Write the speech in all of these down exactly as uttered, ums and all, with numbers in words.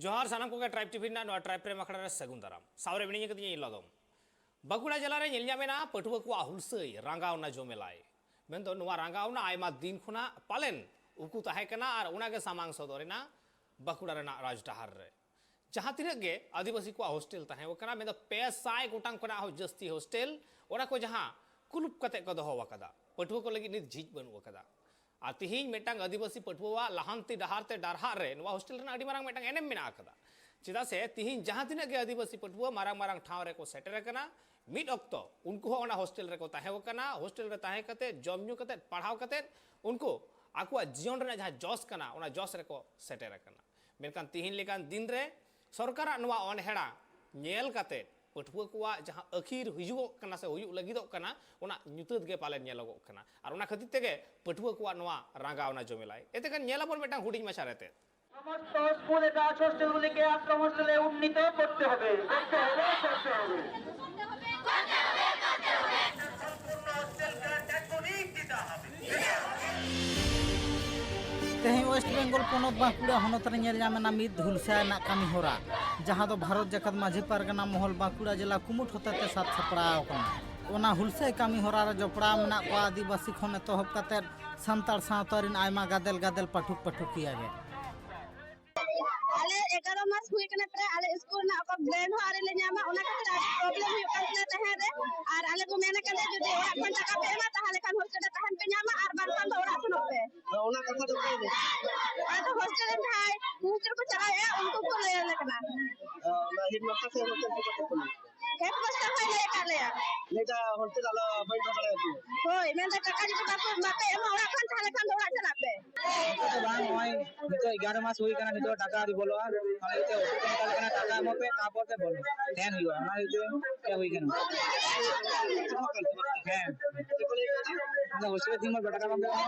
ᱡᱚᱦᱟᱨ ᱥᱟᱱᱟᱢ ᱠᱚᱜᱮ ᱴᱨᱟᱭᱤᱵᱽ ᱴᱤᱵᱷᱤ ᱨᱮᱱᱟᱜ ᱱᱚᱣᱟ ᱴᱨᱟᱭᱤᱵᱽ ᱯᱨᱮᱢ ᱟᱠᱷᱲᱟ ᱨᱮ ᱥᱟᱹᱜᱩᱱ ᱫᱟᱨᱟᱢ᱾ ᱥᱟᱶᱨᱮ ᱢᱤᱱᱟᱹᱧ ᱠᱟᱹᱫᱤᱧᱟ ᱤᱧ ᱞᱚᱫᱚᱢ᱾ ᱵᱟᱸᱠᱩᱲᱟ ᱡᱮᱞᱟ ᱨᱮ ᱧᱮᱞ ᱧᱟᱢ ᱮᱱᱟ ᱯᱟᱹᱴᱷᱩᱣᱟᱹ ᱠᱚᱣᱟᱜ ᱦᱩᱞᱥᱟᱹᱭ ᱨᱟᱸᱜᱟᱣᱱᱟ ᱡᱚᱢᱮᱞᱟᱭ᱾ ᱢᱮᱱᱫᱚ ᱱᱚᱣᱟ ᱨᱟᱸᱜᱟᱣᱱᱟ ᱟᱭᱢᱟ ᱫᱤᱱ ᱠᱷᱚᱱᱟᱜ ᱯᱟᱞᱮᱱ ᱩᱠᱩ ᱛᱟᱦᱮᱸ ᱠᱟᱱᱟ ᱟᱨ ᱚᱱᱟᱜᱮ ᱥᱟᱢᱟᱝ ᱥᱚᱫᱚᱨ ᱮᱱᱟ ᱵᱟᱸᱠᱩᱲᱟ ᱨᱮᱱᱟᱜ ᱨᱟᱡᱽᱰᱟᱦᱟᱨ ᱨᱮ᱾ ᱡᱟᱦᱟᱸ ᱛᱤᱱᱟᱹᱜ ᱜᱮ ᱟᱹᱫᱤᱵᱟᱹᱥᱤ ᱠᱚᱣᱟᱜ ᱦᱳᱥᱴᱮᱞ ᱛᱟᱦᱮᱸ ᱠᱟᱱᱟ, ᱢᱮᱱᱫᱚ ᱯᱮ ᱥᱟᱭ ᱜᱚᱴᱟᱝ ᱠᱷᱚᱱᱟᱜ ᱦᱚᱸ ᱡᱟᱹᱥᱛᱤ ᱦᱳᱥᱴᱮᱞ, ᱚᱱᱟ ᱠᱚ ᱡᱟᱦᱟᱸ ᱠᱩᱞᱩᱯ ᱠᱟᱛᱮ ᱠᱚ ᱫᱚᱦᱚ ᱟᱠᱟᱫᱟ, ᱯᱟᱹᱴᱷᱩᱣᱟᱹ ᱠᱚ ᱞᱟᱹᱜᱤᱫ ᱱᱤᱛ ᱡᱷᱤᱡ ᱵᱟᱹᱱᱩᱜ ᱟᱠᱟᱫᱟ᱾ ᱟᱨ ᱛᱤᱦᱤᱧ ᱢᱤᱫᱴᱟᱝ ᱟᱹᱫᱤᱵᱟᱹᱥᱤ ᱯᱟᱹᱴᱷᱩᱣᱟᱹᱣᱟᱜ ᱞᱟᱦᱟᱱᱛᱤ ᱰᱟᱦᱟᱨ ᱛᱮ ᱰᱟᱨᱦᱟᱜ ᱨᱮ ᱱᱚᱣᱟ ᱦᱳᱥᱴᱮᱞ ᱨᱮᱱᱟᱜ ᱟᱹᱰᱤ ᱢᱟᱨᱟᱝ ᱢᱤᱫᱴᱟᱝ ᱮᱱᱮᱢ ᱢᱮᱱᱟᱜ ᱟᱠᱟᱫᱟ᱾ ᱪᱮᱫᱟᱜ ᱥᱮ ᱛᱤᱦᱤᱧ ᱡᱟᱦᱟᱸ ᱛᱤᱱᱟᱹᱜ ᱜᱮ ᱟᱹᱫᱤᱵᱟᱹᱥᱤ ᱯᱟᱹᱴᱷᱩᱣᱟᱹ ᱢᱟᱨᱟᱝ ᱢᱟᱨᱟᱝ ᱴᱷᱟᱶ ᱨᱮᱠᱚ ᱥᱮᱴᱮᱨ ᱟᱠᱟᱱᱟ, ᱢᱤᱫ ᱚᱠᱛᱚ ᱩᱱᱠᱩ ᱦᱚᱸ ᱚᱱᱟ ᱦᱳᱥᱴᱮᱞ ᱨᱮᱠᱚ ᱛᱟᱦᱮᱸ ᱟᱠᱟᱱᱟ᱾ ᱦᱳᱥᱴᱮᱞ ᱨᱮ ᱛᱟᱦᱮᱸ ᱠᱟᱛᱮ, ᱡᱚᱢ ᱧᱩ ᱠᱟᱛᱮ, ᱯᱟᱲᱦᱟᱣ ᱠᱟᱛᱮ ᱩᱱᱠᱩ ᱟᱠᱚᱣᱟᱜ ᱡᱤᱭᱚᱱ ᱨᱮᱱᱟᱜ ᱡᱟᱦᱟᱸ ᱡᱚᱥ ᱠᱟᱱᱟ, ᱚᱱᱟ ᱡᱚᱥ ᱨᱮᱠᱚ ᱥᱮᱴᱮᱨ ᱟᱠᱟᱱᱟ᱾ ᱢᱮᱱᱠᱷᱟᱱ ᱛᱤᱦᱤᱧ ᱞᱮᱠᱟᱱ ᱫᱤᱱ ᱨᱮ ᱥᱚᱨᱠᱟᱨᱟᱜ ᱱᱚᱣᱟ ᱚᱱᱦᱮᱲᱟ ᱧᱮᱞ ᱠᱟᱛᱮ ᱯᱟᱹᱴᱷᱩᱣᱟᱹ ᱠᱚᱣᱟᱜ ᱡᱟᱦᱟᱸ ᱟᱹᱠᱷᱤᱨ ᱦᱩᱭᱩᱜᱚᱜ ᱠᱟᱱᱟ ᱥᱮ ᱦᱩᱭᱩᱜ ᱞᱟᱹᱜᱤᱫᱚᱜ ᱠᱟᱱᱟ, ᱚᱱᱟ ᱧᱩᱛᱟᱹᱛ ᱜᱮ ᱯᱟᱞᱮᱱ ᱧᱮᱞᱚᱜᱚᱜ ᱠᱟᱱᱟ᱾ ᱟᱨ ᱚᱱᱟ ᱠᱷᱟᱹᱛᱤᱨ ᱛᱮᱜᱮ ᱯᱟᱹᱴᱷᱩᱣᱟᱹ ᱠᱚᱣᱟᱜ ᱱᱚᱣᱟ ᱨᱟᱸᱜᱟᱣᱱᱟ ᱡᱚᱢᱮᱞᱟᱭ᱾ ᱮᱛᱮ ᱠᱷᱟᱱ ᱧᱮᱞᱟᱵᱚᱱ ᱢᱤᱫᱴᱟᱝ ᱦᱩᱰᱤᱧ ᱢᱟᱪᱷᱟ ᱨᱮᱛᱮ᱾ সমস্ত স্কুল অ্যাটাচ হোস্টেলগুলিকে আশ্রম হোস্টেলে উন্নীত করতে হবে, করতে হবে, করতে হবে। ᱛᱮᱦᱮᱧ ᱳᱭᱮᱥᱴ ᱵᱮᱝᱜᱚᱞ ᱯᱚᱱᱚᱛ ᱵᱟᱸᱠᱩᱲᱟ ᱦᱚᱱᱚᱛ ᱨᱮ ᱧᱮᱞ ᱧᱟᱢ ᱮᱱᱟ ᱢᱤᱫ ᱦᱩᱞᱥᱟᱹᱭ ᱨᱮᱱᱟᱜ ᱠᱟᱹᱢᱤ ᱦᱚᱨᱟ, ᱡᱟᱦᱟᱸ ᱫᱚ ᱵᱷᱟᱨᱚᱛ ᱡᱟᱠᱟᱛ ᱢᱟᱹᱡᱷᱤ ᱯᱟᱨᱜᱟᱱᱟ ᱢᱚᱦᱚᱞ ᱵᱟᱸᱠᱩᱲᱟ ᱡᱮᱞᱟ ᱠᱩᱢᱩᱴ ᱦᱚᱛᱮᱛᱮ ᱥᱟᱵ ᱥᱟᱯᱲᱟᱣ ᱟᱠᱟᱱᱟ᱾ ᱚᱱᱟ ᱦᱩᱞᱥᱟᱹᱭ ᱠᱟᱹᱢᱤ ᱦᱚᱨᱟ ᱨᱮ ᱡᱚᱯᱲᱟᱣ ᱢᱮᱱᱟᱜ ᱠᱚᱣᱟ ᱟᱹᱫᱤᱵᱟᱹᱥᱤ ᱠᱷᱚᱱ ᱮᱛᱚᱦᱚᱵ ᱠᱟᱛᱮ ᱥᱟᱱᱛᱟᱲ ᱥᱟᱶᱛᱟ ᱨᱮᱱ ᱟᱭᱢᱟ ᱜᱟᱫᱮᱞ ᱜᱟᱫᱮᱞ ᱯᱟᱹᱴᱷᱩᱠ ᱯᱟᱹᱴᱷᱩᱠᱤᱭᱟᱹ ᱜᱮ᱾ ᱟᱞᱮ ᱮᱜᱟᱨᱚ ᱢᱟᱥ ᱦᱩᱭ ᱠᱟᱱᱟ ᱯᱨᱟᱭ, ᱟᱞᱮ ᱥᱠᱩᱞ ᱨᱮᱱᱟᱜ ᱚᱠᱟ ᱵᱨᱮᱱᱰ ᱦᱚᱸ ᱟᱹᱣᱨᱤ ᱞᱮ ᱧᱟᱢᱟ, ᱚᱱᱟ ᱠᱷᱟᱹᱛᱤᱨ ᱟᱹᱰᱤ ᱯᱨᱚᱵᱞᱮᱢ ᱦᱩᱭᱩᱜ ᱠᱟᱱ ᱛᱟᱞᱮᱭᱟ ᱛᱟᱦᱮᱸ ᱨᱮ᱾ ᱟᱨ ᱟᱞᱮ ᱠᱚ ᱢᱮᱱ ᱟᱠᱟᱫ ᱞᱮᱭᱟ ᱡᱩᱫᱤ ᱚᱲᱟᱜ ᱠᱷᱚᱱ ᱴᱟᱠᱟ ᱯᱮ ᱮᱢᱟ ᱛᱟᱦᱚᱞᱮ ᱠᱷᱟᱱ ᱦᱳᱥᱴᱮᱞ ᱨᱮ ᱛᱟᱦᱮᱱ ᱯᱮ ᱧᱟᱢᱟ, ᱟᱨ ᱵᱟᱝᱠᱷᱟᱱ ᱫᱚ ᱚᱲᱟᱜ ᱥᱮᱱᱚᱜ ᱯᱮ᱾ ᱚᱱᱟ ᱠᱟᱛᱷᱟ ᱫᱚ ᱚᱠᱚᱭ ᱞᱟᱹᱭ? ᱟᱫᱚ ᱦᱳᱥᱴᱮᱞ ᱨᱮ ᱡᱟᱦᱟᱸᱭ ᱦᱳᱥᱴᱮᱞ ᱠᱚ ᱪᱟᱞᱟᱣᱮᱫᱼᱟ ᱩᱱᱠᱩ ᱠᱚ ᱞᱟᱹᱭ ᱟᱞᱮ ᱠᱟᱱᱟ᱾ ᱚᱱᱟ ᱦᱮᱰᱢᱟᱥᱴᱟᱨ ᱥᱮ ᱦᱳᱥᱴᱮᱞ ᱠᱚ ᱠᱟᱛᱷᱟ ᱠᱟᱱᱟ? ᱦᱮᱰᱢᱟᱥᱴᱟᱨ ᱦᱚᱸᱭ ᱞᱟᱹᱭ ᱟᱠᱟᱫ ᱞᱮᱭᱟ᱾ ᱞᱟᱹᱭᱫᱟ ᱦᱳᱥᱴᱮᱞ ᱟᱞᱚ ᱵᱟᱹᱧ ᱫᱚᱦᱚ ᱫᱟᱲᱮᱭᱟᱯᱮᱭᱟ᱾ ᱦᱳᱭ, ᱢᱮᱱᱫᱟ ᱴᱟᱠᱟ ᱡᱩᱫᱤ ᱵᱟᱯᱮ, ᱵᱟᱯᱮ ᱮᱢᱟ ᱚᱲᱟᱜ ᱠᱷᱚᱱ ᱛᱟᱦᱚᱞᱮ ᱠᱷᱟᱱ ᱫᱚ ᱚᱲᱟᱜ ᱪᱟᱞᱟᱜ ᱯᱮ᱾ ᱱᱤᱛᱚᱜ ᱫᱚ ᱵᱟᱝ, ᱱᱚᱜᱼᱚᱭ ᱱᱤᱛᱚᱜ ᱮᱜᱟᱨᱚ ᱢᱟᱥ ᱦᱩᱭ ᱠᱟᱱᱟ, ᱱᱤᱛᱚᱜ ᱴᱟᱠᱟ ᱟᱹᱣᱨᱤ ᱵᱚᱞᱚᱜᱼᱟ᱾ ᱚᱱᱟ ᱤᱭᱟᱹᱛᱮ ᱦᱳᱥᱴᱮᱞ ᱠᱚ ᱢᱮᱛᱟ ᱞᱮ ᱠᱟᱱᱟ, ᱴᱟᱠᱟ ᱮᱢᱚᱜ ᱯᱮ, ᱛᱟᱨᱯᱚᱨ ᱯᱮ ᱵᱚᱞᱚ, ᱛᱟᱦᱮᱱ ᱦᱩᱭᱩᱜᱼᱟ᱾ ᱚᱱᱟ ᱤᱭᱟᱹᱛᱮ ᱦᱮᱡ ᱦᱩᱭ ᱠᱟᱱᱟ᱾ ᱦᱮᱸ, ᱟᱫᱚ ᱦᱳᱥᱴᱮᱞ ᱨᱮ ᱛᱤᱱ ᱵᱷᱳᱨ ᱴᱟᱠᱟ ᱵᱟᱝ ᱯᱮ ᱮᱢᱟ?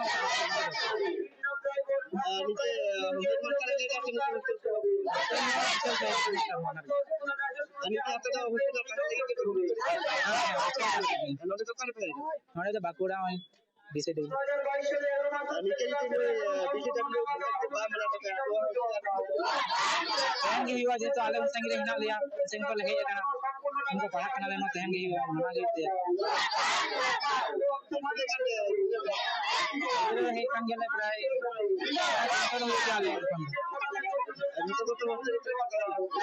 ᱟᱨ ᱱᱚᱛᱮ ᱦᱳᱥᱴᱮᱞ ᱢᱟ ᱛᱟᱦᱮᱸ ᱞᱮᱱᱟ ᱛᱤᱱᱟᱹᱜ ᱥᱮᱢᱮᱥᱴᱟᱨ ᱠᱚ? ᱟᱨ ᱱᱚᱛᱮ ᱟᱯᱮ ᱫᱚ ᱦᱳᱥᱴᱮᱞ ᱨᱮ ᱯᱟᱲᱦᱟᱜ ᱞᱟᱹᱜᱤᱫ ᱯᱮ ᱠᱩᱨᱩᱢᱩᱴᱩ ᱠᱟᱫᱟ? ᱦᱮᱸ, ᱦᱳᱥᱴᱮᱞ ᱨᱮ ᱯᱟᱲᱦᱟᱜ ᱞᱟᱹᱜᱤᱫ᱾ ᱱᱚᱰᱮ ᱫᱚ ᱚᱠᱟ ᱨᱮ ᱯᱮ ᱦᱮᱡ ᱟᱠᱟᱱᱟ? ᱱᱚᱰᱮ ᱫᱚ ᱵᱟᱸᱠᱩᱲᱟ, ᱱᱚᱜᱼᱚᱭ ᱵᱤᱥᱤ ᱰᱤᱜᱽᱨᱤ᱾ ᱟᱨ ᱢᱤᱫᱴᱮᱱ ᱡᱩᱫᱤ ᱱᱩᱭ, ᱟᱸ, ᱵᱤ ᱥᱤ ᱰᱟᱵᱞᱤᱭᱩ ᱠᱚ ᱵᱟᱭ ᱢᱟᱱᱟᱣ ᱛᱟᱯᱮᱭᱟ, ᱛᱚ ᱛᱮᱦᱮᱧ ᱜᱮ ᱦᱩᱭᱩᱜᱼᱟ, ᱡᱮᱦᱮᱛᱩ ᱟᱞᱮ ᱩᱱ ᱥᱟᱺᱜᱤᱧ ᱨᱮ ᱦᱮᱱᱟᱜ ᱞᱮᱭᱟ, ᱩᱱ ᱥᱟᱺᱜᱤᱧ ᱠᱷᱚᱱ ᱞᱮ ᱦᱮᱡ ᱟᱠᱟᱱᱟ, ᱩᱱᱠᱩ ᱯᱟᱲᱦᱟᱜ ᱠᱟᱱᱟᱞᱮ, ᱱᱚᱣᱟ ᱛᱮᱦᱮᱧ ᱜᱮ ᱦᱩᱭᱩᱜᱼᱟ, ᱢᱟᱱᱟᱣ ᱜᱮ ᱦᱩᱭᱩᱜ ᱛᱮ᱾ ᱜᱤᱫᱽᱨᱟᱹ ᱦᱮᱡ ᱠᱟᱱ ᱜᱮᱭᱟᱞᱮ ᱯᱨᱟᱭ ᱯᱟᱸᱪᱥᱚ ᱫᱚ ᱦᱩᱭᱩᱜ ᱜᱮᱭᱟ ᱟᱞᱮ ᱠᱷᱚᱱ ᱫᱚ᱾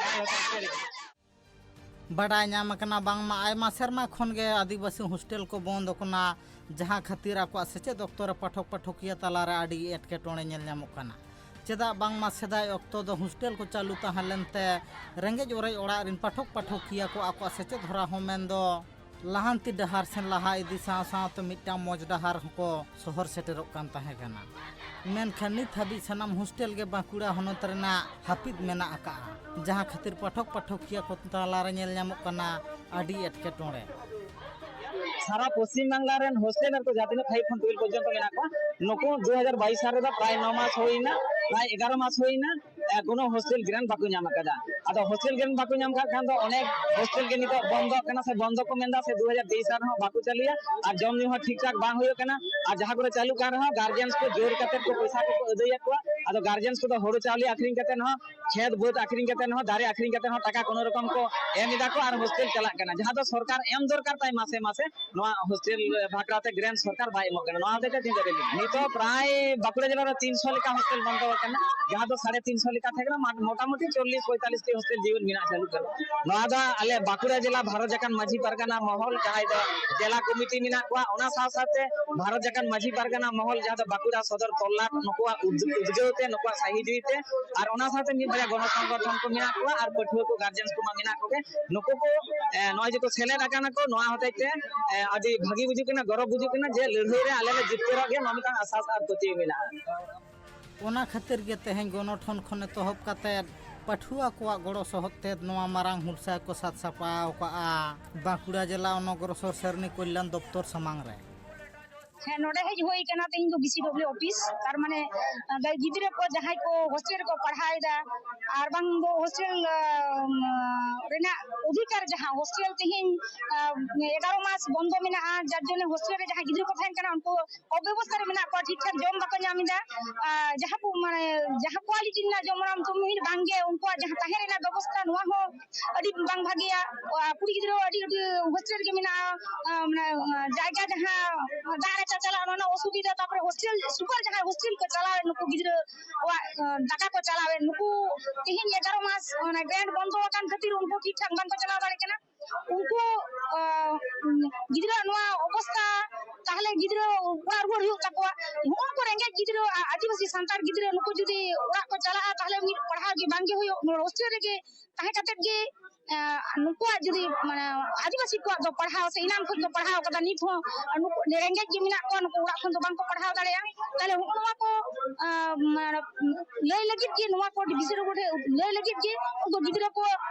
ᱦᱮᱸ, ᱦᱳᱥᱴᱮᱞ ᱨᱮ᱾ ᱵᱟᱰᱟᱭ ᱧᱟᱢ ᱟᱠᱟᱱᱟ ᱵᱟᱝᱢᱟ ᱟᱭᱢᱟ ᱥᱮᱨᱢᱟ ᱠᱷᱚᱱ ᱜᱮ ᱟᱹᱫᱤᱵᱟᱹᱥᱤ ᱦᱳᱥᱴᱮᱞ ᱠᱚ ᱵᱚᱱᱫ ᱟᱠᱟᱱᱟ, ᱡᱟᱦᱟᱸ ᱠᱷᱟᱹᱛᱤᱨ ᱟᱠᱚᱣᱟᱜ ᱥᱮᱪᱮᱫ ᱚᱠᱛᱚ ᱨᱮ ᱯᱟᱴᱷᱚᱠ ᱯᱟᱴᱷᱚᱠᱤᱭᱟᱹ ᱛᱟᱞᱟᱨᱮ ᱟᱹᱰᱤ ᱮᱴᱠᱮᱴᱚᱬᱮ ᱧᱮᱞ ᱧᱟᱢᱚᱜ ᱠᱟᱱᱟ᱾ ᱪᱮᱫᱟᱜ ᱵᱟᱝᱢᱟ ᱥᱮᱫᱟᱭ ᱚᱠᱛᱚ ᱫᱚ ᱦᱳᱥᱴᱮᱞ ᱠᱚ ᱪᱟᱹᱞᱩ ᱛᱟᱦᱮᱸ ᱞᱮᱱᱛᱮ ᱨᱮᱸᱜᱮᱡ ᱚᱨᱮᱡ ᱚᱲᱟᱜ ᱨᱤᱱ ᱯᱟᱴᱷᱚᱠ ᱯᱟᱴᱷᱚᱠᱤᱭᱟᱹ ᱠᱚ ᱟᱠᱚᱣᱟᱜ ᱥᱮᱪᱮᱫ ᱦᱚᱨᱟ ᱦᱚᱸ ᱢᱮᱱᱫᱚ ᱞᱟᱦᱟᱱᱛᱤ ᱰᱟᱦᱟᱨ ᱥᱮᱱ ᱞᱟᱦᱟ ᱤᱫᱤ ᱥᱟᱶ ᱥᱟᱶᱛᱮ ᱢᱤᱫᱴᱟᱝ ᱢᱚᱡᱽ ᱰᱟᱦᱟᱨ ᱦᱚᱸᱠᱚ ᱥᱚᱦᱚᱨ ᱥᱮᱴᱮᱨᱚᱜ ᱠᱟᱱ ᱛᱟᱦᱮᱸ ᱠᱟᱱᱟ᱾ ᱢᱮᱱᱠᱷᱟᱱ ᱱᱤᱛ ᱦᱟᱹᱵᱤᱡ ᱥᱟᱱᱟᱢ ᱦᱳᱥᱴᱮᱞ ᱜᱮ ᱵᱟᱸᱠᱩᱲᱟ ᱦᱚᱱᱚᱛ ᱨᱮᱱᱟᱜ ᱦᱟᱹᱯᱤᱫ ᱢᱮᱱᱟᱜ ᱟᱠᱟᱫᱼᱟ, ᱡᱟᱦᱟᱸ ᱠᱷᱟᱹᱛᱤᱨ ᱯᱟᱴᱷᱚᱠ ᱯᱟᱴᱷᱚᱠᱤᱭᱟᱹ ᱠᱚ ᱛᱟᱞᱟᱨᱮ ᱧᱮᱞ ᱧᱟᱢᱚᱜ ᱠᱟᱱᱟ ᱟᱹᱰᱤ ᱮᱴᱠᱮᱴᱚᱬᱮ᱾ ᱥᱟᱨᱟ ᱯᱚᱥᱪᱤᱢ ᱵᱟᱝᱞᱟ ᱨᱮᱱ ᱦᱳᱥᱴᱮᱞᱟᱨ ᱠᱚ ᱡᱟᱦᱟᱸ ᱛᱤᱱᱟᱹᱜ ᱯᱷᱟᱭᱤᱵᱷ ᱠᱷᱚᱱ ᱴᱩᱭᱮᱞᱵᱷ ᱯᱚᱨᱡᱚᱱᱛᱚ ᱢᱮᱱᱟᱜ ᱠᱚᱣᱟ, ᱱᱩᱠᱩ ᱫᱩ ᱦᱟᱡᱟᱨ ᱵᱟᱭᱤᱥ ᱥᱟᱞ ᱨᱮᱫᱚ ᱯᱨᱟᱭ ᱱᱚ ᱢᱟᱥ ᱦᱩᱭᱱᱟ, ᱯᱨᱟᱭ ᱮᱜᱟᱨᱚ ᱢᱟᱥ ᱦᱩᱭᱱᱟ, ᱮ, ᱠᱳᱱᱳ ᱦᱳᱥᱴᱮᱞ ᱜᱨᱮᱱᱴ ᱵᱟᱠᱚ ᱧᱟᱢ ᱟᱠᱟᱫᱟ᱾ ᱟᱫᱚ ᱦᱳᱥᱴᱮᱞ ᱜᱨᱮᱱᱴ ᱵᱟᱠᱚ ᱧᱟᱢ ᱠᱟᱜ ᱠᱷᱟᱱ ᱫᱚ ᱚᱱᱮᱠ ᱦᱳᱥᱴᱮᱞ ᱜᱮ ᱱᱤᱛᱚᱜ ᱵᱚᱱᱫᱚᱜ ᱠᱟᱱᱟ ᱥᱮ ᱵᱚᱱᱫᱚ ᱠᱚ ᱢᱮᱱᱫᱟ ᱥᱮ ᱫᱩ ᱦᱟᱡᱟᱨ ᱛᱮᱭᱤᱥ ᱥᱟᱞ ᱨᱮᱦᱚᱸ ᱵᱟᱠᱚ ᱪᱟᱹᱞᱩᱭᱟ᱾ ᱟᱨ ᱡᱚᱢ ᱧᱩ ᱦᱚᱸ ᱴᱷᱤᱠ ᱴᱷᱟᱠ ᱵᱟᱝ ᱦᱩᱭᱩᱜ ᱠᱟᱱᱟ᱾ ᱟᱨ ᱡᱟᱦᱟᱸ ᱠᱚᱨᱮ ᱪᱟᱹᱞᱩᱜ ᱠᱟᱱ ᱨᱮᱦᱚᱸ ᱜᱟᱨᱡᱮᱱᱥ ᱠᱚ ᱡᱳᱨ ᱠᱟᱛᱮ ᱠᱚ ᱯᱚᱭᱥᱟ ᱠᱚᱠᱚ ᱟᱹᱫᱟᱹᱭᱮᱫ ᱠᱚᱣᱟ᱾ ᱟᱫᱚ ᱜᱟᱨᱡᱮᱱᱥ ᱠᱚᱫᱚ ᱦᱳᱲᱳ ᱪᱟᱣᱞᱮ ᱟᱹᱠᱷᱨᱤᱧ ᱠᱟᱛᱮ ᱦᱚᱸ, ᱠᱷᱮᱛ ᱵᱟᱹᱫᱽ ᱟᱹᱠᱷᱨᱤᱧ ᱠᱟᱛᱮ ᱦᱚᱸ, ᱫᱟᱨᱮ ᱟᱹᱠᱷᱨᱤᱧ ᱠᱟᱛᱮ ᱦᱚᱸ ᱴᱟᱠᱟ ᱠᱳᱱᱳ ᱨᱚᱠᱚᱢ ᱠᱚ ᱮᱢ ᱮᱫᱟ ᱠᱚ ᱟᱨ ᱦᱳᱥᱴᱮᱞ ᱪᱟᱞᱟᱜ ᱠᱟᱱᱟ, ᱡᱟᱦᱟᱸ ᱫᱚ ᱥᱚᱨᱠᱟᱨ ᱮᱢ ᱫᱚᱨᱠᱟᱨ ᱛᱟᱭ ᱢᱟᱥᱮ ᱢᱟᱥᱮ᱾ ᱱᱚᱣᱟ ᱦᱳᱥᱴᱮᱞ ᱵᱷᱟᱠᱨᱟ ᱛᱮ ᱜᱨᱮᱱᱴ ᱥᱚᱨᱠᱟᱨ ᱵᱟᱭ ᱮᱢᱚᱜ ᱠᱟᱱᱟ᱾ ᱱᱚᱣᱟ ᱦᱚᱛᱮᱡ ᱛᱮ ᱛᱮᱦᱮᱧ ᱫᱚ ᱨᱮᱞᱤ᱾ ᱱᱤᱛᱚᱜ ᱯᱨᱟᱭ ᱵᱟᱸᱠᱩᱲᱟ ᱡᱮᱞᱟ ᱨᱮ ᱛᱤᱱᱥᱚ ᱞᱮᱠᱟ ᱦᱳᱥᱴᱮᱞ ᱵᱚᱱᱫᱚ ᱟᱠᱟᱱᱟ, ᱡᱟᱦᱟᱸ ᱫᱚ ᱥᱟᱲᱮ ᱛᱤᱱᱥᱚ ᱞᱮᱠᱟ ᱛᱟᱦᱮᱸ ᱠᱟᱱᱟ, ᱢᱟ-, ᱢᱚᱴᱟᱢᱩᱴᱤ ᱪᱚᱞᱞᱤᱥ ᱯᱚᱸᱭᱛᱟᱞᱞᱤᱥ ᱴᱤ ᱦᱳᱥᱴᱮᱞ ᱡᱤᱭᱚᱱ ᱢᱮᱱᱟᱜ ᱪᱟᱹᱞᱩᱜ ᱠᱟᱱᱟ᱾ ᱱᱚᱣᱟ ᱫᱚ ᱟᱞᱮ ᱵᱟᱸᱠᱩᱲᱟ ᱡᱮᱞᱟ ᱵᱷᱟᱨᱚᱛ ᱡᱟᱠᱟᱛ ᱢᱟᱹᱡᱷᱤ ᱯᱟᱨᱜᱟᱱᱟ ᱢᱚᱦᱚᱞ, ᱡᱟᱦᱟᱸᱭ ᱫᱚ ᱡᱮᱞᱟ ᱠᱚᱢᱤᱴᱤ ᱢᱮᱱᱟᱜ ᱠᱚᱣᱟ, ᱚᱱᱟ ᱥᱟᱶ ᱥᱟᱶᱛᱮ ᱵᱷᱟᱨᱚᱛ ᱡᱟᱠᱟᱛ ᱢᱟᱹᱡᱷᱤ ᱯᱟᱨᱜᱟᱱᱟ ᱢᱚᱦᱚᱞ, ᱡᱟᱦᱟᱸ ᱫᱚ ᱵᱟᱸᱠᱩᱲᱟ ᱥᱚᱫᱚᱨ ᱛᱚᱞᱞᱟᱴ, ᱱᱩᱠᱩᱣᱟᱜ ᱩᱫ-, ᱩᱫᱽᱜᱟᱹᱣ ᱛᱮ, ᱱᱩᱠᱩᱣᱟᱜ ᱥᱟᱹᱦᱤᱡᱩᱦᱤ ᱛᱮ, ᱟᱨ ᱚᱱᱟ ᱥᱟᱶᱛᱮ ᱢᱤᱫ ᱵᱟᱨᱭᱟ ᱜᱚᱱᱚ ᱥᱚᱝᱜᱚᱴᱷᱚᱱ ᱠᱚ ᱢᱮᱱᱟᱜ ᱠᱚᱣᱟ, ᱟᱨ ᱯᱟᱹᱴᱷᱩᱣᱟᱹ ᱠᱚ, ᱜᱟᱨᱡᱮᱱᱥ ᱠᱚᱢᱟ ᱢᱮᱱᱟᱜ ᱠᱚᱜᱮ᱾ ᱱᱩᱠᱩ ᱠᱚ, ᱮ, ᱱᱚᱜᱼᱚᱭ ᱡᱮ ᱠᱚ ᱥᱮᱞᱮᱫ ᱟᱠᱟᱱᱟ ᱠᱚ, ᱱᱚᱣᱟ ᱦᱚᱛᱮᱡ ᱛᱮ, ᱮ, ᱟᱹᱰᱤ ᱵᱷᱟᱹᱜᱤ ᱵᱩᱡᱩᱜ ᱠᱟᱱᱟ, ᱜᱚᱨᱚᱵᱽ ᱵᱩᱡᱩᱜ ᱠᱟᱱᱟ ᱡᱮ ᱞᱟᱹᱲᱦᱟᱹᱭ ᱨᱮ ᱟᱞᱮ ᱞᱮ ᱡᱤᱛᱠᱟᱹᱨᱚᱜ ᱜᱮᱭᱟ, ᱱᱚᱣᱟ ᱢᱤᱫᱴᱟᱝ ᱟᱥᱟᱥ ᱟᱨ ᱯᱟᱹᱛᱭᱟᱹᱣ ᱢᱮᱱᱟᱜᱼᱟ᱾ ᱚᱱᱟ ᱠᱷᱟᱹᱛᱤᱨ ᱜᱮ ᱛᱮᱦᱮᱧ ᱜᱚᱱᱚᱴᱷᱚᱱ ᱠᱷᱚᱱ ᱮᱛᱚᱦᱚᱵ ᱠᱟᱛᱮᱫ ᱯᱟᱹᱴᱷᱩᱣᱟᱹ ᱠᱚᱣᱟᱜ ᱜᱚᱲᱚ ᱥᱚᱦᱚᱫ ᱛᱮ ᱱᱚᱣᱟ ᱢᱟᱨᱟᱝ ᱦᱩᱞᱥᱟᱹᱭ ᱠᱚ ᱥᱟᱛ ᱥᱟᱯᱲᱟᱣ ᱠᱟᱜᱼᱟ ᱵᱟᱸᱠᱩᱲᱟ ᱡᱮᱞᱟ ᱚᱱᱚᱜᱨᱚᱥᱚᱨ ᱥᱮᱨᱱᱤ ᱠᱚᱞᱭᱟᱱ ᱫᱚᱯᱛᱚᱨ ᱥᱟᱢᱟᱝ ᱨᱮ᱾ ᱦᱮᱸ, ᱱᱚᱰᱮ ᱦᱮᱡ ᱦᱩᱭ ᱠᱟᱱᱟ ᱛᱮᱦᱮᱧ ᱫᱚ ᱵᱤ ᱥᱤ ᱰᱚᱵᱽᱞᱤᱭᱩ ᱚᱯᱷᱤᱥ᱾ ᱛᱟᱨ ᱢᱟᱱᱮ, ᱟᱸ, ᱜᱤᱫᱽᱨᱟᱹ ᱠᱚ ᱡᱟᱦᱟᱸᱭ ᱠᱚ ᱦᱳᱥᱴᱮᱞ ᱨᱮᱠᱚ ᱯᱟᱲᱦᱟᱣ ᱮᱫᱟ, ᱟᱨ ᱵᱟᱝ ᱫᱚ ᱦᱳᱥᱴᱮᱞ, ᱟᱸ, ᱨᱮᱱᱟᱜ ᱚᱫᱷᱤᱠᱟᱨ, ᱡᱟᱦᱟᱸ ᱦᱳᱥᱴᱮᱞ ᱛᱮᱦᱮᱧ, ᱟᱸ, ᱮᱜᱟᱨᱚ ᱢᱟᱥ ᱵᱚᱱᱫᱚ ᱢᱮᱱᱟᱜᱼᱟ, ᱡᱟᱨ ᱡᱚᱱᱱᱮ ᱦᱳᱥᱴᱮᱞ ᱨᱮ ᱡᱟᱦᱟᱸ ᱜᱤᱫᱽᱨᱟᱹ ᱠᱚ ᱛᱟᱦᱮᱱ ᱠᱟᱱᱟ, ᱩᱱᱠᱩ ᱚᱵᱮᱵᱚᱥᱛᱷᱟ ᱨᱮ ᱢᱮᱱᱟᱜ ᱠᱚᱣᱟ, ᱴᱷᱤᱠ ᱴᱷᱟᱠ ᱡᱚᱢ ᱵᱟᱠᱚ ᱧᱟᱢ ᱮᱫᱟ᱾ ᱟᱨ ᱡᱟᱦᱟᱸ ᱠᱚ, ᱢᱟᱱᱮ, ᱡᱟᱦᱟᱸ ᱠᱣᱟᱞᱤᱴᱤ ᱨᱮᱱᱟᱜ ᱡᱚᱢ ᱚᱱᱟ ᱢᱤᱫ ᱵᱟᱝᱜᱮ, ᱩᱱᱠᱩᱣᱟᱜ ᱡᱟᱦᱟᱸ ᱛᱟᱦᱮᱸ ᱨᱮᱱᱟᱜ ᱵᱮᱵᱚᱥᱛᱷᱟ, ᱱᱚᱣᱟ ᱦᱚᱸ ᱟᱹᱰᱤ ᱵᱟᱝ ᱵᱷᱟᱜᱮᱭᱟ᱾ ᱟᱨ ᱠᱩᱲᱤ ᱜᱤᱫᱽᱨᱟᱹ ᱟᱹᱰᱤ, ᱟᱹᱰᱤ ᱦᱳᱥᱴᱮᱞ ᱨᱮᱜᱮ ᱢᱮᱱᱟᱜᱼᱟ, ᱟᱨ, ᱢᱟᱱᱮ, ᱡᱟᱭᱜᱟ ᱡᱟᱦᱟᱸ ᱫᱟᱜ ᱨᱮ ᱪᱟᱪᱟᱞᱟᱜ, ᱚᱱᱟ ᱨᱮᱱᱟᱜ ᱚᱥᱩᱵᱤᱫᱷᱟ, ᱛᱟᱨᱯᱚᱨᱮ ᱦᱳᱥᱴᱮᱞ ᱥᱩᱯᱟᱨ ᱡᱟᱦᱟᱸᱭ ᱦᱳᱥᱴᱮᱞ ᱠᱚ ᱪᱟᱞᱟᱣᱮᱫ, ᱱᱩᱠᱩ ᱜᱤᱫᱽᱨᱟᱹ ᱠᱚᱣᱟᱜ, ᱟᱸ, ᱫᱟᱠᱟ ᱠᱚ ᱪᱟᱞᱟᱣᱮᱫ, ᱱᱩᱠᱩ ᱛᱮᱦᱮᱧ ᱮᱜᱟᱨᱚ ᱢᱟᱥ ᱚᱱᱟ ᱜᱨᱮᱱᱴ ᱵᱚᱱᱫᱚ ᱟᱠᱟᱱ ᱠᱷᱟᱹᱛᱤᱨ ᱩᱱᱠᱩ ᱴᱷᱤᱠ ᱴᱷᱟᱠ ᱵᱟᱝᱠᱚ ᱪᱟᱞᱟᱣ ᱫᱟᱲᱮᱭᱟᱜ ᱠᱟᱱᱟ᱾ ᱩᱱᱠᱩ, ᱟᱸ, ᱜᱤᱫᱽᱨᱟᱹᱣᱟᱜ ᱱᱚᱣᱟ ᱚᱵᱚᱥᱛᱟ, ᱛᱟᱦᱞᱮ ᱜᱤᱫᱽᱨᱟᱹ ᱚᱲᱟᱜ ᱨᱩᱣᱟᱹᱲ ᱦᱩᱭᱩᱜ ᱛᱟᱠᱚᱣᱟ᱾ ᱱᱩᱜᱼᱩ ᱱᱩᱠᱩ ᱨᱮᱸᱜᱮᱡ ᱜᱤᱫᱽᱨᱟᱹ, ᱟ-, ᱟᱹᱫᱤᱵᱟᱹᱥᱤ ᱥᱟᱱᱛᱟᱲ ᱜᱤᱫᱽᱨᱟᱹ, ᱱᱩᱠᱩ ᱡᱩᱫᱤ ᱚᱲᱟᱜ ᱠᱚ ᱪᱟᱞᱟᱜᱼᱟ, ᱛᱟᱦᱞᱮ ᱩᱱᱤ ᱯᱟᱲᱦᱟᱣ ᱜᱮ ᱵᱟᱝ ᱜᱮ ᱦᱩᱭᱩᱜ, ᱱᱚᱣᱟ ᱦᱳᱥᱴᱮᱞ ᱨᱮᱜᱮ ᱛᱟᱦᱮᱸ ᱠᱟᱛᱮᱫ ᱜᱮ, ᱟᱸ, ᱱᱩᱠᱩᱣᱟᱜ ᱡᱩᱫᱤ, ᱢᱟᱱᱮ, ᱟᱹᱫᱤᱵᱟᱹᱥᱤ ᱠᱚᱣᱟᱜ ᱫᱚ ᱯᱟᱲᱦᱟᱣ ᱥᱮ ᱮᱱᱟᱱ ᱠᱷᱚᱱ ᱠᱚ ᱯᱟᱲᱦᱟᱣ ᱠᱟᱫᱟ, ᱱᱤᱛ ᱦᱚᱸ ᱱᱩᱠᱩ ᱨᱮᱸᱜᱮᱡ ᱜᱮ ᱢᱮᱱᱟᱜ ᱠᱚᱣᱟ, ᱱᱩᱠᱩ ᱚᱲᱟᱜ ᱠᱷᱚᱱ ᱫᱚ ᱵᱟᱝ ᱠᱚ ᱯᱟᱲᱦᱟᱣ ᱫᱟᱲᱮᱭᱟᱜᱼᱟ᱾ ᱛᱟᱦᱞᱮ ᱦᱩᱜᱼᱩ ᱱᱚᱣᱟ ᱠᱚ, ᱟᱸ, ᱢᱟᱱᱮ, ᱞᱟᱹᱭ ᱞᱟᱹᱜᱤᱫ ᱜᱮ, ᱱᱚᱣᱟ ᱠᱚ ᱵᱤᱥᱤ ᱨᱳᱰ ᱨᱮ ᱞᱟᱹᱭ ᱞᱟᱹᱜᱤᱫ ᱜᱮ ᱩᱱᱠᱩ ᱜᱤᱫᱽᱨᱟᱹ ᱠᱚ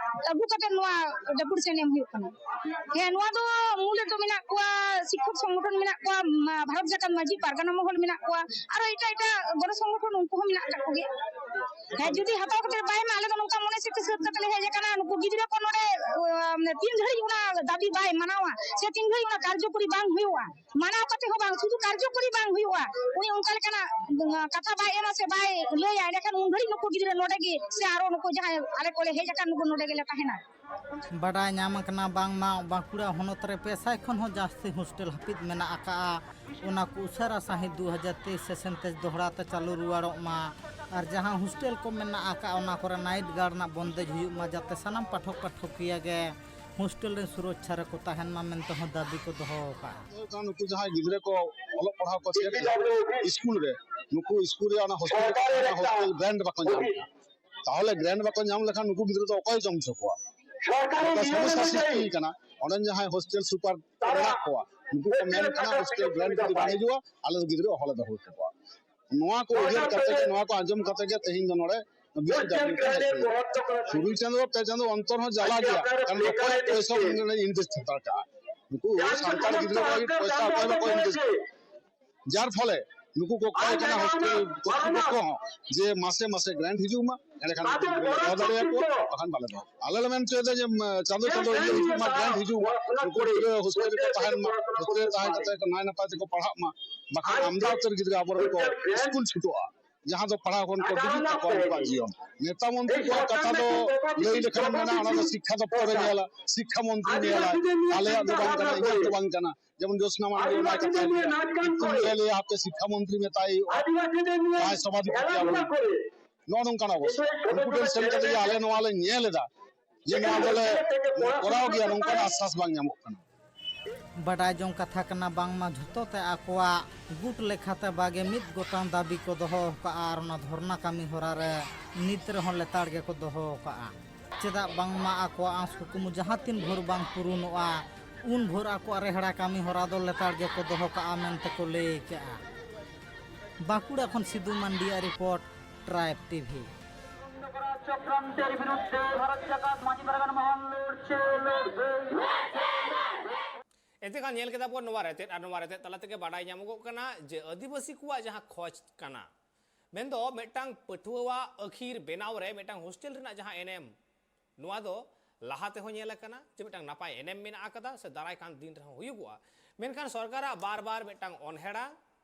ᱟᱹᱜᱩ ᱠᱟᱛᱮ ᱱᱚᱣᱟ ᱰᱮᱯᱩᱴᱮᱥᱚᱱ ᱮᱢ ᱦᱩᱭᱩᱜ ᱠᱟᱱᱟ᱾ ᱦᱮᱸ, ᱱᱚᱣᱟ ᱫᱚ ᱢᱩᱞ ᱨᱮᱫᱚ ᱢᱮᱱᱟᱜ ᱠᱚᱣᱟ, ᱥᱤᱠᱠᱷᱚᱠ ᱥᱚᱝᱜᱚᱴᱷᱚᱱ ᱢᱮᱱᱟᱜ ᱠᱚᱣᱟ, ᱢᱟ-, ᱵᱷᱟᱨᱚᱛ ᱡᱟᱠᱟᱛ ᱢᱟᱹᱡᱷᱤ ᱯᱟᱨᱜᱟᱱᱟ ᱢᱚᱦᱚᱞ ᱢᱮᱱᱟᱜ ᱠᱚᱣᱟ, ᱟᱨᱚ ᱮᱴᱟᱜ ᱮᱴᱟᱜ ᱜᱚᱱᱚ ᱥᱚᱝᱜᱚᱴᱷᱚᱱ ᱩᱱᱠᱩ ᱦᱚᱸ ᱢᱮᱱᱟᱜ ᱟᱠᱟᱫ ᱠᱚᱜᱮᱭᱟ᱾ ᱦᱮᱸ, ᱡᱩᱫᱤ ᱦᱟᱛᱟᱣ ᱠᱟᱛᱮ ᱵᱟᱭ ᱮᱢᱟ, ᱟᱞᱮ ᱫᱚ ᱱᱚᱝᱠᱟ ᱢᱚᱱᱮ ᱥᱤᱫᱷᱟᱹ ᱥᱟᱹᱛ ᱠᱟᱛᱮ ᱞᱮ ᱦᱮᱡ ᱟᱠᱟᱱᱟ, ᱱᱩᱠᱩ ᱜᱤᱫᱽᱨᱟᱹ ᱠᱚ ᱱᱚᱰᱮ, ᱟᱸ, ᱛᱤᱱ ᱜᱷᱟᱹᱲᱤᱡ ᱚᱱᱟ ᱫᱟᱹᱵᱤ ᱵᱟᱭ ᱢᱟᱱᱟᱣᱟ ᱥᱮ ᱛᱤᱱ ᱜᱷᱟᱹᱲᱤᱡ ᱚᱱᱟ ᱠᱟᱨᱡᱚᱠᱚᱨᱤ ᱵᱟᱝ ᱦᱩᱭᱩᱜᱼᱟ, ᱢᱟᱱᱟᱣ ᱠᱟᱛᱮ ᱦᱚᱸ ᱵᱟᱝ, ᱥᱩᱫᱷᱩ ᱠᱟᱨᱡᱚᱠᱚᱨᱤ ᱵᱟᱝ ᱦᱩᱭᱩᱜᱼᱟ, ᱩᱱᱤ ᱚᱱᱠᱟ ᱞᱮᱠᱟᱱᱟᱜ, ᱟᱸ, ᱠᱟᱛᱷᱟ ᱵᱟᱭ ᱮᱢᱟ ᱥᱮ ᱵᱟᱭ ᱞᱟᱹᱭᱟ, ᱮᱸᱰᱮᱠᱷᱟᱱ ᱩᱱ ᱜᱷᱟᱹᱲᱤᱡ ᱱᱩᱠᱩ ᱜᱤᱫᱽᱨᱟᱹ ᱱᱚᱰᱮ ᱜᱮ ᱥᱮ ᱟᱨᱚ ᱱᱩᱠᱩ ᱡᱟᱦᱟᱸᱭ ᱟᱞᱮ ᱠᱚᱞᱮ ᱦᱮᱡ ᱟᱠᱟᱱ, ᱱᱩᱠᱩ ᱱᱚᱰᱮ ᱜᱮᱞᱮ ᱛᱟᱦᱮᱱᱟ᱾ ᱵᱟᱰᱟᱭ ᱧᱟᱢ ᱟᱠᱟᱱᱟ ᱵᱟᱝᱢᱟ ᱵᱟᱸᱠᱩᱲᱟ ᱦᱚᱱᱚᱛ ᱨᱮ ᱯᱮ ᱥᱟᱭ ᱠᱷᱚᱱ ᱦᱚᱸ ᱡᱟᱹᱥᱛᱤ ᱦᱳᱥᱴᱮᱞ ᱦᱟᱹᱯᱤᱫ ᱢᱮᱱᱟᱜ ᱟᱠᱟᱫᱼᱟ᱾ ᱚᱱᱟ ᱠᱚ ᱩᱥᱟᱹᱨᱟ ᱥᱟᱺᱦᱤᱡ ᱫᱩ ᱦᱟᱡᱟᱨ ᱛᱮᱭᱤᱥ ᱥᱮᱥᱮᱱ ᱛᱮ ᱫᱚᱦᱲᱟ ᱛᱮ ᱪᱟᱹᱞᱩ ᱨᱩᱣᱟᱹᱲᱚᱜ ᱢᱟ᱾ ᱟᱨ ᱡᱟᱦᱟᱸ ᱦᱳᱥᱴᱮᱞ ᱠᱚ ᱢᱮᱱᱟᱜ ᱟᱠᱟᱫ, ᱚᱱᱟ ᱠᱚᱨᱮ ᱱᱟᱭᱤᱴ ᱜᱟᱨᱰ ᱨᱮᱱᱟᱜ ᱵᱚᱱᱫᱮᱡᱽ ᱦᱩᱭᱩᱜ ᱢᱟ, ᱡᱟᱛᱮ ᱥᱟᱱᱟᱢ ᱯᱟᱴᱷᱚᱠ ᱯᱟᱴᱷᱚᱠᱤᱭᱟᱹ ᱜᱮ ᱦᱳᱥᱴᱮᱞ ᱨᱮ ᱥᱩᱨᱚᱠᱪᱷᱟ ᱨᱮᱠᱚ ᱛᱟᱦᱮᱱ ᱢᱟ ᱢᱮᱱᱛᱮ ᱦᱚᱸ ᱫᱟᱹᱵᱤ ᱠᱚ ᱫᱚᱦᱚ ᱟᱠᱟᱫᱼᱟ᱾ ᱦᱩᱭᱩᱜ ᱠᱟᱱᱟ, ᱱᱩᱠᱩ ᱡᱟᱦᱟᱸᱭ ᱜᱤᱫᱽᱨᱟᱹ ᱠᱚ ᱚᱞᱚᱜ ᱯᱟᱲᱦᱟᱣ ᱠᱚ ᱪᱮᱫ ᱮᱫᱟ ᱥᱠᱩᱞ ᱨᱮ, ᱱᱩᱠᱩ ᱥᱠᱩᱞ ᱨᱮ ᱚᱱᱟ ᱦᱳᱥᱴᱮᱞ ᱨᱮ ᱦᱳᱥᱴᱮᱞ ᱜᱨᱮᱱᱴ ᱵᱟᱠᱚ ᱧᱟᱢ ᱮᱫᱟ᱾ ᱛᱟᱦᱚᱞᱮ ᱜᱨᱮᱱᱴ ᱵᱟᱠᱚ ᱧᱟᱢ ᱞᱮᱠᱷᱟᱱ ᱱᱩᱠᱩ ᱜᱤᱫᱽᱨᱟᱹ ᱫᱚ ᱚᱠᱚᱭ ᱡᱚᱢ ᱦᱚᱪᱚ ᱠᱚᱣᱟ? ᱥᱚᱨᱠᱟᱨᱤ ᱢᱤᱫᱴᱟᱝ ᱱᱤᱭᱚᱢ ᱥᱚᱢᱚᱥᱥᱟ ᱚᱱᱩᱡᱟᱭᱤ ᱥᱨᱤᱥᱴᱤ ᱠᱟᱱᱟ᱾ ᱚᱸᱰᱮ ᱡᱟᱦᱟᱸᱭ ᱦᱳᱥᱴᱮᱞ ᱥᱩᱯᱟᱨ ᱛᱟᱨᱟ ᱢᱮᱱᱟᱜ ᱠᱚᱣᱟ, ᱱᱩᱠᱩ ᱠᱚ ᱢᱮᱱ ᱠᱟᱱᱟ ᱦᱳᱥᱴᱮᱞ ᱜᱨᱮᱱᱴ ᱡᱩᱫᱤ ᱵᱟᱝ ᱦᱤᱡᱩᱜᱼᱟ, ᱟᱞᱮ ᱫᱚ ᱜᱤᱫᱽᱨᱟᱹ ᱚᱦᱚᱞᱮ ᱫᱚᱦᱚ ᱦᱚᱪᱚ ᱠᱚᱣᱟ᱾ ᱱᱚᱣᱟ ᱠᱚ ᱩᱭᱦᱟᱹᱨ ᱠᱟᱛᱮ ᱜᱮ, ᱱᱚᱣᱟ ᱠᱚ ᱟᱸᱡᱚᱢ ᱠᱟᱛᱮ ᱜᱮ ᱛᱮᱦᱮᱧ ᱫᱚ ᱱᱚᱰᱮ ᱵᱤᱥᱤ ᱰᱟᱵᱞᱤᱭᱩ ᱠᱚ ᱦᱮᱡ ᱦᱩᱭᱩᱜᱼᱟ᱾ ᱛᱩᱨᱩᱭ ᱪᱟᱸᱫᱚ, ᱯᱮ ᱪᱟᱸᱫᱚ ᱚᱱᱛᱚᱨ ᱦᱚᱸ ᱡᱟᱞᱟ ᱜᱮᱭᱟ, ᱠᱟᱨᱚᱱ ᱚᱠᱚᱭ ᱯᱚᱭᱥᱟ ᱩᱱᱟᱹᱜ ᱤᱱᱵᱷᱮᱥᱴ ᱦᱟᱛᱟᱲ ᱠᱟᱜᱼᱟ? ᱱᱩᱠᱩ ᱥᱟᱱᱛᱟᱲ ᱜᱤᱫᱽᱨᱟᱹ ᱠᱚ ᱞᱟᱹᱜᱤᱫ ᱯᱚᱭᱥᱟ ᱚᱠᱚᱭ ᱵᱟᱠᱚ ᱤᱱᱵᱷᱮᱥᱴ ᱡᱟᱨ ᱯᱷᱚᱞᱮ ᱱᱩᱠᱩ ᱠᱚ ᱠᱚᱭ ᱠᱟᱱᱟ ᱦᱳᱥᱴᱮᱞ ᱠᱚᱨᱛᱨᱤᱯᱚᱠᱠᱷᱚ ᱦᱚᱸ ᱡᱮ ᱢᱟᱥᱮ ᱢᱟᱥᱮ ᱜᱨᱟᱱᱴ ᱦᱤᱡᱩᱜ ᱢᱟ, ᱮᱸᱰᱮᱠᱷᱟᱱ ᱩᱱᱠᱩ ᱠᱚ ᱫᱚᱦᱚ ᱫᱟᱲᱮᱭᱟᱠᱚᱣᱟ, ᱵᱟᱠᱷᱟᱱ ᱵᱟᱞᱮ ᱫᱚᱦᱚ᱾ ᱟᱞᱮ ᱞᱮ ᱢᱮᱱ ᱦᱚᱪᱚᱭᱮᱫᱟ ᱡᱮ, ᱩᱢ, ᱪᱟᱸᱫᱚ ᱪᱟᱸᱫᱚ ᱤᱭᱟᱹ ᱦᱤᱡᱩᱜ ᱢᱟ, ᱜᱨᱟᱱᱴ ᱦᱤᱡᱩᱜ ᱢᱟ, ᱱᱩᱠᱩ ᱜᱤᱫᱽᱨᱟᱹ ᱦᱳᱥᱴᱮᱞ ᱨᱮᱠᱚ ᱛᱟᱦᱮᱱ ᱢᱟ, ᱦᱳᱥᱴᱮᱞ ᱨᱮ ᱛᱟᱦᱮᱸ ᱠᱟᱛᱮ ᱠᱚ ᱱᱟᱭ ᱱᱟᱯᱟᱭ ᱛᱮᱠᱚ ᱯᱟᱲᱦᱟᱜ ᱢᱟ, ᱵᱟᱠᱷᱟᱱ ᱟᱢᱫᱟ ᱩᱛᱟᱹᱨ ᱜᱤᱫᱽᱨᱟᱹ ᱟᱵᱚᱨᱮᱱ ᱠᱚ ᱥᱠᱩᱞ ᱪᱷᱩᱴᱚᱜᱼᱟ, ᱡᱟᱦᱟᱸ ᱫᱚ ᱯᱟᱲᱦᱟᱣ ᱠᱷᱚᱱ ᱠᱚ ᱰᱩᱵᱩᱡ ᱛᱟᱠᱚᱣᱟ ᱩᱱᱠᱩᱣᱟᱜ ᱡᱤᱭᱚᱱ᱾ ᱱᱮᱛᱟ ᱢᱚᱱᱛᱨᱤ ᱠᱚᱣᱟᱜ ᱠᱟᱛᱷᱟ ᱫᱚ ᱞᱟᱹᱭ ᱞᱮᱠᱷᱟᱱ ᱢᱮᱱᱟ, ᱚᱱᱟ ᱫᱚ ᱥᱤᱠᱠᱷᱟ ᱫᱚᱯᱛᱚᱨᱮ ᱧᱮᱞᱟ, ᱥᱤᱠᱠᱷᱟ ᱢᱚᱱᱛᱨᱤ ᱧᱮᱞᱟ, ᱟᱞᱮᱭᱟᱜ ᱫᱚ ᱵᱟᱝ ᱠᱟᱱᱟ, ᱤᱧᱟᱹᱜ ᱫᱚ ᱵᱟᱝ ᱠᱟᱱᱟ᱾ ᱡᱮᱢᱚᱱ ᱡᱳᱥᱱᱟ ᱢᱟᱱᱰᱤ ᱚᱱᱟ ᱠᱟᱛᱷᱟᱭ ᱞᱟᱹᱭᱟ, ᱤᱧ ᱞᱟᱹᱭᱟ, ᱦᱟᱯᱮ ᱥᱤᱠᱠᱷᱟ ᱢᱚᱱᱛᱨᱤ ᱢᱮᱛᱟᱭ ᱦᱩᱭᱩᱜᱼᱟ, ᱡᱟᱦᱟᱸᱭ ᱥᱚᱵᱷᱟᱯᱚᱛᱤ ᱟᱵᱚ᱾ ᱱᱚᱜᱼᱚ ᱱᱚᱝᱠᱟᱱ ᱚᱵᱚᱥᱛᱷᱟ᱾ ᱩᱱᱠᱩ ᱴᱷᱮᱱ ᱥᱮᱱ ᱠᱟᱛᱮ ᱡᱮ ᱟᱞᱮ ᱱᱚᱣᱟ ᱞᱮ ᱧᱮᱞ ᱮᱫᱟ, ᱡᱮ ᱱᱚᱣᱟ ᱫᱚᱞᱮ ᱠᱚᱨᱟᱣ ᱜᱮᱭᱟ, ᱱᱚᱝᱠᱟᱱ ᱟᱥᱥᱟᱥ ᱵᱟᱝ ᱧᱟᱢᱚᱜ ᱠᱟᱱᱟ᱾ ᱵᱟᱰᱟᱭ ᱡᱚᱝ ᱠᱟᱛᱷᱟ ᱠᱟᱱᱟ, ᱵᱟᱝᱢᱟ ᱡᱷᱚᱛᱚ ᱛᱮ ᱟᱠᱚᱣᱟᱜ ᱜᱩᱴ ᱞᱮᱠᱷᱟᱛᱮ ᱵᱟᱜᱮ ᱢᱤᱫ ᱜᱚᱴᱟᱝ ᱫᱟᱹᱵᱤ ᱠᱚ ᱫᱚᱦᱚ ᱟᱠᱟᱫᱼᱟ ᱟᱨ ᱚᱱᱟ ᱫᱷᱚᱨᱱᱟ ᱠᱟᱹᱢᱤ ᱦᱚᱨᱟ ᱨᱮ ᱱᱤᱛ ᱨᱮᱦᱚᱸ ᱞᱮᱛᱟᱲ ᱜᱮᱠᱚ ᱫᱚᱦᱚ ᱟᱠᱟᱫᱼᱟ᱾ ᱪᱮᱫᱟᱜ ᱵᱟᱝᱢᱟ ᱟᱠᱚᱣᱟᱜ ᱟᱸᱥ ᱠᱩᱠᱢᱩ ᱡᱟᱦᱟᱸ ᱛᱤᱱ ᱵᱷᱳᱨ ᱵᱟᱝ ᱯᱩᱨᱩᱱᱚᱜᱼᱟ, ᱩᱱ ᱵᱷᱳᱨ ᱟᱠᱚᱣᱟᱜ ᱨᱮᱦᱲᱟ ᱠᱟᱹᱢᱤ ᱦᱚᱨᱟ ᱫᱚ ᱞᱮᱛᱟᱲ ᱜᱮᱠᱚ ᱫᱚᱦᱚ ᱠᱟᱜᱼᱟ ᱢᱮᱱᱛᱮ ᱠᱚ ᱞᱟᱹᱭ ᱠᱟᱜᱼᱟ᱾ ᱵᱟᱸᱠᱩᱲᱟ ᱠᱷᱚᱱ ᱥᱤᱫᱩ ᱢᱟᱱᱰᱤᱭᱟᱜ ᱨᱤᱯᱳᱨᱴ, ᱴᱨᱟᱭᱤᱵᱽ ᱴᱤᱵᱷᱤ᱾ চক্রান্তের বিরুদ্ধে ভারত জাকাত মাঝি পারগান মহল লড়ছে লড়বে। ᱮᱱᱛᱮ ᱠᱷᱟᱱ ᱧᱮᱞ ᱠᱮᱫᱟ ᱵᱚᱱ ᱱᱚᱣᱟ ᱨᱮᱛᱮᱫ, ᱟᱨ ᱱᱚᱣᱟ ᱨᱮᱛᱮᱫ ᱛᱟᱞᱟ ᱛᱮᱜᱮ ᱵᱟᱰᱟᱭ ᱧᱟᱢᱚᱜᱚᱜ ᱠᱟᱱᱟ ᱡᱮ ᱟᱹᱫᱤᱵᱟᱹᱥᱤ ᱠᱚᱣᱟᱜ ᱡᱟᱦᱟᱸ ᱠᱷᱚᱡᱽ ᱠᱟᱱᱟ, ᱢᱮᱱᱫᱚ ᱢᱤᱫᱴᱟᱝ ᱯᱟᱹᱴᱷᱩᱣᱟᱹᱣᱟᱜ ᱟᱹᱠᱷᱤᱨ ᱵᱮᱱᱟᱣ ᱨᱮ ᱢᱤᱫᱴᱟᱝ ᱦᱳᱥᱴᱮᱞ ᱨᱮᱱᱟᱜ ᱡᱟᱦᱟᱸ ᱮᱱᱮᱢ, ᱱᱚᱣᱟ ᱫᱚ ᱞᱟᱦᱟ ᱛᱮᱦᱚᱸ ᱧᱮᱞ ᱟᱠᱟᱱᱟ ᱡᱮ ᱢᱤᱫᱴᱟᱝ ᱱᱟᱯᱟᱭ ᱮᱱᱮᱢ ᱢᱮᱱᱟᱜ ᱟᱠᱟᱫᱟ ᱥᱮ ᱫᱟᱨᱟᱭ ᱠᱟᱱ ᱫᱤᱱ ᱨᱮᱦᱚᱸ ᱦᱩᱭᱩᱜᱚᱜᱼᱟ, ᱢᱮᱱᱠᱷᱟᱱ ᱥᱚᱨᱠᱟᱨᱟᱜ ᱵᱟᱨ ᱵᱟᱨ ᱢᱤᱫᱴᱟᱝ ᱚᱱᱦᱮᱲᱟ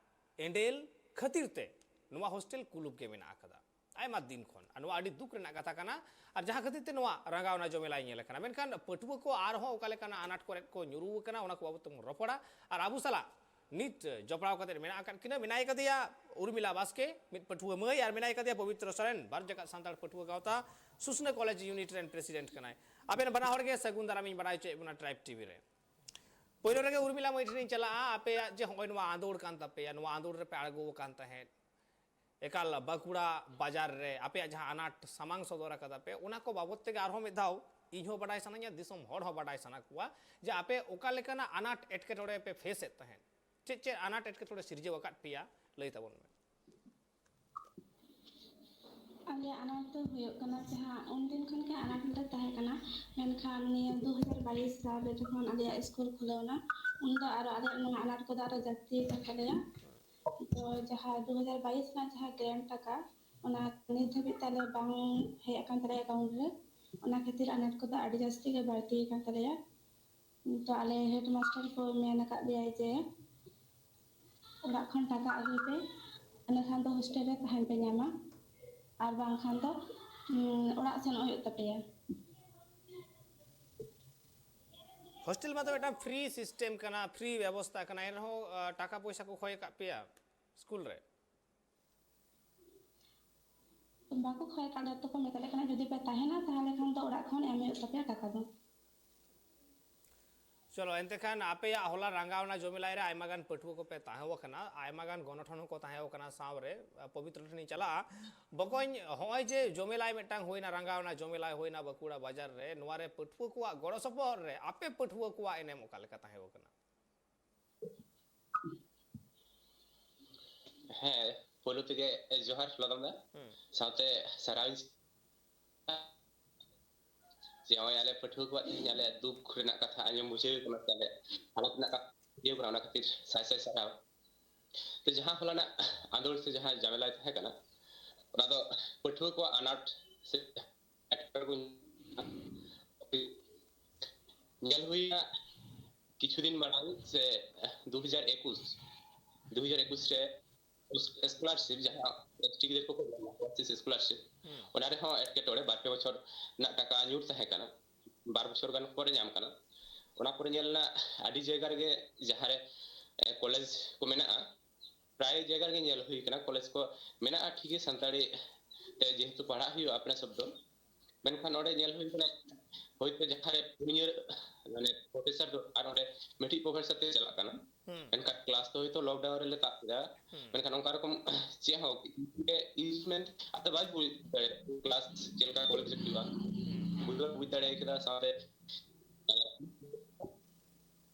ᱮᱸᱰᱮᱞ ᱠᱷᱟᱹᱛᱤᱨ ᱛᱮ ᱱᱚᱣᱟ ᱦᱳᱥᱴᱮᱞ ᱠᱩᱞᱩᱯ ᱜᱮ ᱢᱮᱱᱟᱜ ᱟᱠᱟᱫᱟ ᱟᱭᱢᱟ ᱫᱤᱱ ᱠᱷᱚᱱ᱾ ᱟᱨ ᱱᱚᱣᱟ ᱟᱹᱰᱤ ᱫᱩᱠ ᱨᱮᱱᱟᱜ ᱠᱟᱛᱷᱟ ᱠᱟᱱᱟ, ᱟᱨ ᱡᱟᱦᱟᱸ ᱠᱷᱟᱹᱛᱤᱨ ᱛᱮ ᱱᱚᱣᱟ ᱨᱟᱸᱜᱟᱣᱱᱟ ᱡᱚᱢᱮᱞᱟᱭ ᱧᱮᱞ ᱟᱠᱟᱱᱟ᱾ ᱢᱮᱱᱠᱷᱟᱱ ᱯᱟᱹᱴᱷᱩᱣᱟᱹ ᱠᱚ ᱟᱨᱦᱚᱸ ᱚᱠᱟ ᱞᱮᱠᱟᱱᱟᱜ ᱟᱱᱟᱴ ᱠᱚᱨᱮ ᱠᱚ ᱧᱩᱨᱩ ᱟᱠᱟᱱᱟ, ᱚᱱᱟ ᱠᱚ ᱵᱟᱵᱚᱛ ᱛᱮᱵᱚᱱ ᱨᱚᱯᱚᱲᱟ᱾ ᱟᱨ ᱟᱵᱚ ᱥᱟᱞᱟᱜ ᱱᱤᱛ ᱡᱚᱯᱲᱟᱣ ᱠᱟᱛᱮ ᱢᱮᱱᱟᱜ ᱟᱠᱟᱫ ᱠᱤᱱᱟ, ᱢᱮᱱᱟᱭ ᱠᱟᱫᱮᱭᱟ ᱩᱨᱢᱤᱞᱟ ᱵᱟᱥᱠᱮ, ᱢᱤᱫ ᱯᱟᱹᱴᱷᱩᱣᱟᱹ ᱢᱟᱹᱭ, ᱟᱨ ᱢᱮᱱᱟᱭ ᱠᱟᱫᱮᱭᱟ ᱯᱚᱵᱤᱛᱨᱚ ᱥᱚᱨᱮᱱ, ᱵᱟᱨ ᱡᱟᱠᱟᱛ ᱥᱟᱱᱛᱟᱲ ᱯᱟᱹᱴᱷᱩᱣᱟᱹ ᱜᱟᱶᱛᱟ ᱥᱩᱥᱱᱟᱹ ᱠᱚᱞᱮᱡᱽ ᱭᱩᱱᱤᱴ ᱨᱮᱱ ᱯᱨᱮᱥᱤᱰᱮᱱᱴ ᱠᱟᱱᱟᱭ᱾ ᱟᱵᱮᱱ ᱵᱟᱱᱟ ᱦᱚᱲ ᱜᱮ ᱥᱟᱹᱜᱩᱱ ᱫᱟᱨᱟᱢ ᱤᱧ ᱵᱟᱲᱟᱭ ᱦᱚᱪᱚᱭᱮᱫ ᱵᱚᱱᱟ ᱴᱨᱟᱭᱤᱵᱽ ᱴᱤᱵᱷᱤ ᱨᱮ᱾ ᱯᱳᱭᱞᱳ ᱨᱮᱜᱮ ᱩᱨᱢᱤᱞᱟ ᱢᱟᱹᱭ ᱴᱷᱮᱱ ᱤᱧ ᱪᱟᱞᱟᱜᱼᱟ, ᱟᱯᱮᱭᱟᱜ ᱡᱮ ᱦᱚᱸᱜᱼᱚᱭ ᱱᱚᱣᱟ ᱟᱸᱫᱳᱲ ᱠᱟᱱ ᱛᱟᱯᱮᱭᱟ, ᱱᱚᱣᱟ ᱟᱸᱫᱳᱲ ᱨᱮᱯᱮ ᱟᱬᱜᱚ ᱟᱠᱟᱱ ᱛᱟᱦᱮᱸᱫ, ᱮᱠᱟᱞ ᱵᱟᱸᱠᱩᱲᱟ ᱵᱟᱡᱟᱨ ᱨᱮ ᱟᱯᱮᱭᱟᱜ ᱡᱟᱦᱟᱸ ᱟᱱᱟᱴ ᱥᱟᱢᱟᱝ ᱥᱚᱫᱚᱨ ᱟᱠᱟᱫᱟ ᱯᱮ, ᱚᱱᱟ ᱠᱚ ᱵᱟᱵᱚᱛ ᱛᱮᱜᱮ ᱟᱨᱦᱚᱸ ᱢᱤᱫ ᱫᱷᱟᱣ ᱤᱧ ᱦᱚᱸ ᱵᱟᱰᱟᱭ ᱥᱟᱱᱟᱧᱟ, ᱫᱤᱥᱚᱢ ᱦᱚᱲ ᱦᱚᱸ ᱵᱟᱰᱟᱭ ᱥᱟᱱᱟ ᱠᱚᱣᱟ ᱡᱮ ᱟᱯᱮ ᱚᱠᱟ ᱞᱮᱠᱟᱱᱟᱜ ᱟᱱᱟᱴ ᱮᱴᱠᱮᱴᱚᱬᱮ ᱯᱮ ᱯᱷᱮᱥ ᱮᱫ ᱛᱟᱦᱮᱸᱫ, ᱪᱮᱫ ᱪᱮᱫ ᱟᱱᱟᱴ ᱮᱴᱠᱮᱴᱚᱬᱮ ᱥᱤᱨᱡᱟᱹᱣ ᱟᱠᱟᱫ ᱯᱮᱭᱟ, ᱞᱟᱹᱭ ᱛᱟᱵᱚᱱ ᱢᱮ᱾ ᱟᱞᱮᱭᱟᱜ ᱟᱱᱟᱴ ᱫᱚ ᱦᱩᱭᱩᱜ ᱠᱟᱱᱟ, ᱡᱟᱦᱟᱸ ᱩᱱᱫᱤᱱ ᱠᱷᱚᱱ ᱜᱮ ᱟᱱᱟᱴ ᱞᱮ ᱛᱟᱦᱮᱸ ᱠᱟᱱᱟ, ᱢᱮᱱᱠᱷᱟᱱ ᱱᱤᱭᱟᱹ ᱫᱩ ᱦᱟᱡᱟᱨ ᱵᱟᱭᱤᱥ ᱥᱟᱞ ᱨᱮ ᱡᱚᱠᱷᱚᱱ ᱟᱞᱮᱭᱟᱜ ᱥᱠᱩᱞ ᱠᱷᱩᱞᱟᱹᱣ ᱮᱱᱟ, ᱩᱱᱫᱚ ᱟᱨᱚ ᱟᱞᱮᱭᱟᱜ ᱱᱚᱣᱟ ᱟᱱᱟᱴ ᱠᱚᱫᱚ ᱟᱨᱚ ᱡᱟᱹᱥᱛᱤ ᱟᱠᱟᱱ ᱛᱟᱞᱮᱭᱟ᱾ ᱛᱚ ᱡᱟᱦᱟᱸ ᱫᱩ ᱦᱟᱡᱟᱨ ᱵᱟᱭᱤᱥ ᱨᱮᱱᱟᱜ ᱡᱟᱦᱟᱸ ᱜᱨᱮᱱᱴ ᱴᱟᱠᱟ, ᱚᱱᱟ ᱱᱤᱛ ᱫᱷᱟᱹᱵᱤᱡ ᱛᱮ ᱟᱞᱮ ᱵᱟᱝ ᱦᱮᱡ ᱟᱠᱟᱱ ᱛᱟᱞᱮᱭᱟ ᱮᱠᱟᱣᱩᱱᱴ ᱨᱮ᱾ ᱚᱱᱟ ᱠᱷᱟᱹᱛᱤᱨ ᱟᱱᱟᱴ ᱠᱚᱫᱚ ᱟᱹᱰᱤ ᱡᱟᱹᱥᱛᱤ ᱜᱮ ᱵᱟᱹᱲᱛᱤ ᱟᱠᱟᱱ ᱛᱟᱞᱮᱭᱟ᱾ ᱛᱚ ᱟᱞᱮ ᱦᱮᱰ ᱢᱟᱥᱴᱟᱨ ᱠᱚ ᱢᱮᱱ ᱟᱠᱟᱫ ᱞᱮᱭᱟᱭ ᱡᱮ ᱚᱲᱟᱜ ᱠᱷᱚᱱ ᱴᱟᱠᱟ ᱟᱹᱜᱩᱭ ᱯᱮ, ᱤᱱᱟᱹᱠᱷᱟᱱ ᱫᱚ ᱦᱳᱥᱴᱮᱞ ᱨᱮ ᱛᱟᱦᱮᱱ ᱯᱮ ᱧᱟᱢᱟ, ᱟᱨ ᱵᱟᱝᱠᱷᱟᱱ ᱫᱚ ᱩᱸ, ᱚᱲᱟᱜ ᱥᱮᱱᱚᱜ ᱦᱩᱭᱩᱜ ᱛᱟᱯᱮᱭᱟ᱾ ᱦᱳᱥᱴᱮᱞ ᱢᱟ ᱫᱚ ᱢᱤᱫᱴᱟᱝ ᱯᱷᱨᱤ ᱥᱤᱥᱴᱮᱢ ᱠᱟᱱᱟ, ᱯᱷᱨᱤ ᱵᱮᱵᱚᱥᱛᱟ ᱠᱟᱱᱟ, ᱮᱱᱨᱮᱦᱚᱸ ᱟᱸ, ᱴᱟᱠᱟ ᱯᱚᱭᱥᱟ ᱠᱚ ᱠᱷᱚᱭ ᱟᱠᱟᱫ ᱯᱮᱭᱟ ᱥᱠᱩᱞ ᱨᱮ? ᱵᱟᱠᱚ ᱠᱷᱚᱭ ᱟᱠᱟᱫ ᱞᱮᱭᱟ, ᱛᱚᱠᱚ ᱢᱮᱛᱟᱞᱮ ᱠᱟᱱᱟ ᱡᱩᱫᱤ ᱯᱮ ᱛᱟᱦᱮᱱᱟ ᱛᱟᱦᱚᱞᱮ ᱠᱷᱟᱱ ᱫᱚ ᱚᱲᱟᱜ ᱠᱷᱚᱱ ᱮᱢ ᱦᱩᱭᱩᱜ ᱛᱟᱯᱮᱭᱟ ᱴᱟᱠᱟ ᱫᱚ᱾ ᱪᱚᱞᱚ, ᱮᱱᱛᱮ ᱠᱷᱟᱱ ᱟᱯᱮᱭᱟᱜ ᱦᱚᱞᱟ ᱨᱟᱸᱜᱟᱣᱱᱟ ᱡᱚᱢᱮᱞᱟᱭ ᱨᱮ ᱟᱭᱢᱟ ᱜᱟᱱ ᱯᱟᱹᱴᱷᱩᱣᱟᱹ ᱠᱚᱯᱮ ᱛᱟᱦᱮᱸ ᱠᱟᱱᱟ, ᱟᱭᱢᱟ ᱜᱟᱱ ᱜᱚᱱᱚᱴᱷᱚᱱ ᱦᱚᱸᱠᱚ ᱛᱟᱦᱮᱸ ᱠᱟᱱᱟ ᱥᱟᱶ ᱨᱮ᱾ ᱯᱚᱵᱤᱛᱨᱚ ᱴᱷᱮᱱᱤᱧ ᱪᱟᱞᱟᱜᱼᱟ᱾ ᱵᱚᱠᱚᱧ, ᱦᱚᱸᱜᱼᱚᱭ ᱡᱮ ᱡᱚᱢᱮᱞᱟᱭ ᱢᱤᱫᱴᱟᱝ ᱦᱩᱭᱱᱟ, ᱨᱟᱸᱜᱟᱣᱱᱟ ᱡᱚᱢᱮᱞᱟᱭ ᱦᱩᱭᱱᱟ ᱵᱟᱸᱠᱩᱲᱟ ᱵᱟᱡᱟᱨ ᱨᱮ, ᱱᱚᱣᱟ ᱨᱮ ᱯᱟᱹᱴᱷᱩᱣᱟᱹ ᱠᱚᱣᱟᱜ ᱜᱚᱲᱚ ᱥᱚᱯᱚᱦᱚᱫ ᱨᱮ ᱟᱯᱮ ᱯᱟᱹᱴᱷᱩᱣᱟᱹ ᱠᱚᱣᱟᱜ ᱮᱱᱮᱢ ᱚᱠᱟ ᱞᱮᱠᱟ ᱛᱟᱦᱮᱸ ᱠᱟᱱᱟ? ᱦᱮᱸ, ᱯᱳᱭᱞᱳ ᱛᱮᱜᱮ ᱡᱚᱦᱟᱨ ᱞᱟᱫᱚᱢ ᱫᱟ᱾ ᱦᱩᱸ᱾ ᱥᱟᱶᱛᱮ ᱥᱟᱨᱦᱟᱣᱤᱧ ᱡᱮ ᱱᱚᱜᱼᱚᱭ ᱟᱞᱮ ᱯᱟᱹᱴᱷᱩᱣᱟᱹ ᱠᱚᱣᱟᱜ ᱛᱮᱦᱮᱧ ᱟᱞᱮᱭᱟᱜ ᱫᱩᱠ ᱨᱮᱱᱟᱜ ᱠᱟᱛᱷᱟ ᱟᱸᱡᱚᱢ ᱵᱩᱡᱷᱟᱹᱣ ᱠᱟᱱᱟ, ᱥᱮ ᱟᱞᱮᱭᱟᱜ ᱦᱟᱞᱚᱛ ᱨᱮᱱᱟᱜ ᱠᱟᱛᱷᱟ ᱵᱩᱡᱷᱟᱹᱣ ᱠᱟᱱᱟ, ᱚᱱᱟ ᱠᱷᱟᱹᱛᱤᱨ ᱥᱟᱭ ᱥᱟᱭ ᱥᱟᱨᱦᱟᱣ᱾ ᱛᱚ, ᱡᱟᱦᱟᱸ ᱦᱚᱞᱟᱱᱟᱜ ᱟᱸᱫᱳᱲ ᱥᱮ ᱡᱟᱦᱟᱸ ᱡᱟᱢᱮᱞᱟ ᱛᱟᱦᱮᱸ ᱠᱟᱱᱟ, ᱚᱱᱟ ᱫᱚ ᱯᱟᱹᱴᱷᱩᱣᱟᱹ ᱠᱚᱣᱟᱜ ᱟᱱᱟᱴ ᱥᱮ ᱮᱴᱠᱮᱴᱚᱬᱮ ᱠᱚ ᱧᱮᱞ ᱦᱩᱭᱱᱟ ᱠᱤᱪᱷᱩ ᱫᱤᱱ ᱢᱟᱲᱟᱝ, ᱥᱮ ᱫᱩ ᱦᱟᱡᱟᱨ ᱮᱠᱩᱥ, ᱫᱩ ᱦᱟᱡᱟᱨ ᱮᱠᱩᱥ ᱨᱮ ᱥᱠᱚᱞᱟᱨᱥᱤᱯ, ᱡᱟᱦᱟᱸ ᱮᱥ ᱴᱤ ᱜᱤᱫᱽᱨᱟᱹ ᱠᱚᱠᱚ ᱧᱟᱢᱟ, ᱳᱭᱮᱥᱤᱥ ᱥᱠᱚᱞᱟᱨᱥᱤᱯ, ᱦᱩᱸ᱾ ᱚᱱᱟ ᱨᱮᱦᱚᱸ ᱮᱴᱠᱮᱴᱚᱬᱮ, ᱵᱟᱨ ᱯᱮ ᱵᱚᱪᱷᱚᱨ ᱨᱮᱱᱟᱜ ᱴᱟᱠᱟ ᱧᱩᱨ ᱛᱟᱦᱮᱸ ᱠᱟᱱᱟ, ᱵᱟᱨ ᱵᱚᱪᱷᱚᱨ ᱜᱟᱱ ᱯᱚᱨᱮ ᱧᱟᱢ ᱠᱟᱱᱟ᱾ ᱚᱱᱟ ᱯᱚᱨᱮ ᱧᱮᱞ ᱮᱱᱟ ᱟᱹᱰᱤ ᱡᱟᱭᱜᱟ ᱨᱮᱜᱮ ᱡᱟᱦᱟᱸᱨᱮ, ᱮ, ᱠᱚᱞᱮᱡᱽ ᱠᱚ ᱢᱮᱱᱟᱜᱼᱟ, ᱯᱨᱟᱭ ᱡᱟᱭᱜᱟ ᱨᱮᱜᱮ ᱧᱮᱞ ᱦᱩᱭ ᱠᱟᱱᱟ, ᱠᱚᱞᱮᱡᱽ ᱠᱚ ᱢᱮᱱᱟᱜᱼᱟ ᱴᱷᱤᱠ ᱜᱮ, ᱥᱟᱱᱛᱟᱲᱤ ᱛᱮ ᱡᱮᱦᱮᱛᱩ ᱯᱟᱲᱦᱟᱜ ᱦᱩᱭᱩᱜᱼᱟ ᱟᱯᱱᱟ ᱥᱚᱵᱫᱚ, ᱢᱮᱱᱠᱷᱟᱱ ᱚᱸᱰᱮ ᱧᱮᱞ ᱦᱩᱭ ᱠᱟᱱᱟ ᱦᱳᱭᱛᱳ ᱡᱟᱦᱟᱸᱨᱮ ᱯᱩᱱᱭᱟᱹ ᱢᱟᱱᱮ ᱯᱨᱚᱯᱷᱮᱥᱚᱨ ᱫᱚᱨᱠᱟᱨ, ᱚᱸᱰᱮ ᱢᱤᱫᱴᱤᱡ ᱯᱨᱚᱯᱷᱮᱥᱚᱨ ᱛᱮ ᱪᱟᱞᱟᱜ ᱠᱟᱱᱟ᱾ ᱦᱩᱸ᱾ ᱢᱮᱱᱠᱷᱟᱱ ᱠᱞᱟᱥ ᱫᱚ ᱦᱳᱭᱛᱳ ᱞᱚᱠᱰᱟᱣᱩᱱ ᱨᱮᱞᱮ ᱛᱟᱵ ᱠᱮᱫᱟ, ᱦᱩᱸ᱾ ᱢᱮᱱᱠᱷᱟᱱ ᱚᱱᱠᱟ ᱨᱚᱠᱚᱢ ᱪᱮᱫ ᱦᱚᱸ ᱤᱱᱥᱴᱨᱩᱢᱮᱱᱴ ᱟᱫᱚ ᱵᱟᱭ ᱵᱩᱡᱽ ᱫᱟᱲᱮᱭᱟᱜᱼᱟ ᱠᱞᱟᱥ ᱪᱮᱫ ᱞᱮᱠᱟ ᱠᱚᱞᱮᱡᱽ ᱨᱮ ᱦᱩᱭᱩᱜᱼᱟ, ᱵᱩᱡᱽ ᱵᱟᱭ ᱵᱩᱡᱽ ᱫᱟᱲᱮ ᱠᱮᱫᱟ᱾ ᱥᱟᱶᱛᱮ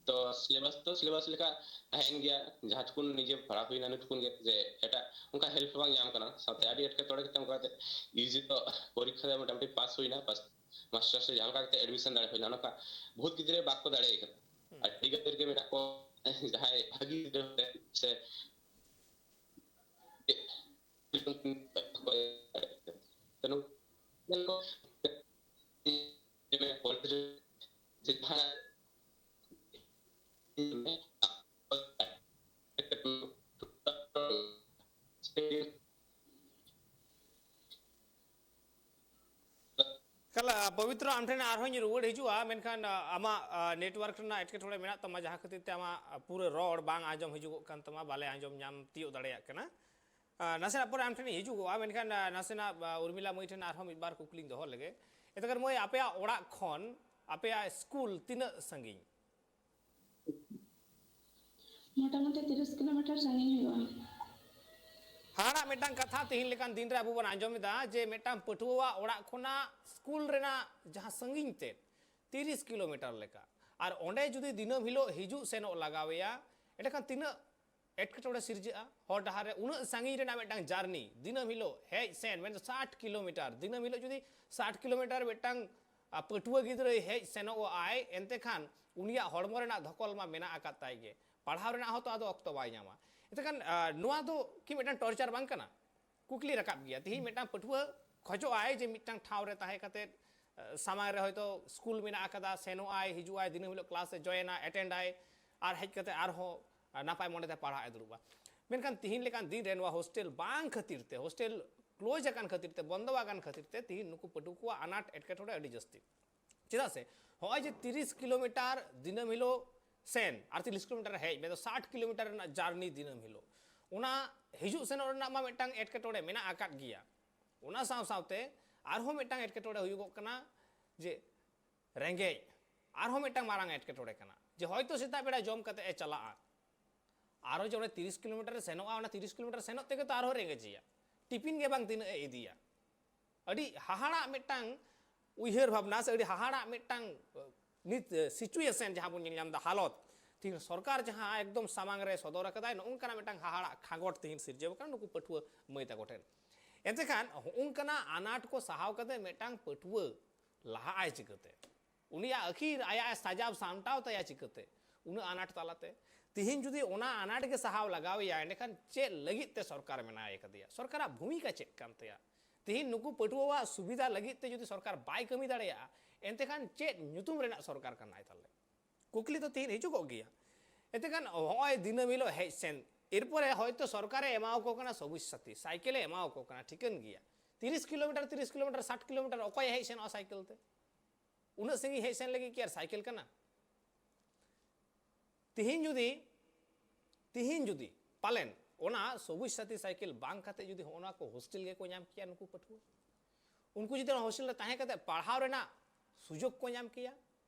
ᱛᱚ ᱥᱤᱞᱮᱵᱟᱥ ᱛᱚ ᱥᱤᱞᱮᱵᱟᱥ ᱞᱮᱠᱟ ᱛᱟᱦᱮᱸᱭᱮᱱ ᱜᱮᱭᱟ, ᱡᱟᱦᱟᱸ ᱴᱩᱠᱩᱱ ᱱᱤᱡᱮ ᱯᱟᱲᱦᱟᱣ ᱦᱩᱭᱱᱟ ᱤᱱᱟᱹ ᱴᱩᱠᱩᱱ ᱜᱮ, ᱡᱮ ᱮᱴᱟᱜ ᱚᱱᱠᱟ ᱦᱮᱞᱯ ᱵᱟᱝ ᱧᱟᱢ ᱠᱟᱱᱟ᱾ ᱥᱟᱶᱛᱮ ᱟᱹᱰᱤ ᱮᱴᱠᱮᱴᱚᱬᱮ ᱠᱟᱛᱮ ᱚᱱᱠᱟ ᱠᱟᱛᱮ ᱤᱭᱩ ᱡᱤ ᱛᱚ ᱯᱚᱨᱤᱠᱠᱷᱟ ᱨᱮ ᱢᱚᱴᱟᱢᱩᱴᱤ ᱯᱟᱥ ᱦᱩᱭᱱᱟ, ᱯᱟᱥ ᱢᱟᱥᱴᱟᱨᱥ ᱨᱮ ᱡᱟᱦᱟᱸ ᱞᱮᱠᱟ ᱠᱟᱛᱮ ᱮᱰᱢᱤᱥᱚᱱ ᱫᱟᱲᱮ ᱦᱩᱭᱱᱟ᱾ ᱱᱚᱝᱠᱟ ᱵᱚᱦᱩᱛ ᱜᱤᱫᱽᱨᱟᱹ ᱵᱟᱠᱚ ᱫᱟᱲᱮ ᱠᱟᱫᱟ᱾ ᱦᱩᱸ᱾ ᱟᱹᱰᱤ ᱜᱟᱱ ᱜᱤᱫᱽᱨᱟᱹ ᱢᱮᱱᱟᱜ ᱠᱚ ᱡᱟᱦᱟᱸᱭ ᱵᱷᱟᱹᱜᱤ ᱜᱤᱫᱽᱨᱟᱹ ᱥᱮ ᱠᱟᱞᱟ, ᱯᱚᱵᱤᱛᱨᱚ, ᱟᱢ ᱴᱷᱮᱱ ᱟᱨᱦᱚᱸᱧ ᱨᱩᱣᱟᱹᱲ ᱦᱤᱡᱩᱜᱼᱟ, ᱢᱮᱱᱠᱷᱟᱱ, ᱟ, ᱟᱢᱟᱜ, ᱟ, network ᱨᱮᱱᱟᱜ ᱮᱴᱠᱮᱴᱚᱬᱮ ᱢᱮᱱᱟᱜ ᱛᱟᱢᱟ, ᱡᱟᱦᱟᱸ ᱠᱷᱟᱹᱛᱤᱨ ᱛᱮ ᱟᱢᱟᱜ, ᱟ, ᱯᱩᱨᱟᱹ ᱨᱚᱲ ᱵᱟᱝ ᱟᱸᱡᱚᱢ ᱦᱤᱡᱩᱜᱚᱜ ᱠᱟᱱ ᱛᱟᱢᱟ, ᱵᱟᱞᱮ ᱟᱸᱡᱚᱢ ᱧᱟᱢ ᱛᱤᱭᱳᱜ ᱫᱟᱲᱮᱭᱟᱜ ᱠᱟᱱᱟ᱾ ᱟ, ᱱᱟᱥᱮᱱᱟᱜ ᱯᱚᱨᱮ ᱟᱢ ᱴᱷᱮᱱᱤᱧ ᱦᱤᱡᱩᱜᱚᱜᱼᱟ, ᱢᱮᱱᱠᱷᱟᱱ, ᱟ, ᱱᱟᱥᱮᱱᱟᱜ, ᱟ, ᱩᱨᱢᱤᱞᱟ ᱢᱟᱹᱭ ᱴᱷᱮᱱ ᱟᱨᱦᱚᱸ ᱢᱤᱫ ᱵᱟᱨ ᱠᱩᱠᱞᱤᱧ ᱫᱚᱦᱚ ᱞᱮᱜᱮ᱾ ᱮᱛᱮ ᱠᱟᱨ ᱢᱟᱹᱭ, ᱟᱯᱮᱭᱟᱜ ᱚᱲᱟᱜ ᱠᱷᱚᱱ ᱟᱯᱮᱭᱟᱜ ᱥᱠᱩᱞ ᱛᱤᱱᱟᱹᱜ ᱥᱟᱺᱜᱤᱧ? ᱢᱚᱴᱟᱢᱩᱴᱤ ᱛᱤᱨᱤᱥ ᱠᱤᱞᱳᱢᱤᱴᱟᱨ ᱥᱟᱺᱜᱤᱧ ᱦᱩᱭᱩᱜᱼᱟ᱾ ᱦᱟᱦᱟᱲᱟᱜ ᱢᱤᱫᱴᱟᱝ ᱠᱟᱛᱷᱟ ᱛᱮᱦᱮᱧ ᱞᱮᱠᱟᱱ ᱫᱤᱱ ᱨᱮ ᱟᱵᱚ ᱵᱚᱱ ᱟᱸᱡᱚᱢ ᱮᱫᱟ ᱡᱮ ᱢᱤᱫᱴᱟᱝ ᱯᱟᱹᱴᱷᱩᱣᱟᱹᱣᱟᱜ ᱚᱲᱟᱜ ᱠᱷᱚᱱᱟᱜ ᱥᱠᱩᱞ ᱨᱮᱱᱟᱜ ᱡᱟᱦᱟᱸ ᱥᱟᱺᱜᱤᱧ ᱛᱮ ᱛᱤᱨᱤᱥ ᱠᱤᱞᱳᱢᱤᱴᱟᱨ ᱞᱮᱠᱟ, ᱟᱨ ᱚᱸᱰᱮ ᱡᱩᱫᱤ ᱫᱤᱱᱟᱹᱢ ᱦᱤᱞᱳᱜ ᱦᱤᱡᱩᱜ ᱥᱮᱱᱚᱜ ᱞᱟᱜᱟᱣᱮᱭᱟ, ᱮᱸᱰᱮᱠᱷᱟᱱ ᱛᱤᱱᱟᱹᱜ ᱮᱴᱠᱮᱴᱚᱬᱮ ᱥᱤᱨᱡᱟᱹᱜᱼᱟ? ᱦᱚᱨ ᱰᱟᱦᱟᱨ ᱨᱮ ᱩᱱᱟᱹᱜ ᱥᱟᱺᱜᱤᱧ ᱨᱮᱱᱟᱜ ᱢᱤᱫᱴᱟᱝ ᱡᱟᱨᱱᱤ, ᱫᱤᱱᱟᱹᱢ ᱦᱤᱞᱳᱜ ᱦᱮᱡ ᱥᱮᱱ, ᱢᱮᱱᱫᱚ ᱥᱟᱴ ᱠᱤᱞᱳᱢᱤᱴᱟᱨ, ᱫᱤᱱᱟᱹᱢ ᱦᱤᱞᱳᱜ ᱡᱩᱫᱤ ᱥᱟᱴ ᱠᱤᱞᱳᱢᱤᱴᱟᱨ ᱢᱤᱫᱴᱟᱝ, ᱟ, ᱯᱟᱹᱴᱷᱩᱣᱟᱹ ᱜᱤᱫᱽᱨᱟᱹᱭ ᱦᱮᱡ ᱥᱮᱱᱚᱜ ᱟᱭ, ᱮᱱᱛᱮ ᱠᱷᱟᱱ ᱩᱱᱤᱭᱟᱜ ᱦᱚᱲᱢᱚ ᱨᱮᱱᱟᱜ ᱫᱷᱚᱠᱚᱞ ᱢᱟ ᱢᱮᱱᱟᱜ ᱟᱠᱟᱫ ᱛᱟᱭ ᱜᱮ, ᱯᱟᱲᱦᱟᱣ ᱨᱮᱱᱟᱜ ᱦᱚᱸᱛᱚ ᱟᱫᱚ ᱚᱠᱛᱚ ᱵᱟᱭ ᱧᱟᱢᱟ᱾ ᱮᱱᱛᱮ ᱠᱷᱟᱱ, ᱟ, ᱱᱚᱣᱟ ᱫᱚ ᱠᱤ ᱢᱤᱫᱴᱟᱝ torture ᱵᱟᱝ ᱠᱟᱱᱟ? ᱠᱩᱠᱞᱤ ᱨᱟᱠᱟᱵ ᱜᱮᱭᱟ᱾ ᱛᱤᱦᱤᱧ ᱢᱤᱫᱴᱟᱝ ᱯᱟᱹᱴᱷᱩᱣᱟᱹ ᱠᱷᱚᱡᱚᱜ ᱟᱭ ᱡᱮ ᱢᱤᱫᱴᱟᱝ ᱴᱷᱟᱶ ᱨᱮ ᱛᱟᱦᱮᱸ ᱠᱟᱛᱮ, ᱟ, ᱥᱟᱢᱟᱝ ᱨᱮ ᱦᱚᱭᱛᱳ ᱥᱠᱩᱞ ᱢᱮᱱᱟᱜ ᱟᱠᱟᱫᱟ, ᱥᱮᱱᱚᱜ ᱟᱭ, ᱦᱤᱡᱩᱜ ᱟᱭ, ᱫᱤᱱᱟᱹᱢ ᱦᱤᱞᱳᱜ ᱠᱞᱟᱥ ᱮ ᱡᱚᱭᱮᱱᱟ, ᱮᱴᱮᱱᱰ ᱟᱭ, ᱟᱨ ᱦᱮᱡ ᱠᱟᱛᱮ ᱟᱨᱦᱚᱸ, ᱟ, ᱱᱟᱯᱟᱭ ᱢᱚᱱᱮᱛᱮ ᱯᱟᱲᱦᱟᱜ ᱮ ᱫᱩᱲᱩᱵᱼᱟ᱾ ᱢᱮᱱᱠᱷᱟᱱ ᱛᱤᱦᱤᱧ ᱞᱮᱠᱟᱱ ᱫᱤᱱ ᱨᱮ ᱱᱚᱣᱟ ᱦᱳᱥᱴᱮᱞ ᱵᱟᱝ ᱠᱷᱟᱹᱛᱤᱨ ᱛᱮ, ᱦᱳᱥᱴᱮᱞ ᱠᱞᱳᱡᱽ ᱟᱠᱟᱱ ᱠᱷᱟᱹᱛᱤᱨ ᱛᱮ, ᱵᱚᱱᱫᱚ ᱟᱠᱟᱱ ᱠᱷᱟᱹᱛᱤᱨ ᱛᱮ ᱛᱤᱦᱤᱧ ᱱᱩᱠᱩ ᱯᱟᱹᱴᱷᱩᱣᱟᱹ ᱠᱚᱣᱟᱜ ᱟᱱᱟᱴ ᱮᱴᱠᱮᱴᱚᱬᱮ ᱟᱹᱰᱤ ᱡᱟᱹᱥᱛᱤ᱾ ᱪᱮᱫᱟᱜ ᱥᱮ ᱦᱚᱸᱜᱼᱚᱭ ᱡᱮ ᱛᱤᱨᱤᱥ ᱠᱤᱞᱳᱢᱤᱴᱟᱨ ᱫᱤᱱᱟᱹᱢ ᱦᱤᱞᱳᱜ ᱥᱮᱱ ᱟᱨ ᱛᱤᱨᱤᱥ ᱠᱤᱞᱳᱢᱤᱴᱟᱨ ᱦᱮᱡ, ᱢᱮᱱᱫᱚ ᱥᱟᱴ ᱠᱤᱞᱳᱢᱤᱴᱟᱨ ᱨᱮᱱᱟᱜ ᱡᱟᱨᱱᱤ ᱫᱤᱱᱟᱹᱢ ᱦᱤᱞᱳᱜ, ᱚᱱᱟ ᱦᱤᱡᱩᱜ ᱥᱮᱱᱚᱜ ᱨᱮᱱᱟᱜ ᱢᱟ ᱢᱤᱫᱴᱟᱝ ᱮᱴᱠᱮᱴᱚᱬᱮ ᱢᱮᱱᱟᱜ ᱟᱠᱟᱫ ᱜᱮᱭᱟ᱾ ᱚᱱᱟ ᱥᱟᱶ ᱥᱟᱶᱛᱮ ᱟᱨᱦᱚᱸ ᱢᱤᱫᱴᱟᱝ ᱮᱴᱠᱮᱴᱚᱬᱮ ᱦᱩᱭᱩᱜᱚᱜ ᱠᱟᱱᱟ ᱡᱮ ᱨᱮᱸᱜᱮᱡ, ᱟᱨᱦᱚᱸ ᱢᱤᱫᱴᱟᱝ ᱢᱟᱨᱟᱝ ᱮᱴᱠᱮᱴᱚᱬᱮ ᱠᱟᱱᱟ᱾ ᱡᱮ ᱦᱚᱭᱛᱳ ᱥᱮᱛᱟᱜ ᱵᱮᱲᱟ ᱡᱚᱢ ᱠᱟᱛᱮ ᱮ ᱪᱟᱞᱟᱜᱼᱟ, ᱟᱨᱚ ᱡᱮ ᱚᱸᱰᱮ ᱛᱤᱨᱤᱥ ᱠᱤᱞᱳᱢᱤᱴᱟᱨ ᱮ ᱥᱮᱱᱚᱜᱼᱟ, ᱚᱱᱟ ᱛᱤᱨᱤᱥ ᱠᱤᱞᱳᱢᱤᱴᱟᱨ ᱥᱮᱱᱚᱜ ᱛᱮᱜᱮ ᱛᱚ ᱟᱨᱦᱚᱸ ᱨᱮᱸᱜᱮᱡᱮᱭᱟ, ᱴᱤᱯᱤᱱ ᱜᱮ ᱵᱟᱝ ᱛᱤᱱᱟᱹᱜ ᱮ ᱤᱫᱤᱭᱟ᱾ ᱟᱹᱰᱤ ᱦᱟᱦᱟᱲᱟᱜ ᱢᱤᱫᱴᱟᱝ ᱩᱭᱦᱟᱹᱨ ᱵᱷᱟᱵᱽᱱᱟ ᱥᱮ ᱟᱹᱰᱤ ᱦᱟᱦᱟᱲᱟᱜ ᱢᱤᱫᱴᱟᱝ, ᱟ, ᱱᱤᱛ, ᱟ, situation ᱡᱟᱦᱟᱸ ᱵᱚᱱ ᱧᱮᱞ ᱧᱟᱢ ᱮᱫᱟ, ᱦᱟᱞᱚᱛ᱾ ᱛᱤᱦᱤᱧ ᱥᱚᱨᱠᱟᱨ ᱡᱟᱦᱟᱸ ᱮᱠᱫᱚᱢ ᱥᱟᱢᱟᱝ ᱨᱮ ᱥᱚᱫᱚᱨ ᱟᱠᱟᱫᱟᱭ, ᱱᱚᱜᱼᱚ ᱱᱚᱝᱠᱟᱱᱟᱜ ᱢᱤᱫᱴᱟᱝ ᱦᱟᱦᱟᱲᱟᱜ ᱠᱷᱟᱸᱜᱚᱴ ᱛᱤᱦᱤᱧ ᱥᱤᱨᱡᱟᱹᱣ ᱟᱠᱟᱱᱟ ᱱᱩᱠᱩ ᱯᱟᱹᱴᱷᱩᱣᱟᱹ ᱢᱟᱹᱭ ᱛᱟᱠᱚ ᱴᱷᱮᱱ᱾ ᱮᱱᱛᱮ ᱠᱷᱟᱱ ᱦᱚᱸᱜᱼᱚ ᱱᱚᱝᱠᱟᱱᱟᱜ ᱟᱱᱟᱴ ᱠᱚ ᱥᱟᱦᱟᱣ ᱠᱟᱛᱮ ᱢᱤᱫᱴᱟᱝ ᱯᱟᱹᱴᱷᱩᱣᱟᱹ ᱞᱟᱦᱟᱜ ᱟᱭ ᱪᱤᱠᱟᱹᱛᱮ? ᱩᱱᱤᱭᱟᱜ ᱟᱹᱠᱷᱤᱨ ᱟᱭᱟᱜ ᱮ ᱥᱟᱡᱟᱣ ᱥᱟᱢᱴᱟᱣ ᱛᱟᱭᱟ ᱪᱤᱠᱟᱹᱛᱮ? ᱩᱱᱟᱹᱜ ᱟᱱᱟᱴ ᱛᱟᱞᱟᱛᱮ᱾ ᱛᱤᱦᱤᱧ ᱡᱩᱫᱤ ᱚᱱᱟ ᱟᱱᱟᱴ ᱜᱮ ᱥᱟᱦᱟᱣ ᱞᱟᱜᱟᱣ ᱮᱭᱟ, ᱮᱸᱰᱮᱠᱷᱟᱱ ᱪᱮᱫ ᱞᱟᱹᱜᱤᱫ ᱛᱮ ᱥᱚᱨᱠᱟᱨ ᱢᱮᱱᱟᱣ ᱟᱠᱟᱫᱮᱭᱟ? ᱥᱚᱨᱠᱟᱨᱟᱜ ᱵᱷᱩᱢᱤᱠᱟ ᱪᱮᱫ ᱠᱟᱱ ᱛᱟᱭᱟ? ᱛᱤᱦᱤᱧ ᱱᱩᱠᱩ ᱯᱟᱹᱴᱷᱩᱣᱟᱹᱣᱟᱜ ᱥᱩᱵᱤᱫᱷᱟ ᱞᱟᱹᱜᱤᱫ ᱛᱮ ᱡᱩᱫᱤ ᱥᱚᱨᱠᱟᱨ ᱵᱟᱭ ᱠᱟᱹᱢᱤ ᱫᱟᱲᱮᱭᱟᱜᱼᱟ, ᱮᱱᱛᱮᱠᱷᱟᱱ ᱪᱮᱫ ᱧᱩᱛᱩᱢ ᱨᱮᱱᱟᱜ ᱥᱚᱨᱠᱟᱨ ᱠᱟᱱᱟᱭ ᱛᱟᱞᱮ? ᱠᱩᱠᱞᱤ ᱫᱚ ᱛᱤᱦᱤᱧ ᱦᱤᱡᱩᱜᱚᱜ ᱜᱮᱭᱟ᱾ ᱮᱱᱛᱮᱠᱷᱟᱱ ᱦᱚᱸᱜᱼᱚᱭ ᱫᱤᱱᱟᱹᱢ ᱦᱤᱞᱳᱜ ᱦᱮᱡ ᱥᱮᱱ, ᱮᱨᱯᱚᱨᱮ ᱦᱚᱭᱛᱳ ᱥᱚᱨᱠᱟᱨᱮ ᱮᱢᱟᱣᱟᱠᱚ ᱠᱟᱱᱟ ᱥᱚᱵᱩᱡᱽ ᱥᱟᱛᱷᱤ, ᱥᱟᱭᱠᱮᱞᱮ ᱮᱢᱟᱣᱟᱠᱚ ᱠᱟᱱᱟ, ᱴᱷᱤᱠᱟᱹᱱ ᱜᱮᱭᱟ᱾ ᱛᱤᱨᱤᱥ ᱠᱤᱞᱳᱢᱤᱴᱟᱨ, ᱛᱤᱨᱤᱥ ᱠᱤᱞᱳᱢᱤᱴᱟᱨ, ᱥᱟᱴ ᱠᱤᱞᱳᱢᱤᱴᱟᱨ ᱚᱠᱚᱭᱮ ᱦᱮᱡ ᱥᱮᱱᱚᱜᱼᱟ ᱥᱟᱭᱠᱮᱞ ᱛᱮ? ᱩᱱᱟᱹᱜ ᱥᱟᱺᱜᱤᱧ ᱦᱮᱡ ᱥᱮᱱ ᱞᱟᱹᱜᱤᱫ ᱠᱤ ᱟᱨ ᱥᱟᱭᱠᱮᱞ ᱠᱟᱱᱟ? ᱛᱤᱦᱤᱧ ᱡᱩᱫᱤ, ᱛᱤᱦᱤᱧ ᱡᱩᱫᱤ ᱯᱟᱞᱮᱱ ᱚᱱᱟ ᱥᱚᱵᱩᱡᱽ ᱥᱟᱛᱷᱤ ᱥᱟᱭᱠᱮᱞ ᱵᱟᱝ ᱠᱟᱛᱮ ᱡᱩᱫᱤ ᱦᱚᱸᱜᱼᱚ ᱱᱚᱣᱟ ᱠᱚ ᱦᱳᱥᱴᱮᱞ ᱜᱮᱠᱚ ᱧᱟᱢ ᱠᱮᱭᱟ ᱱᱩᱠᱩ ᱯᱟᱹᱴᱷᱩᱣᱟᱹ, ᱩᱱᱠᱩ ᱡᱩᱫᱤ ᱚᱱᱟ ᱦᱳᱥᱴᱮᱞ ᱨᱮ ᱛᱟᱦᱮᱸ ᱠᱟᱛᱮ ᱯᱟᱲᱦᱟᱣ ᱨᱮᱱᱟᱜ ᱥᱩᱡᱳᱜᱽ ᱠᱚ ᱧᱟᱢ ᱠᱮᱭᱟ,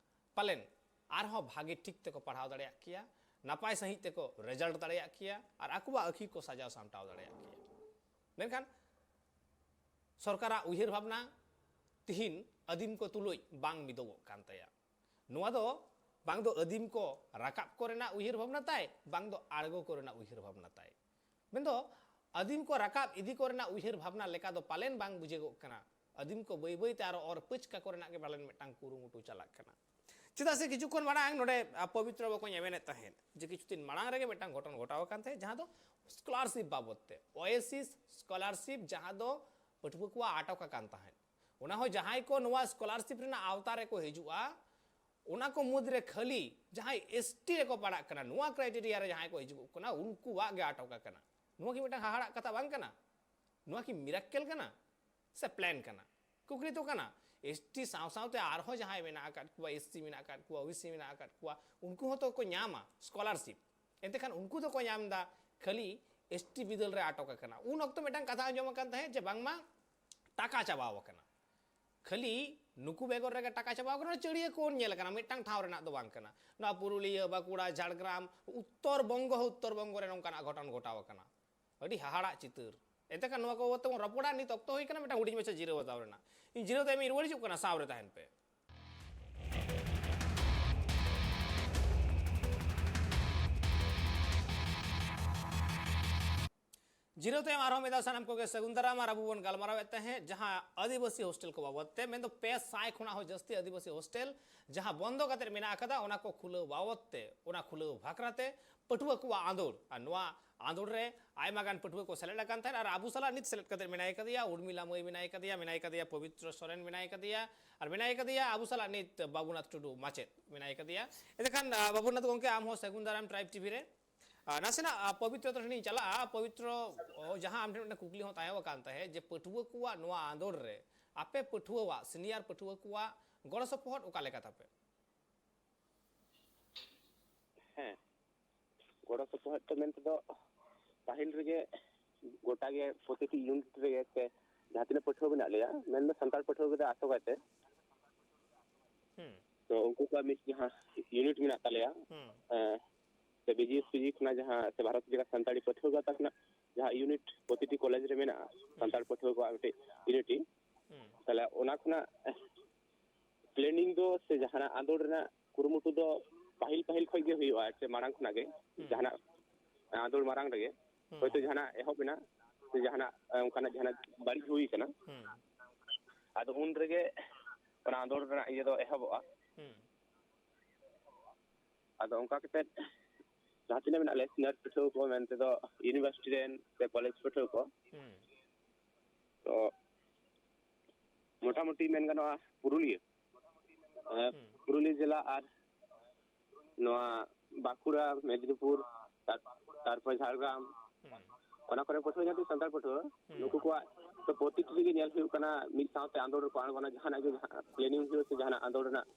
ᱯᱟᱞᱮᱱ ᱟᱨᱦᱚᱸ ᱵᱷᱟᱜᱮ ᱴᱷᱤᱠ ᱛᱮᱠᱚ ᱯᱟᱲᱦᱟᱣ ᱫᱟᱲᱮᱭᱟᱜ ᱠᱮᱭᱟ, ᱱᱟᱯᱟᱭ ᱥᱟᱺᱦᱤᱡ ᱛᱮᱠᱚ ᱨᱮᱡᱟᱞᱴ ᱫᱟᱲᱮᱭᱟᱜ ᱠᱮᱭᱟ ᱟᱨ ᱟᱠᱚᱣᱟᱜ ᱟᱹᱠᱷᱤᱨ ᱠᱚ ᱥᱟᱡᱟᱣ ᱥᱟᱢᱴᱟᱣ ᱫᱟᱲᱮᱭᱟᱜ ᱠᱮᱭᱟ᱾ ᱢᱮᱱᱠᱷᱟᱱ ᱥᱚᱨᱠᱟᱨᱟᱜ ᱩᱭᱦᱟᱹᱨ ᱵᱷᱟᱵᱽᱱᱟ ᱛᱤᱦᱤᱧ ᱟᱹᱫᱤᱢ ᱠᱚ ᱛᱩᱞᱩᱡ ᱵᱟᱝ ᱢᱤᱫᱚᱜᱚᱜ ᱠᱟᱱ ᱛᱟᱭᱟ᱾ ᱱᱚᱣᱟ ᱫᱚ ᱵᱟᱝ ᱫᱚ ᱟᱹᱫᱤᱢ ᱠᱚ ᱨᱟᱠᱟᱵ ᱠᱚᱨᱮᱱᱟᱜ ᱩᱭᱦᱟᱹᱨ ᱵᱷᱟᱵᱽᱱᱟ ᱛᱟᱭ, ᱵᱟᱝ ᱫᱚ ᱟᱬᱜᱚ ᱠᱚᱨᱮᱱᱟᱜ ᱩᱭᱦᱟᱹᱨ ᱵᱷᱟᱵᱽᱱᱟ ᱛᱟᱭ᱾ ᱢᱮᱱᱫᱚ ᱟᱹᱫᱤᱢ ᱠᱚ ᱨᱟᱠᱟᱵ ᱤᱫᱤ ᱠᱚᱨᱮᱱᱟᱜ ᱩᱭᱦᱟᱹᱨ ᱵᱷᱟᱵᱽᱱᱟ ᱞᱮᱠᱟ ᱫᱚ ᱯᱟᱞᱮᱱ ᱵᱟᱝ ᱵᱩᱡᱷᱟᱹᱜᱚᱜ ᱠᱟᱱᱟ᱾ ᱟᱹᱫᱤᱢ ᱠᱚ ᱵᱟᱹᱭ ᱵᱟᱹᱭ ᱛᱮ ᱟᱨᱚ ᱚᱨ ᱯᱟᱹᱪᱠᱟ ᱠᱚᱨᱮᱱᱟᱜ ᱜᱮ ᱯᱟᱞᱮᱱ ᱢᱤᱫᱴᱟᱝ ᱠᱩᱨᱩᱢᱩᱴᱩ ᱪᱟᱞᱟᱜ ᱠᱟᱱᱟ᱾ ᱪᱮᱫᱟᱜ ᱥᱮ ᱠᱤᱪᱷᱩ ᱠᱷᱚᱱ ᱢᱟᱲᱟᱝ ᱱᱚᱰᱮ, ᱟ, ᱯᱚᱵᱤᱛᱨᱚ ᱵᱟᱠᱚᱧ ᱮᱢᱮᱱᱮᱫ ᱛᱟᱦᱮᱸᱫ ᱡᱮ ᱠᱤᱪᱷᱩ ᱫᱤᱱ ᱢᱟᱲᱟᱝ ᱨᱮᱜᱮ ᱢᱤᱫᱴᱟᱝ ᱜᱷᱚᱴᱚᱱ ᱜᱷᱚᱴᱟᱣ ᱟᱠᱟᱱ ᱛᱟᱦᱮᱸᱫ, ᱡᱟᱦᱟᱸ ᱫᱚ ᱥᱠᱚᱞᱟᱨᱥᱤᱯ ᱵᱟᱵᱚᱫ ᱛᱮ, ᱳᱭᱮᱥᱤᱥ ᱥᱠᱚᱞᱟᱨᱥᱤᱯ, ᱡᱟᱦᱟᱸ ᱫᱚ ᱯᱟᱹᱴᱷᱩᱣᱟᱹ ᱠᱚᱣᱟᱜ ᱟᱴᱚᱠ ᱟᱠᱟᱱ ᱛᱟᱦᱮᱸᱫ᱾ ᱚᱱᱟ ᱦᱚᱸ ᱡᱟᱦᱟᱸᱭ ᱠᱚ ᱱᱚᱣᱟ ᱥᱠᱚᱞᱟᱨᱥᱤᱯ ᱨᱮᱱᱟᱜ ᱟᱣᱛᱟ ᱨᱮᱠᱚ ᱦᱤᱡᱩᱜᱼᱟ, ᱚᱱᱟ ᱠᱚ ᱢᱩᱫᱽᱨᱮ ᱠᱷᱟᱹᱞᱤ ᱡᱟᱦᱟᱸᱭ ᱮᱥᱴᱤ ᱨᱮᱠᱚ ᱯᱟᱲᱟᱜ ᱠᱟᱱᱟ, ᱱᱚᱣᱟ ᱠᱨᱟᱭᱴᱮᱨᱤᱭᱟ ᱨᱮ ᱡᱟᱦᱟᱸᱭ ᱠᱚ ᱦᱤᱡᱩᱜᱚᱜ ᱠᱟᱱᱟ, ᱩᱱᱠᱩᱣᱟᱜ ᱜᱮ ᱟᱴᱚᱠ ᱟᱠᱟᱱᱟ᱾ ᱱᱚᱣᱟ ᱠᱤ ᱢᱤᱫᱴᱟᱝ ᱦᱟᱦᱟᱲᱟᱜ ᱠᱟᱛᱷᱟ ᱵᱟᱝ ᱠᱟᱱᱟ? ᱱᱚᱣᱟ ᱠᱤ ᱢᱤᱨᱟᱠᱮᱞ ᱠᱟᱱᱟ ᱥᱮ ᱯᱞᱮᱱ ᱠᱟᱱᱟ? ᱠᱩᱠᱞᱤ ᱛᱚ ᱠᱟᱱᱟ᱾ ᱮᱥᱴᱤ ᱥᱟᱶ ᱥᱟᱶᱛᱮ ᱟᱨᱦᱚᱸ ᱡᱟᱦᱟᱸᱭ ᱢᱮᱱᱟᱜ ᱟᱠᱟᱫ ᱠᱚᱣᱟ, ᱮᱥᱥᱤ ᱢᱮᱱᱟᱜ ᱟᱠᱟᱫ ᱠᱚᱣᱟ, ᱳᱵᱤᱥᱤ ᱢᱮᱱᱟᱜ ᱟᱠᱟᱫ ᱠᱚᱣᱟ, ᱩᱱᱠᱩ ᱦᱚᱸᱛᱚ ᱠᱚ ᱧᱟᱢᱟ ᱥᱠᱚᱞᱟᱨᱥᱤᱯ᱾ ᱮᱱᱛᱮ ᱠᱷᱟᱱ ᱩᱱᱠᱩ ᱫᱚᱠᱚ ᱧᱟᱢ ᱮᱫᱟ ᱠᱷᱟᱹᱞᱤ ᱮᱥᱴᱤ ᱵᱤᱫᱟᱹᱞ ᱨᱮ ᱟᱴᱚᱠ ᱟᱠᱟᱱᱟ᱾ ᱩᱱ ᱚᱠᱛᱚ ᱢᱤᱫᱴᱟᱝ ᱠᱟᱛᱷᱟ ᱟᱸᱡᱚᱢ ᱟᱠᱟᱱ ᱛᱟᱦᱮᱸᱫ ᱡᱮ ᱵᱟᱝᱢᱟ ᱴᱟᱠᱟ ᱪᱟᱵᱟᱣ ᱟᱠᱟᱱᱟ᱾ ᱠᱷᱟᱹᱞᱤ ᱱᱩᱠᱩ ᱵᱮᱜᱚᱨ ᱨᱮᱜᱮ ᱴᱟᱠᱟ ᱪᱟᱵᱟᱣ ᱟᱠᱟᱱᱟ, ᱪᱟᱹᱲᱤᱭᱟᱹ ᱠᱚ ᱧᱮᱞ ᱟᱠᱟᱱᱟ, ᱢᱤᱫᱴᱟᱝ ᱴᱷᱟᱶ ᱨᱮᱱᱟᱜ ᱫᱚ ᱵᱟᱝ ᱠᱟᱱᱟ᱾ ᱱᱚᱣᱟ ᱯᱩᱨᱩᱞᱤᱭᱟᱹ, ᱵᱟᱸᱠᱩᱲᱟ, ᱡᱷᱟᱲᱜᱨᱟᱢ, ᱩᱛᱛᱚᱨ ᱵᱚᱝᱜᱚ ᱦᱚᱸ ᱩᱛᱛᱚᱨ ᱵᱚᱝᱜᱚ ᱨᱮ ᱱᱚᱝᱠᱟᱱᱟᱜ ᱜᱷᱚᱴᱚᱱ ᱜᱷᱚᱴᱟᱣ ᱟᱠᱟᱱᱟ᱾ ᱟᱹᱰᱤ ᱦᱟᱦᱟᱲᱟᱜ ᱪᱤᱛᱟᱹᱨ᱾ ᱮᱱᱛᱮ ᱠᱷᱟᱱ ᱱᱚᱣᱟ ᱠᱚ ᱵᱟᱵᱚᱫ ᱛᱮᱵᱚᱱ ᱨᱚᱯᱚᱲᱟ᱾ ᱱᱤᱛ ᱚᱠᱛᱚ ᱦᱩᱭ ᱠᱟᱱᱟ ᱢᱤᱫᱴᱟᱝ ᱦᱩᱰᱤᱧ ᱢᱟᱪᱷᱟ ᱡᱤᱨᱟᱹᱣ ᱦᱟᱛᱟᱣ ᱨᱮᱱᱟᱜ᱾ ᱤᱧ ᱡᱤᱨᱟᱹᱣ ᱛᱟᱭᱚᱢ ᱤᱧ ᱨᱩᱣᱟᱹᱲ ᱦᱤᱡᱩᱜ ᱠᱟᱱᱟ, ᱥᱟᱶ ᱨᱮ ᱛᱟᱦᱮᱱ ᱯᱮ᱾ ᱡᱤᱨᱟᱹᱣ ᱛᱟᱭᱚᱢ ᱟᱨᱦᱚᱸ ᱢᱤᱫ ᱫᱷᱟᱣ ᱥᱟᱱᱟᱢ ᱠᱚᱜᱮ ᱥᱟᱹᱜᱩᱱ ᱫᱟᱨᱟᱢ᱾ ᱟᱨ ᱟᱵᱚ ᱵᱚᱱ ᱜᱟᱞᱢᱟᱨᱟᱣᱮᱫ ᱛᱟᱦᱮᱸᱫ ᱡᱟᱦᱟᱸ ᱟᱹᱫᱤᱵᱟᱹᱥᱤ ᱦᱳᱥᱴᱮᱞ ᱠᱚ ᱵᱟᱵᱚᱫ ᱛᱮ, ᱢᱮᱱᱫᱚ ᱯᱮ ᱥᱟᱭ ᱠᱷᱚᱱᱟᱜ ᱦᱚᱸ ᱡᱟᱹᱥᱛᱤ ᱟᱹᱫᱤᱵᱟᱹᱥᱤ ᱦᱳᱥᱴᱮᱞ ᱡᱟᱦᱟᱸ ᱵᱚᱱᱫᱚ ᱠᱟᱛᱮ ᱢᱮᱱᱟᱜ ᱟᱠᱟᱫᱟ, ᱚᱱᱟ ᱠᱚ ᱠᱷᱩᱞᱟᱹᱣ ᱵᱟᱵᱚᱫ ᱛᱮ, ᱚᱱᱟ ᱠᱷᱩᱞᱟᱹᱣ ᱵᱷᱟᱠᱨᱟ ᱛᱮ ᱯᱟᱹᱴᱷᱩᱣᱟᱹ ᱠᱚᱣᱟᱜ ᱟᱸᱫᱳᱲ᱾ ᱟᱨ ᱱᱚᱣᱟ ᱟᱸᱫᱳᱲ ᱨᱮ ᱟᱭᱢᱟ ᱜᱟᱱ ᱯᱟᱹᱴᱷᱩᱣᱟᱹ ᱠᱚ ᱥᱮᱞᱮᱫ ᱟᱠᱟᱱ ᱛᱟᱦᱮᱸᱫ᱾ ᱟᱨ ᱟᱵᱚ ᱥᱟᱞᱟᱜ ᱱᱤᱛ ᱥᱮᱞᱮᱫ ᱠᱟᱛᱮ ᱢᱮᱱᱟᱭ ᱠᱟᱫᱮᱭᱟ, ᱩᱨᱢᱤᱞᱟ ᱢᱟᱹᱭ ᱢᱮᱱᱟᱭ ᱠᱟᱫᱮᱭᱟ, ᱢᱮᱱᱟᱭ ᱠᱟᱫᱮᱭᱟ ᱯᱚᱵᱤᱛᱨᱚ ᱥᱚᱨᱮᱱ ᱢᱮᱱᱟᱭ ᱠᱟᱫᱮᱭᱟ, ᱟᱨ ᱢᱮᱱᱟᱭ ᱠᱟᱫᱮᱭᱟ ᱟᱵᱚ ᱥᱟᱞᱟᱜ ᱱᱤᱛ ᱵᱟᱵᱩᱱᱟᱛᱷ ᱴᱩᱰᱩ ᱢᱟᱪᱮᱫ ᱢᱮᱱᱟᱭ ᱠᱟᱫᱮᱭᱟ᱾ ᱮᱱᱠᱷᱟᱱ, ᱟᱸ, ᱵᱟᱵᱩᱱᱟᱛᱷ ᱜᱚᱢᱠᱮ, ᱟᱢ ᱦᱚᱸ ᱥᱟᱹᱜᱩᱱ ᱫᱟᱨᱟᱢ ᱴᱨᱟᱭᱤᱵᱽ ᱴᱤᱵᱷᱤ ᱨᱮ᱾ ᱟᱨ ᱱᱟᱥᱮᱱᱟᱜ, ᱟ, ᱯᱚᱵᱤᱛᱨᱚ ᱴᱷᱮᱱᱤᱧ ᱪᱟᱞᱟᱜᱼᱟ᱾ ᱯᱚᱵᱤᱛᱨᱚ, ᱚ, ᱡᱟᱦᱟᱸ ᱟᱢ ᱴᱷᱮᱱ ᱢᱤᱫᱴᱟᱝ ᱠᱩᱠᱞᱤ ᱦᱚᱸ ᱛᱟᱦᱮᱸ ᱟᱠᱟᱱ ᱛᱟᱦᱮᱸᱫ ᱡᱮ ᱯᱟᱹᱴᱷᱩᱣᱟᱹ ᱠᱚᱣᱟᱜ ᱱᱚᱣᱟ ᱟᱸᱫᱳᱲ ᱨᱮ ᱟᱯᱮ ᱯᱟᱹᱴᱷᱩᱣᱟᱹᱣᱟᱜ, ᱥᱤᱱᱤᱭᱟᱨ ᱯᱟᱹᱴᱷᱩᱣᱟᱹ ᱠᱚᱣᱟᱜ ᱜᱚᱲᱚ ᱥᱚᱯᱚᱦᱚᱫ ᱚᱠᱟ ᱞᱮᱠᱟ ᱛᱟᱯᱮ? ᱦᱮᱸ, ᱜᱚᱲᱚ ᱥᱚᱯᱚᱦᱚᱫ ᱫᱚ ᱢᱮᱱᱛᱮ ᱫᱚ ᱯᱟᱹᱦᱤᱞ ᱨᱮᱜᱮ ᱜᱚᱴᱟ ᱜᱮ ᱯᱨᱚᱛᱤᱴᱤ ᱤᱭᱩᱱᱤᱴ ᱨᱮᱜᱮ ᱥᱮ ᱡᱟᱦᱟᱸ ᱛᱤᱱᱟᱹᱜ ᱯᱟᱹᱴᱷᱩᱣᱟᱹ ᱢᱮᱱᱟᱜ ᱞᱮᱭᱟ, ᱢᱮᱱᱫᱚ ᱥᱟᱱᱛᱟᱲ ᱯᱟᱹᱴᱷᱩᱣᱟᱹ ᱠᱚᱫᱚ ᱟᱥᱚᱠᱟᱭᱛᱮ, ᱦᱩᱸ ᱛᱚ ᱩᱱᱠᱩ ᱠᱚᱣᱟᱜ ᱢᱤᱫ ᱡᱟᱦᱟᱸ ᱤᱭᱩᱱᱤᱴ ᱢᱮᱱᱟᱜ ᱛᱟᱞᱮᱭᱟ, ᱦᱩᱸ ᱮᱸ, ᱥᱮ B G S P G ᱠᱷᱚᱱᱟᱜ ᱡᱟᱦᱟᱸ, ᱥᱮ ᱵᱷᱟᱨᱚᱛ ᱡᱟᱠᱟᱛ ᱥᱟᱱᱛᱟᱲᱤ ᱯᱟᱹᱴᱷᱩᱣᱟᱹ ᱜᱟᱶᱛᱟ ᱠᱷᱚᱱᱟᱜ ᱡᱟᱦᱟᱸ ᱤᱭᱩᱱᱤᱴ ᱯᱨᱚᱛᱤᱴᱤ ᱠᱚᱞᱮᱡᱽ ᱨᱮ ᱢᱮᱱᱟᱜᱼᱟ, ᱥᱟᱱᱛᱟᱲ ᱯᱟᱹᱴᱷᱩᱣᱟᱹ ᱠᱚᱣᱟᱜ ᱢᱤᱫᱴᱤᱡ ᱤᱭᱩᱱᱤᱴ, ᱦᱩᱸ ᱛᱟᱦᱞᱮ ᱚᱱᱟ ᱠᱷᱚᱱᱟᱜ ᱯᱞᱮᱱᱤᱝ ᱫᱚ ᱥᱮ ᱡᱟᱦᱟᱱᱟᱜ ᱟᱸᱫᱳᱲ ᱨᱮᱱᱟᱜ ᱠᱩᱨᱩᱢᱩᱴᱩ ᱫᱚ ᱯᱟᱹᱦᱤᱞ ᱯᱟᱹᱦᱤᱞ ᱠᱷᱚᱱ ᱜᱮ ᱦᱩᱭᱩᱜᱼᱟ, ᱥᱮ ᱢᱟᱲᱟᱝ ᱠᱷᱚᱱᱟᱜ ᱜᱮ᱾ ᱦᱩᱸ ᱡᱟᱦᱟᱱᱟᱜ ᱟᱸᱫᱳᱲ ᱢᱟᱲᱟᱝ ᱨᱮᱜᱮ ᱦᱩᱸ ᱦᱚᱭᱛᱳ ᱡᱟᱦᱟᱱᱟᱜ ᱮᱦᱚᱵ ᱮᱱᱟ, ᱥᱮ ᱡᱟᱦᱟᱱᱟᱜ, ᱮ, ᱚᱱᱠᱟᱱᱟᱜ ᱡᱟᱦᱟᱱᱟᱜ ᱵᱟᱹᱲᱤᱡ ᱦᱩᱭ ᱠᱟᱱᱟ, ᱦᱩᱸ ᱟᱫᱚ ᱩᱱ ᱨᱮᱜᱮ ᱚᱱᱟ ᱟᱸᱫᱳᱲ ᱨᱮᱱᱟᱜ ᱤᱭᱟᱹ ᱫᱚ ᱮᱦᱚᱵᱚᱜᱼᱟ᱾ ᱦᱩᱸ ᱟᱫᱚ ᱚᱱᱠᱟ ᱠᱟᱛᱮᱫ ᱡᱟᱦᱟᱸ ᱛᱤᱱᱟᱹᱜ ᱢᱮᱱᱟᱜ ᱞᱮᱭᱟ ᱥᱤᱱᱤᱭᱟᱨ ᱯᱟᱹᱴᱷᱩᱣᱟᱹ ᱠᱚ ᱢᱮᱱᱛᱮ ᱫᱚ, ᱤᱭᱩᱱᱤᱵᱷᱟᱨᱥᱤᱴᱤ ᱨᱮᱱ ᱥᱮ ᱠᱚᱞᱮᱡᱽ ᱯᱟᱹᱴᱷᱩᱣᱟᱹ ᱠᱚ, ᱦᱩᱸ ᱛᱚ ᱢᱚᱴᱟᱢᱩᱴᱤ ᱢᱮᱱ ᱜᱟᱱᱚᱜᱼᱟ ᱯᱩᱨᱩᱞᱤᱭᱟᱹ, ᱮ, ᱦᱩᱸ ᱯᱩᱨᱩᱞᱤᱭᱟᱹ ᱡᱮᱞᱟ ᱟᱨ ᱱᱚᱣᱟ ᱵᱟᱸᱠᱩᱲᱟ, ᱢᱮᱫᱽᱱᱤᱯᱩᱨ, ᱛᱟᱨ-, ᱛᱟᱨᱯᱚᱨ ᱡᱷᱟᱲᱜᱨᱟᱢ, ᱦᱩᱸ ᱚᱱᱟ ᱠᱚᱨᱮ ᱯᱟᱹᱴᱷᱩᱣᱟᱹ ᱡᱟᱦᱟᱸ ᱛᱤᱱᱟᱹᱜ ᱥᱟᱱᱛᱟᱲ ᱯᱟᱹᱴᱷᱩᱣᱟᱹ, ᱦᱩᱸ ᱱᱩᱠᱩ ᱠᱚᱣᱟᱜ ᱛᱚ ᱯᱨᱚᱛᱤᱴᱤ ᱨᱮᱜᱮ ᱧᱮᱞ ᱦᱩᱭᱩᱜ ᱠᱟᱱᱟ, ᱢᱤᱫ ᱥᱟᱶᱛᱮ ᱟᱸᱫᱳᱲ ᱨᱮᱠᱚ ᱟᱬᱜᱚᱱᱟ, ᱡᱟᱦᱟᱱᱟᱜ ᱜᱮ ᱡᱟᱦᱟᱸ ᱯᱞᱮᱱᱤᱝ ᱦᱩᱭᱩᱜᱼᱟ ᱥᱮ ᱡᱟᱦᱟᱱᱟᱜ ᱟᱸᱫᱳᱲ ᱨᱮᱱᱟᱜ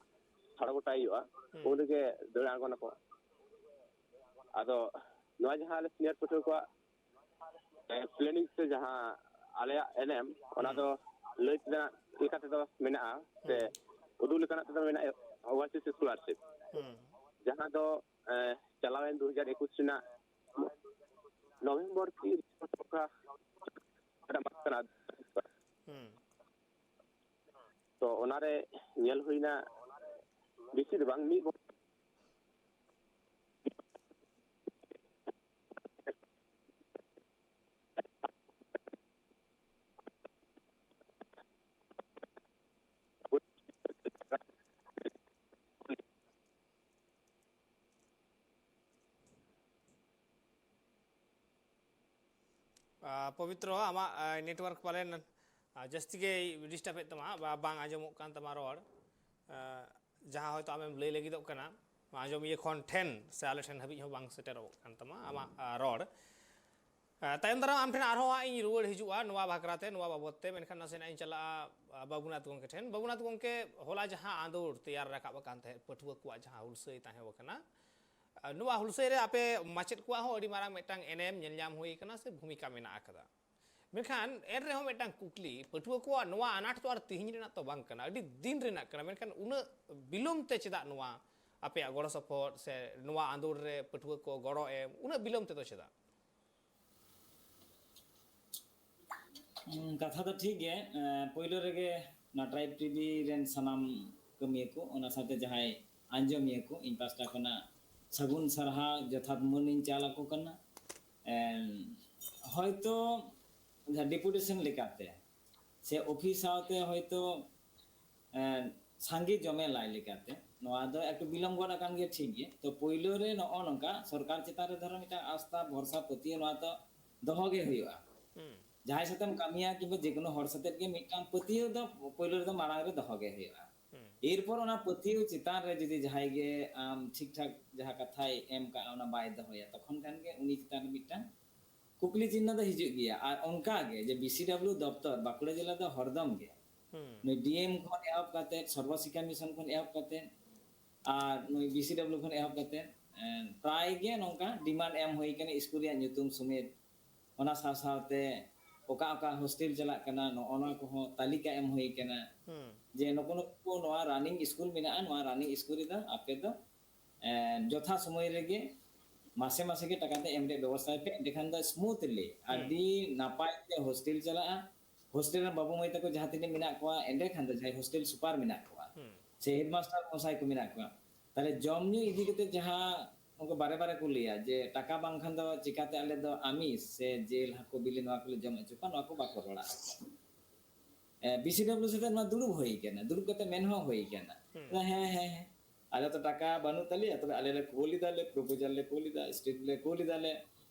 ᱴᱷᱟᱲᱚ ᱜᱚᱴᱟᱭ ᱦᱩᱭᱩᱜᱼᱟ, ᱦᱩᱸ ᱩᱱ ᱨᱮᱜᱮ ᱫᱟᱹᱲ ᱟᱬᱜᱚᱱᱟᱠᱚ᱾ ᱟᱫᱚ ᱱᱚᱣᱟ ᱡᱟᱦᱟᱸ ᱟᱞᱮ ᱥᱤᱱᱤᱭᱟᱨ ᱯᱟᱹᱴᱷᱩᱣᱟᱹ ᱠᱚᱣᱟᱜ ᱯᱞᱮᱱᱤᱝ ᱥᱮ ᱡᱟᱦᱟᱸ ᱟᱞᱮᱭᱟᱜ ᱮᱱᱮᱢ, ᱚᱱᱟ ᱦᱩᱸ ᱫᱚ ᱞᱟᱹᱭ ᱛᱮᱱᱟᱜ ᱞᱮᱠᱟ ᱛᱮᱫᱚ ᱢᱮᱱᱟᱜᱼᱟ ᱥᱮ ᱦᱩᱸ ᱩᱫᱩᱜ ᱞᱮᱠᱟᱱᱟᱜ ᱛᱮᱫᱚ ᱢᱮᱱᱟᱜᱼᱟ ᱳᱣᱟᱭᱥᱤᱥ ᱥᱠᱚᱞᱟᱨᱥᱤᱯ, ᱦᱩᱸ ᱡᱟᱦᱟᱸ ᱫᱚ, ᱮ, ᱪᱟᱞᱟᱣᱮᱱ ᱫᱩ ᱦᱟᱡᱟᱨ ᱮᱠᱩᱥ ᱨᱮᱱᱟᱜ ᱱᱚᱵᱷᱮᱢᱵᱚᱨ ᱠᱤ ᱚᱠᱟ ᱢᱟᱥ ᱠᱟᱱᱟ, ᱦᱩᱸ ᱛᱚ ᱚᱱᱟᱨᱮ ᱧᱮᱞ ᱦᱩᱭᱱᱟ ᱵᱮᱥᱤ ᱫᱚ ᱵᱟᱝ, ᱢᱤᱫ ᱵᱚᱪᱷᱚᱨ ᱟᱨ ᱯᱚᱵᱤᱛᱨᱚ, ᱟᱢᱟᱜ ᱱᱮᱴᱣᱟᱨᱠ ᱯᱟᱞᱮᱱ ᱟᱨ ᱡᱟᱹᱥᱛᱤ ᱜᱮᱭ ᱰᱤᱥᱴᱟᱵᱮᱫ ᱛᱟᱢᱟ, ᱵᱟ-, ᱵᱟᱝ ᱟᱸᱡᱚᱢᱚᱜ ᱠᱟᱱ ᱛᱟᱢᱟ ᱨᱚᱲ᱾ ᱟᱨ ᱡᱟᱦᱟᱸ ᱦᱚᱭᱛᱳ ᱟᱢᱮᱢ ᱞᱟᱹᱭ ᱞᱟᱹᱜᱤᱫᱚᱜ ᱠᱟᱱᱟ, ᱟᱸᱡᱚᱢᱤᱭᱟᱹ ᱠᱷᱚᱱ ᱴᱷᱮᱱ ᱥᱮ ᱟᱞᱮ ᱴᱷᱮᱱ ᱦᱟᱹᱵᱤᱡ ᱦᱚᱸ ᱵᱟᱝ ᱥᱮᱴᱮᱨᱚᱜ ᱠᱟᱱ ᱛᱟᱢᱟ ᱟᱢᱟᱜ, ᱟᱨ, ᱨᱚᱲ᱾ ᱟᱨ ᱛᱟᱭᱚᱢ ᱫᱟᱨᱟᱢ ᱟᱢ ᱴᱷᱮᱱ ᱟᱨᱦᱚᱸ ᱦᱟᱸᱜ ᱤᱧ ᱨᱩᱣᱟᱹᱲ ᱦᱤᱡᱩᱜᱼᱟ ᱱᱚᱣᱟ ᱵᱟᱠᱷᱨᱟ ᱛᱮ, ᱱᱚᱣᱟ ᱵᱟᱵᱚᱫ ᱛᱮ, ᱢᱮᱱᱠᱷᱟᱱ ᱱᱟᱥᱮᱱᱟᱜ ᱤᱧ ᱪᱟᱞᱟᱜᱼᱟ, ᱟᱨ, ᱵᱟᱹᱵᱩᱱᱟᱛᱷ ᱜᱚᱢᱠᱮ ᱴᱷᱮᱱ᱾ ᱵᱟᱹᱵᱩᱱᱟᱛᱷ ᱜᱚᱢᱠᱮ, ᱦᱚᱞᱟ ᱡᱟᱦᱟᱸ ᱟᱸᱫᱳᱲ ᱛᱮᱭᱟᱨ ᱨᱟᱠᱟᱵ ᱟᱠᱟᱱ ᱛᱟᱦᱮᱸᱫ, ᱯᱟᱹᱴᱷᱩᱣᱟᱹ ᱠᱚᱣᱟᱜ ᱡᱟᱦᱟᱸ ᱦᱩᱞᱥᱟᱹᱭ ᱛᱟᱦᱮᱸ ᱠᱟᱱᱟ, ᱟᱨ ᱱᱚᱣᱟ ᱦᱩᱞᱥᱟᱹᱭ ᱨᱮ ᱟᱯᱮ ᱢᱟᱪᱮᱫ ᱠᱚᱣᱟᱜ ᱦᱚᱸ ᱟᱹᱰᱤ ᱢᱟᱨᱟᱝ ᱢᱤᱫᱴᱟᱝ ᱮᱱᱮᱢ ᱧᱮᱞ ᱧᱟᱢ ᱦᱩᱭ ᱟᱠᱟᱱᱟ ᱥᱮ ᱵᱷᱩᱢᱤᱠᱟ ᱢᱮᱱᱟᱜ ᱟᱠᱟᱫᱟ᱾ ᱢᱮᱱᱠᱷᱟᱱ ᱮᱱ ᱨᱮᱦᱚᱸ ᱢᱤᱫᱴᱟᱝ ᱠᱩᱠᱞᱤ, ᱯᱟᱹᱴᱷᱩᱣᱟᱹ ᱠᱚᱣᱟᱜ ᱱᱚᱣᱟ ᱟᱱᱟᱴ ᱫᱚ ᱟᱨ ᱛᱤᱦᱤᱧ ᱨᱮᱱᱟᱜ ᱛᱚ ᱵᱟᱝ ᱠᱟᱱᱟ, ᱟᱹᱰᱤ ᱫᱤᱱ ᱨᱮᱱᱟᱜ ᱠᱟᱱᱟ, ᱢᱮᱱᱠᱷᱟᱱ ᱩᱱᱟᱹᱜ ᱵᱤᱞᱚᱢ ᱛᱮ ᱪᱮᱫᱟᱜ ᱱᱚᱣᱟ ᱟᱯᱮᱭᱟᱜ ᱜᱚᱲᱚ ᱥᱚᱯᱚᱦᱚᱫ ᱥᱮ ᱱᱚᱣᱟ ᱟᱸᱫᱳᱲ ᱨᱮ ᱯᱟᱹᱴᱷᱩᱣᱟᱹ ᱠᱚ ᱜᱚᱲᱚ ᱮᱢ ᱩᱱᱟᱹᱜ ᱵᱤᱞᱚᱢ ᱛᱮᱫᱚ ᱪᱮᱫᱟᱜ? ᱦᱩᱸ, ᱠᱟᱛᱷᱟ ᱫᱚ ᱴᱷᱤᱠ ᱜᱮ᱾ ᱮᱸ, ᱯᱳᱭᱞᱳ ᱨᱮᱜᱮ ᱱᱚᱣᱟ ᱴᱨᱟᱭᱤᱵᱽ ᱴᱤᱵᱷᱤ ᱨᱮᱱ ᱥᱟᱱᱟᱢ ᱠᱟᱹᱢᱤᱭᱟᱹ ᱠᱚ, ᱚᱱᱟ ᱥᱟᱶᱛᱮ ᱡᱟᱦᱟᱸᱭ ᱟᱸᱡᱚᱢᱤᱭᱟᱹ ᱠᱚ, ᱤᱧ ᱯᱟᱥᱴᱟ ᱠᱷᱚᱱᱟᱜ ᱥᱟᱹᱜᱩᱱ ᱥᱟᱨᱦᱟᱣ, ᱡᱚᱛᱷᱟᱛ ᱢᱟᱹᱱ ᱤᱧ ᱪᱟᱞ ᱟᱠᱚ ᱠᱟᱱᱟ᱾ ᱮᱸ, ᱦᱚᱭᱛᱳ ᱡᱟᱦᱟᱸ ᱰᱮᱯᱩᱴᱮᱥᱚᱱ ᱞᱮᱠᱟᱛᱮ ᱥᱮ ᱚᱯᱷᱤᱥ ᱥᱟᱶᱛᱮ ᱦᱚᱭᱛᱳ, ᱮᱸ, ᱥᱟᱸᱜᱮ ᱡᱚᱢᱮᱞᱟᱭ ᱞᱮᱠᱟᱛᱮ ᱱᱚᱣᱟ ᱫᱚ ᱮᱠᱴᱩ ᱵᱤᱞᱚᱢ ᱜᱚᱫ ᱟᱠᱟᱱ ᱜᱮᱭᱟ, ᱴᱷᱤᱠ ᱜᱮᱭᱟ᱾ ᱛᱚ, ᱯᱳᱭᱞᱳ ᱨᱮ ᱱᱚᱜᱼᱚ ᱱᱚᱝᱠᱟ ᱥᱚᱨᱠᱟᱨ ᱪᱮᱛᱟᱱ ᱨᱮ ᱫᱷᱚᱨᱚ ᱢᱤᱫᱴᱟᱝ ᱟᱥᱛᱷᱟ, ᱵᱷᱚᱨᱥᱟ, ᱯᱟᱹᱛᱭᱟᱹᱣ ᱱᱚᱣᱟ ᱫᱚ ᱫᱚᱦᱚ ᱜᱮ ᱦᱩᱭᱩᱜᱼᱟ᱾ ᱦᱩᱸ᱾ ᱡᱟᱦᱟᱸᱭ ᱥᱟᱛᱮᱢ ᱠᱟᱹᱢᱤᱭᱟ ᱠᱤᱝᱵᱟ ᱡᱮᱠᱳᱱᱳ ᱦᱚᱲ ᱥᱟᱛᱮ ᱜᱮ ᱢᱤᱫᱴᱟᱝ ᱯᱟᱹᱛᱭᱟᱹᱣ ᱫᱚ ᱯᱳᱭᱞᱳ ᱨᱮᱫᱚ ᱢᱟᱲᱟᱝ ᱨᱮ ᱫᱚᱦᱚ ᱜᱮ ᱦᱩᱭᱩᱜᱼᱟ᱾ ᱦᱩᱸ᱾ ᱮᱨᱯᱚᱨ ᱚᱱᱟ ᱯᱟᱹᱛᱭᱟᱹᱣ ᱪᱮᱛᱟᱱ ᱨᱮ ᱡᱩᱫᱤ ᱡᱟᱦᱟᱸᱭ ᱜᱮ ᱟᱢ ᱴᱷᱤᱠ ᱴᱷᱟᱠ ᱡᱟᱦᱟᱸ ᱠᱟᱛᱷᱟᱭ ᱮᱢ ᱠᱟᱜᱼᱟ, ᱚᱱᱟ ᱵᱟᱭ ᱫᱚᱦᱚᱭᱟ, ᱛᱚᱠᱷᱚᱱ ᱠᱷᱟᱱ ᱜᱮ ᱩᱱᱤ ᱪᱮᱛᱟᱱ ᱨᱮ ᱢᱤᱫᱴᱟᱝ ᱠᱩᱠᱞᱤ ᱪᱤᱱᱦᱟᱹ ᱫᱚ ᱦᱤᱡᱩᱜ ᱜᱮᱭᱟ᱾ ᱟᱨ ᱚᱱᱠᱟ ᱜᱮ ᱡᱮ ᱵᱤ ᱥᱤ ᱰᱟᱵᱽᱞᱤᱭᱩ ᱫᱚᱯᱛᱚᱨ ᱵᱟᱸᱠᱩᱲᱟ ᱡᱮᱞᱟ ᱫᱚ ᱦᱚᱨᱫᱚᱢ ᱜᱮ, ᱦᱩᱸ᱾ ᱱᱩᱭ ᱰᱤ ᱮᱢ ᱠᱷᱚᱱ ᱮᱦᱚᱵ ᱠᱟᱛᱮ, ᱥᱚᱨᱵᱚ ᱥᱤᱠᱠᱷᱟ ᱢᱤᱥᱚᱱ ᱠᱷᱚᱱ ᱮᱦᱚᱵ ᱠᱟᱛᱮ, ᱟᱨ ᱱᱩᱭ ᱵᱤ ᱥᱤ ᱰᱟᱵᱽᱞᱤᱭᱩ ᱠᱷᱚᱱ ᱮᱦᱚᱵ ᱠᱟᱛᱮ, ᱮᱸ, ᱯᱨᱟᱭ ᱜᱮ ᱱᱚᱝᱠᱟ ᱰᱤᱢᱟᱱᱰ ᱮᱢ ᱦᱩᱭ ᱠᱟᱱᱟ ᱥᱠᱩᱞ ᱨᱮᱭᱟᱜ ᱧᱩᱛᱩᱢ ᱥᱚᱢᱮᱛ᱾ ᱚᱱᱟ ᱥᱟᱶ ᱥᱟᱶᱛᱮ ᱚᱠᱟ ᱚᱠᱟ ᱦᱳᱥᱴᱮᱞ ᱪᱟᱞᱟᱜ ᱠᱟᱱᱟ, ᱱᱚᱜᱼᱚ ᱱᱚᱣᱟ ᱠᱚᱦᱚᱸ ᱛᱟᱹᱞᱤᱠᱟ ᱮᱢ ᱦᱩᱭ ᱠᱟᱱᱟ᱾ ᱦᱩᱸ᱾ ᱡᱮ ᱱᱩᱠᱩ ᱱᱩᱠᱩ ᱱᱚᱣᱟ ᱨᱟᱱᱤᱝ ᱥᱠᱩᱞ ᱢᱮᱱᱟᱜᱼᱟ, ᱱᱚᱣᱟ ᱨᱟᱱᱤᱝ ᱥᱠᱩᱞ ᱨᱮᱫᱚ ᱟᱯᱮ ᱫᱚ, ᱮᱸ, ᱡᱚᱛᱷᱟ ᱥᱚᱢᱚᱭ ᱨᱮᱜᱮ ᱢᱟᱥᱮ ᱢᱟᱥᱮ ᱜᱮ ᱴᱟᱠᱟ ᱛᱮ ᱮᱢ ᱨᱮᱭᱟᱜ ᱵᱮᱵᱚᱥᱛᱷᱟᱭ ᱯᱮ, ᱮᱸᱰᱮᱠᱷᱟᱱ ᱫᱚ ᱥᱢᱩᱛᱷᱞᱤ, ᱦᱩᱸ᱾ ᱟᱹᱰᱤ ᱱᱟᱯᱟᱭ ᱛᱮ ᱦᱳᱥᱴᱮᱞ ᱪᱟᱞᱟᱜᱼᱟ᱾ ᱦᱳᱥᱴᱮᱞ ᱨᱮᱱ ᱵᱟᱹᱵᱩ ᱢᱟᱹᱭ ᱛᱟᱠᱚ ᱡᱟᱦᱟᱸ ᱛᱤᱱᱟᱹᱜ ᱢᱮᱱᱟᱜ ᱠᱚᱣᱟ, ᱮᱸᱰᱮᱠᱷᱟᱱ ᱫᱚ ᱡᱟᱦᱟᱸᱭ ᱦᱳᱥᱴᱮᱞ ᱥᱩᱯᱟᱨ ᱢᱮᱱᱟᱜ ᱠᱚᱣᱟ, ᱦᱩᱸ᱾ ᱥᱮ ᱦᱮᱰᱢᱟᱥᱴᱟᱨ ᱢᱚᱥᱟᱭ ᱠᱚ ᱢᱮᱱᱟᱜ ᱠᱚᱣᱟ, ᱛᱟᱦᱞᱮ ᱡᱚᱢ ᱧᱩ ᱤᱫᱤ ᱠᱟᱛᱮ ᱡᱟᱦᱟᱸ ᱩᱱᱠᱩ ᱵᱟᱨᱮ ᱵᱟᱨᱮ ᱠᱚ ᱞᱟᱹᱭᱟ ᱡᱮ ᱴᱟᱠᱟ ᱵᱟᱝᱠᱷᱟᱱ ᱫᱚ ᱪᱤᱠᱟᱛᱮ ᱟᱞᱮ ᱫᱚ ᱟᱢᱤᱥ ᱥᱮ ᱡᱤᱞ, ᱦᱟᱹᱠᱩ, ᱵᱤᱞᱤ ᱱᱚᱣᱟ ᱠᱚᱞᱮ ᱡᱚᱢ ᱦᱚᱪᱚ ᱠᱚᱣᱟ, ᱱᱚᱣᱟ ᱠᱚ ᱵᱟᱠᱚ ᱨᱚᱲᱟ᱾ ᱮ, ᱵᱤ ᱥᱤ ᱰᱟᱵᱽᱞᱤᱭᱩ ᱥᱟᱛᱮ ᱱᱚᱣᱟ ᱫᱩᱲᱩᱵ ᱦᱩᱭ ᱠᱟᱱᱟ, ᱫᱩᱲᱩᱵ ᱠᱟᱛᱮ ᱢᱮᱱ ᱦᱚᱸ ᱦᱩᱭ ᱠᱟᱱᱟ᱾ ᱦᱩᱸ᱾ ᱦᱮᱸ, ᱦᱮᱸ, ᱦᱮᱸ, ᱟᱞᱮ ᱛᱚ ᱴᱟᱠᱟ ᱵᱟᱹᱱᱩᱜ ᱛᱟᱞᱮᱭᱟ, ᱛᱚᱵᱮ ᱟᱞᱮ ᱞᱮ ᱠᱳᱞ ᱮᱫᱟ, ᱞᱮ ᱯᱨᱚᱯᱳᱡᱟᱞ ᱞᱮ ᱠᱳᱞ ᱮᱫᱟ, ᱥᱴᱮᱴ ᱞᱮ ᱠᱳᱞ ᱮᱫᱟ, ᱞᱮ,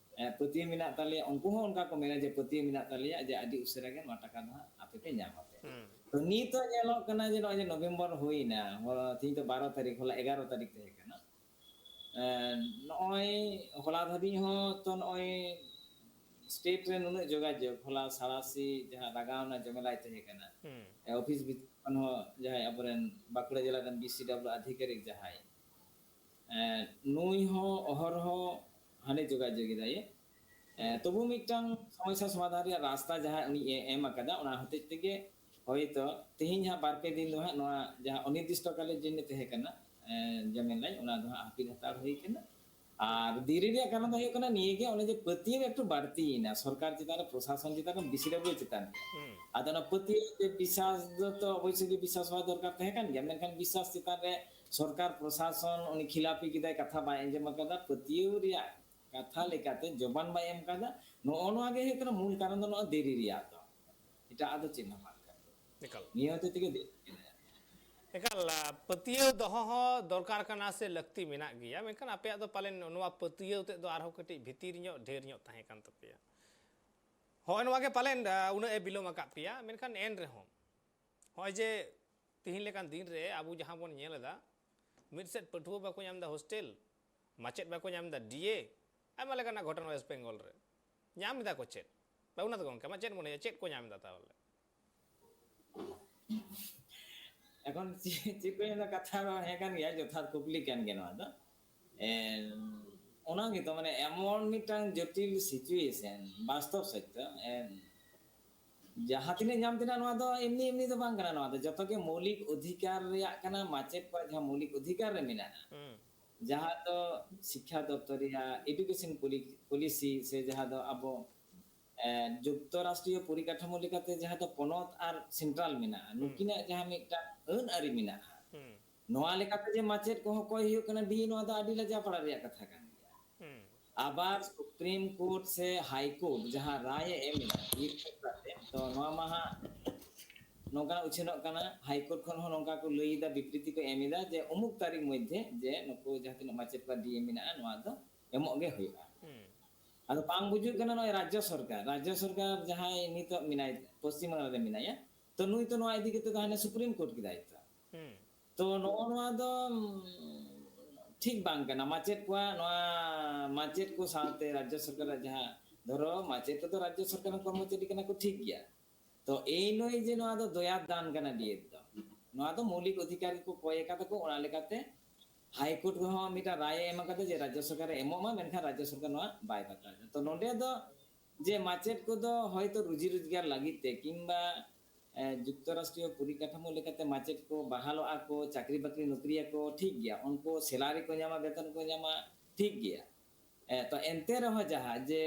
ᱯᱟᱹᱛᱭᱟᱹᱣ ᱢᱮᱱᱟᱜ ᱛᱟᱞᱮᱭᱟ, ᱩᱱᱠᱩ ᱦᱚᱸ ᱚᱱᱠᱟ ᱠᱚ ᱢᱮᱱᱟ ᱡᱮ ᱯᱟᱹᱛᱭᱟᱹᱣ ᱢᱮᱱᱟᱜ ᱛᱟᱞᱮᱭᱟ ᱡᱮ ᱟᱹᱰᱤ ᱩᱥᱟᱹᱨᱟ ᱜᱮ ᱱᱚᱣᱟ ᱴᱟᱠᱟ ᱫᱚ ᱦᱟᱸᱜ ᱟᱯᱮ ᱯᱮ ᱧᱟᱢ ᱟᱯᱮ᱾ ᱛᱚ ᱱᱤᱛᱚᱜ ᱧᱮᱞᱚᱜ ᱠᱟᱱᱟ ᱡᱮ ᱱᱚᱜᱼᱚᱭ ᱡᱮ ᱱᱚᱵᱷᱮᱢᱵᱚᱨ ᱦᱩᱭᱱᱟ, ᱦᱚᱞᱟ, ᱛᱮᱦᱮᱧ ᱫᱚ ᱵᱟᱨᱚ ᱛᱟᱹᱨᱤᱠᱷ, ᱦᱚᱞᱟ ᱮᱜᱟᱨᱚ ᱛᱟᱹᱨᱤᱠᱷ ᱛᱟᱦᱮᱸ ᱠᱟᱱᱟ᱾ ᱮᱸ, ᱱᱚᱜᱼᱚᱭ ᱦᱚᱞᱟ ᱫᱷᱟᱹᱵᱤᱡ ᱦᱚᱸ ᱛᱚ ᱱᱚᱜᱼᱚᱭ ᱥᱴᱮᱴ ᱨᱮ ᱱᱩᱱᱟᱹᱜ ᱡᱳᱜᱟᱡᱳᱜᱽ, ᱦᱚᱞᱟ ᱥᱟᱲᱟᱥᱤ ᱡᱟᱦᱟᱸ ᱨᱟᱜᱟᱣᱱᱟ ᱡᱚᱢᱮᱞᱟᱭ ᱛᱟᱦᱮᱸ ᱠᱟᱱᱟ᱾ ᱦᱩᱸ᱾ ᱮ, ᱚᱯᱷᱤᱥ ᱵᱷᱤᱛᱤᱨ ᱠᱷᱚᱱ ᱦᱚᱸ ᱡᱟᱦᱟᱸᱭ ᱟᱵᱚᱨᱮᱱ ᱵᱟᱸᱠᱩᱲᱟ ᱡᱮᱞᱟ ᱨᱮᱱ ᱵᱤ ᱥᱤ ᱰᱟᱵᱞᱤᱭᱩ ᱟᱫᱷᱤᱠᱟᱨᱤᱠ ᱡᱟᱦᱟᱸᱭ, ᱮ, ᱱᱩᱭ ᱦᱚᱸ ᱚᱦᱚᱨᱦᱚ ᱦᱟᱸᱰᱮ ᱡᱳᱜᱟᱡᱳᱜᱽ ᱮᱫᱟᱭ᱾ ᱮ, ᱦᱩᱸ᱾ ᱛᱚᱵᱩ ᱢᱤᱫᱴᱟᱝ ᱥᱚᱢᱚᱥᱥᱟ ᱥᱚᱢᱟᱫᱷᱟᱱ ᱨᱮᱭᱟᱜ ᱨᱟᱥᱛᱟ ᱡᱟᱦᱟᱸ ᱩᱱᱤ ᱮ ᱮᱢ ᱟᱠᱟᱫᱟ, ᱚᱱᱟ ᱦᱚᱛᱮᱡ ᱛᱮᱜᱮ ᱦᱚᱭᱛᱚ ᱛᱮᱦᱮᱧ ᱦᱟᱸᱜ ᱵᱟᱨ ᱯᱮ ᱫᱤᱱ ᱫᱚ ᱦᱟᱸᱜ ᱱᱚᱣᱟ ᱡᱟᱦᱟᱸ ᱚᱱᱤᱨᱫᱤᱥᱴᱚ ᱠᱟᱞᱮᱨ ᱡᱚᱱᱱᱚ ᱛᱟᱦᱮᱸ ᱠᱟᱱᱟ, ᱮ, ᱡᱚᱢᱮᱞᱟᱭ, ᱚᱱᱟ ᱫᱚ ᱦᱟᱸᱜ ᱦᱟᱹᱯᱤᱫ ᱦᱟᱛᱟᱲ ᱦᱩᱭ ᱠᱟᱱᱟ᱾ ᱟᱨ ᱫᱮᱨᱤ ᱨᱮᱭᱟᱜ ᱠᱟᱨᱚᱱ ᱫᱚ ᱦᱩᱭᱩᱜ ᱠᱟᱱᱟ ᱱᱤᱭᱟᱹ ᱜᱮ, ᱚᱱᱮ ᱡᱮ ᱯᱟᱹᱛᱭᱟᱹᱣ ᱮᱠᱴᱩ ᱵᱟᱹᱲᱛᱤᱭᱮᱱᱟ ᱥᱚᱨᱠᱟᱨ ᱪᱮᱛᱟᱱ ᱨᱮ, ᱯᱨᱚᱥᱟᱥᱚᱱ ᱪᱮᱛᱟᱱ ᱨᱮ, ᱵᱤ ᱥᱤ ᱰᱟᱵᱞᱤᱭᱩ ᱪᱮᱛᱟᱱ ᱨᱮ᱾ ᱦᱩᱸ᱾ ᱟᱫᱚ ᱚᱱᱟ ᱯᱟᱹᱛᱭᱟᱹᱣ ᱛᱮ ᱵᱤᱥᱥᱟᱥ ᱫᱚ ᱛᱚ ᱚᱵᱚᱥᱥᱳᱭ ᱜᱮ ᱵᱤᱥᱥᱟᱥ ᱦᱚᱸ ᱫᱚᱨᱠᱟᱨ ᱛᱟᱦᱮᱸ ᱠᱟᱱ ᱜᱮᱭᱟ, ᱢᱮᱱᱠᱷᱟᱱ ᱵᱤᱥᱥᱟᱥ ᱪᱮᱛᱟᱱ ᱨᱮ ᱥᱚᱨᱠᱟᱨ ᱯᱨᱚᱥᱟᱥᱚᱱ ᱩᱱᱤ ᱠᱷᱤᱞᱟᱯᱤ ᱠᱮᱫᱟᱭ, ᱠᱟᱛᱷᱟ ᱵᱟᱭ ᱟᱸᱡᱚᱢ ᱟᱠᱟᱫᱟ, ᱯᱟᱹᱛᱭᱟᱹᱣ ᱨᱮᱭᱟᱜ ᱠᱟᱛᱷᱟ ᱞᱮᱠᱟᱛᱮ ᱡᱚᱵᱟᱱ ᱵᱟᱭ ᱮᱢ ᱟᱠᱟᱫᱟ᱾ ᱱᱚᱜᱼᱚ ᱱᱚᱣᱟ ᱜᱮ ᱦᱩᱭᱩᱜ ᱠᱟᱱᱟ ᱢᱩᱞ ᱠᱟᱨᱚᱱ ᱫᱚ ᱱᱚᱣᱟ ᱫᱮᱨᱤ ᱨᱮᱭᱟᱜ ᱫᱚ, ᱮᱴᱟᱜ ᱟᱜ ᱫᱚ ᱪᱮᱫ ᱦᱚᱸ ᱵᱟᱝ ᱠᱟᱱᱟ᱾ ᱮᱠᱟᱞ᱾ ᱱᱤᱭᱟᱹ ᱦᱚᱛᱮᱡ ᱛᱮᱜᱮ ᱫᱮᱨᱤ ᱠᱟᱱᱟ᱾ ᱮᱠᱟᱞ, ᱟ, ᱯᱟᱹᱛᱭᱟᱹᱣ ᱫᱚᱦᱚ ᱦᱚᱸ ᱫᱚᱨᱠᱟᱨ ᱠᱟᱱᱟ ᱥᱮ ᱞᱟᱹᱠᱛᱤ ᱢᱮᱱᱟᱜ ᱜᱮᱭᱟ, ᱢᱮᱱᱠᱷᱟᱱ ᱟᱯᱮᱭᱟᱜ ᱫᱚ ᱯᱟᱞᱮᱱ ᱱᱚᱣᱟ ᱯᱟᱹᱛᱭᱟᱹᱣ ᱛᱮᱫ ᱫᱚ ᱟᱨᱦᱚᱸ ᱠᱟᱹᱴᱤᱡ ᱵᱷᱤᱛᱤᱨ ᱧᱚᱜ, ᱰᱷᱮᱨ ᱧᱚᱜ ᱛᱟᱦᱮᱸ ᱠᱟᱱ ᱛᱟᱯᱮᱭᱟ᱾ ᱦᱚᱸᱜᱼᱚᱭ ᱱᱚᱣᱟ ᱜᱮ ᱯᱟᱞᱮᱱ, ᱟ, ᱩᱱᱟᱹᱜ ᱮ ᱵᱤᱞᱚᱢ ᱟᱠᱟᱫ ᱯᱮᱭᱟ, ᱢᱮᱱᱠᱷᱟᱱ ᱮᱱ ᱨᱮᱦᱚᱸ ᱦᱚᱸᱜᱼᱚᱭ ᱡᱮ ᱛᱤᱦᱤᱧ ᱞᱮᱠᱟᱱ ᱫᱤᱱ ᱨᱮ ᱟᱵᱚ ᱡᱟᱦᱟᱸ ᱵᱚᱱ ᱧᱮᱞ ᱮᱫᱟ, ᱢᱤᱫ ᱥᱮᱫ ᱯᱟᱹᱴᱷᱩᱣᱟᱹ ᱵᱟᱠᱚ ᱧᱟᱢ ᱮᱫᱟ ᱦᱳᱥᱴᱮᱞ, ᱢᱟᱪᱮᱫ ᱵᱟᱠᱚ ᱧᱟᱢ ᱮᱫᱟ ᱰᱤ ᱮ, ᱟᱭᱢᱟ ᱞᱮᱠᱟᱱᱟᱜ ᱜᱷᱚᱴᱚᱱᱟ ᱣᱮᱥᱴ ᱵᱮᱝᱜᱚᱞ ᱨᱮ᱾ ᱧᱟᱢ ᱮᱫᱟ ᱠᱚ ᱪᱮᱫ? ᱵᱟᱹᱵᱩᱱᱟᱛᱷ ᱜᱚᱢᱠᱮ, ᱟᱢᱟᱜ ᱪᱮᱫ ᱢᱚᱱᱮ ᱦᱩᱭᱩᱜᱼᱟ, ᱪᱮᱫ ᱠᱚ ᱧᱟᱢ ᱮᱫᱟ ᱛᱟᱦᱚᱞᱮ? ᱮᱠᱷᱚᱱ ᱪᱮᱫ, ᱪᱮᱫ ᱠᱚ ᱧᱟᱢ ᱮᱫᱟ, ᱠᱟᱛᱷᱟ ᱫᱚ ᱦᱮᱸ ᱠᱟᱱ ᱜᱮᱭᱟ, ᱡᱚᱛᱷᱟᱛ ᱠᱩᱠᱞᱤ ᱠᱟᱱ ᱜᱮᱭᱟ ᱱᱚᱣᱟ ᱫᱚ᱾ ᱮᱱ, ᱚᱱᱟ ᱜᱮᱛᱚ, ᱢᱟᱱᱮ, ᱮᱢᱚᱱ ᱢᱤᱫᱴᱟᱝ ᱡᱚᱴᱤᱞ situation, ᱵᱟᱥᱛᱚᱵ ᱥᱚᱛᱭᱚ, ᱮᱱ, ᱡᱟᱦᱟᱸ ᱛᱤᱱᱟᱹᱜ ᱧᱟᱢ ᱛᱮᱱᱟᱜ, ᱱᱚᱣᱟ ᱫᱚ ᱮᱢᱱᱤ ᱮᱢᱱᱤ ᱫᱚ ᱵᱟᱝ ᱠᱟᱱᱟ, ᱱᱚᱣᱟ ᱫᱚ ᱡᱚᱛᱚ ᱜᱮ ᱢᱳᱣᱞᱤᱠ ᱚᱫᱷᱤᱠᱟᱨ ᱨᱮᱭᱟᱜ ᱠᱟᱱᱟ, ᱢᱟᱪᱮᱫ ᱠᱚᱣᱟᱜ ᱡᱟᱦᱟᱸ ᱢᱳᱣᱞᱤᱠ ᱚᱫᱷᱤᱠᱟᱨ ᱨᱮ ᱢᱮᱱᱟᱜᱼᱟ, ᱦᱩᱸ᱾ ᱡᱟᱦᱟᱸ ᱫᱚ ᱥᱤᱠᱠᱷᱟ ᱫᱚᱯᱛᱚᱨ ᱨᱮᱭᱟᱜ education poli-, policy ᱥᱮ ᱡᱟᱦᱟᱸ ᱫᱚ ᱟᱵᱚ, ᱮ, ᱡᱩᱠᱛᱚ ᱨᱟᱥᱴᱨᱤᱭᱚ ᱯᱚᱨᱤᱠᱟᱴᱷᱟᱢᱳ ᱞᱮᱠᱟᱛᱮ ᱡᱟᱦᱟᱸ ᱫᱚ ᱯᱚᱱᱚᱛ ᱟᱨ central ᱢᱮᱱᱟᱜᱼᱟ, ᱦᱩᱸ᱾ ᱱᱩᱠᱤᱱᱟᱜ ᱡᱟᱦᱟᱸ ᱢᱤᱫᱴᱟᱝ ᱟᱹᱱ ᱟᱹᱨᱤ ᱢᱮᱱᱟᱜᱼᱟ, ᱦᱩᱸ᱾ ᱱᱚᱣᱟ ᱞᱮᱠᱟᱛᱮ ᱡᱮ ᱢᱟᱪᱮᱫ ᱠᱚᱦᱚᱸ ᱠᱚᱭ ᱦᱩᱭᱩᱜ ᱠᱟᱱᱟ ᱰᱤ ᱮ, ᱱᱚᱣᱟ ᱫᱚ ᱟᱹᱰᱤ ᱞᱟᱡᱟᱣ ᱯᱟᱲᱟ ᱨᱮᱭᱟᱜ ᱠᱟᱛᱷᱟ ᱠᱟᱱ ᱜᱮᱭᱟ᱾ ᱦᱩᱸ᱾ ᱟᱵᱟᱨ Supreme Court ᱥᱮ High Court ᱡᱟᱦᱟᱸ ᱨᱟᱭ ᱮ ᱮᱢ ᱮᱫᱟ ᱛᱤᱨᱯᱚᱞ ᱠᱟᱛᱮ, ᱛᱚ ᱱᱚᱣᱟ ᱢᱟ ᱦᱟᱸᱜ ᱱᱚᱝᱠᱟ ᱩᱪᱷᱟᱹᱱᱚᱜ ᱠᱟᱱᱟ, High Court ᱠᱷᱚᱱ ᱦᱚᱸ ᱱᱚᱝᱠᱟ ᱠᱚ ᱞᱟᱹᱭ ᱮᱫᱟ, ᱵᱤᱵᱨᱤᱛᱤ ᱠᱚ ᱮᱢ ᱮᱫᱟ ᱡᱮ ᱚᱢᱩᱠ ᱛᱟᱹᱨᱤᱠᱷ ᱢᱚᱫᱽᱫᱷᱮ ᱡᱮ ᱱᱩᱠᱩ ᱡᱟᱦᱟᱸ ᱛᱤᱱᱟᱹᱜ ᱢᱟᱪᱮᱫ ᱠᱚᱣᱟᱜ ᱰᱤ ᱮ ᱢᱮᱱᱟᱜᱼᱟ, ᱱᱚᱣᱟ ᱫᱚ ᱮᱢᱚᱜ ᱜᱮ ᱦᱩᱭᱩᱜᱼᱟ᱾ ᱦᱩᱸ᱾ ᱟᱫᱚ ᱵᱟᱝ ᱵᱩᱡᱩᱜ ᱠᱟᱱᱟ ᱱᱚᱜᱼᱚᱭ ᱨᱟᱡᱽᱡᱚ ᱥᱚᱨᱠᱟᱨ, ᱨᱟᱡᱽᱡᱚ ᱥᱚᱨᱠᱟᱨ ᱡᱟᱦᱟᱸᱭ ᱱᱤᱛᱚᱜ ᱢᱮᱱᱟᱭ, ᱯᱚᱥᱪᱤᱢ ᱵᱟᱝᱞᱟ ᱨᱮ ᱢᱮᱱᱟᱭᱟ, ᱛᱚ ᱱᱩᱭ ᱛᱚ ᱱᱚᱣᱟ ᱤᱫᱤ ᱠᱟᱛᱮ ᱫᱚ ᱦᱟᱱᱮ ᱥᱩᱯᱨᱤᱢ ᱠᱳᱨᱴ ᱠᱮᱫᱟᱭ ᱛᱚ᱾ ᱦᱩᱸ᱾ ᱛᱚ ᱱᱚᱜᱼᱚ ᱱᱚᱣᱟ ᱫᱚ, ᱩᱢ, ᱴᱷᱤᱠ ᱵᱟᱝ ᱠᱟᱱᱟ᱾ ᱢᱟᱪᱮᱫ ᱠᱚᱣᱟᱜ ᱱᱚᱣᱟ, ᱢᱟᱪᱮᱫ ᱠᱚ ᱥᱟᱶᱛᱮ ᱨᱟᱡᱽᱡᱚ ᱥᱚᱨᱠᱟᱨᱟᱜ ᱡᱟᱦᱟᱸ, ᱫᱷᱚᱨᱚ ᱢᱟᱪᱮᱫ ᱠᱚᱫᱚ ᱨᱟᱡᱽᱡᱚ ᱥᱚᱨᱠᱟᱨ ᱨᱮᱱ ᱠᱚᱨᱢᱚᱪᱟᱨᱤ ᱠᱟᱱᱟ ᱠᱚ, ᱴᱷᱤᱠ ᱜᱮᱭᱟ᱾ ᱛᱚ ᱮᱭ ᱱᱩᱭ ᱡᱮ ᱱᱚᱣᱟ ᱫᱚ ᱫᱚᱭᱟ ᱫᱟᱱ ᱠᱟᱱᱟ ᱰᱤᱮᱰ ᱫᱚ, ᱱᱚᱣᱟ ᱫᱚ ᱢᱳᱣᱞᱤᱠ ᱚᱫᱷᱤᱠᱟᱨ ᱜᱮᱠᱚ ᱠᱚᱭ ᱟᱠᱟᱫᱟ ᱠᱚ, ᱚᱱᱟ ᱞᱮᱠᱟᱛᱮ ᱦᱟᱭ ᱠᱳᱨᱴ ᱨᱮᱦᱚᱸ ᱢᱤᱫᱴᱟᱝ ᱨᱟᱭ ᱮ ᱮᱢ ᱟᱠᱟᱫᱟ ᱡᱮ ᱨᱟᱡᱽᱡᱚ ᱥᱚᱨᱠᱟᱨ ᱮ ᱮᱢᱚᱜ ᱢᱟ, ᱢᱮᱱᱠᱷᱟᱱ ᱨᱟᱡᱽᱡᱚ ᱥᱚᱨᱠᱟᱨ ᱱᱚᱣᱟ ᱵᱟᱭ ᱵᱟᱛᱟᱣ ᱮᱫᱟ᱾ ᱛᱚ ᱱᱚᱰᱮ ᱫᱚ ᱡᱮ ᱢᱟᱪᱮᱫ ᱠᱚᱫᱚ ᱦᱚᱭᱛᱚ ᱨᱩᱡᱤ ᱨᱳᱡᱽᱜᱟᱨ ᱞᱟᱹᱜᱤᱫ ᱛᱮ ᱠᱤᱝᱵᱟ, ᱮ, ᱡᱩᱠᱛᱚᱨᱟᱥᱴᱨᱤᱭᱚ ᱯᱚᱨᱤᱠᱟᱴᱷᱟᱢᱳ ᱞᱮᱠᱟᱛᱮ ᱢᱟᱪᱮᱫ ᱠᱚ ᱵᱟᱦᱟᱞᱚᱜᱼᱟ ᱠᱚ, ᱪᱟᱹᱠᱨᱤ ᱵᱟᱹᱠᱨᱤ ᱱᱚᱠᱨᱤᱭᱟᱠᱚ, ᱴᱷᱤᱠ ᱜᱮᱭᱟ, ᱩᱱᱠᱩ ᱥᱮᱞᱟᱨᱤ ᱠᱚ ᱧᱟᱢᱟ, ᱵᱮᱛᱚᱱ ᱠᱚ ᱧᱟᱢᱟ, ᱴᱷᱤᱠ ᱜᱮᱭᱟ᱾ ᱮ, ᱛᱚ ᱮᱱᱛᱮ ᱨᱮᱦᱚᱸ ᱡᱟᱦᱟᱸ ᱡᱮ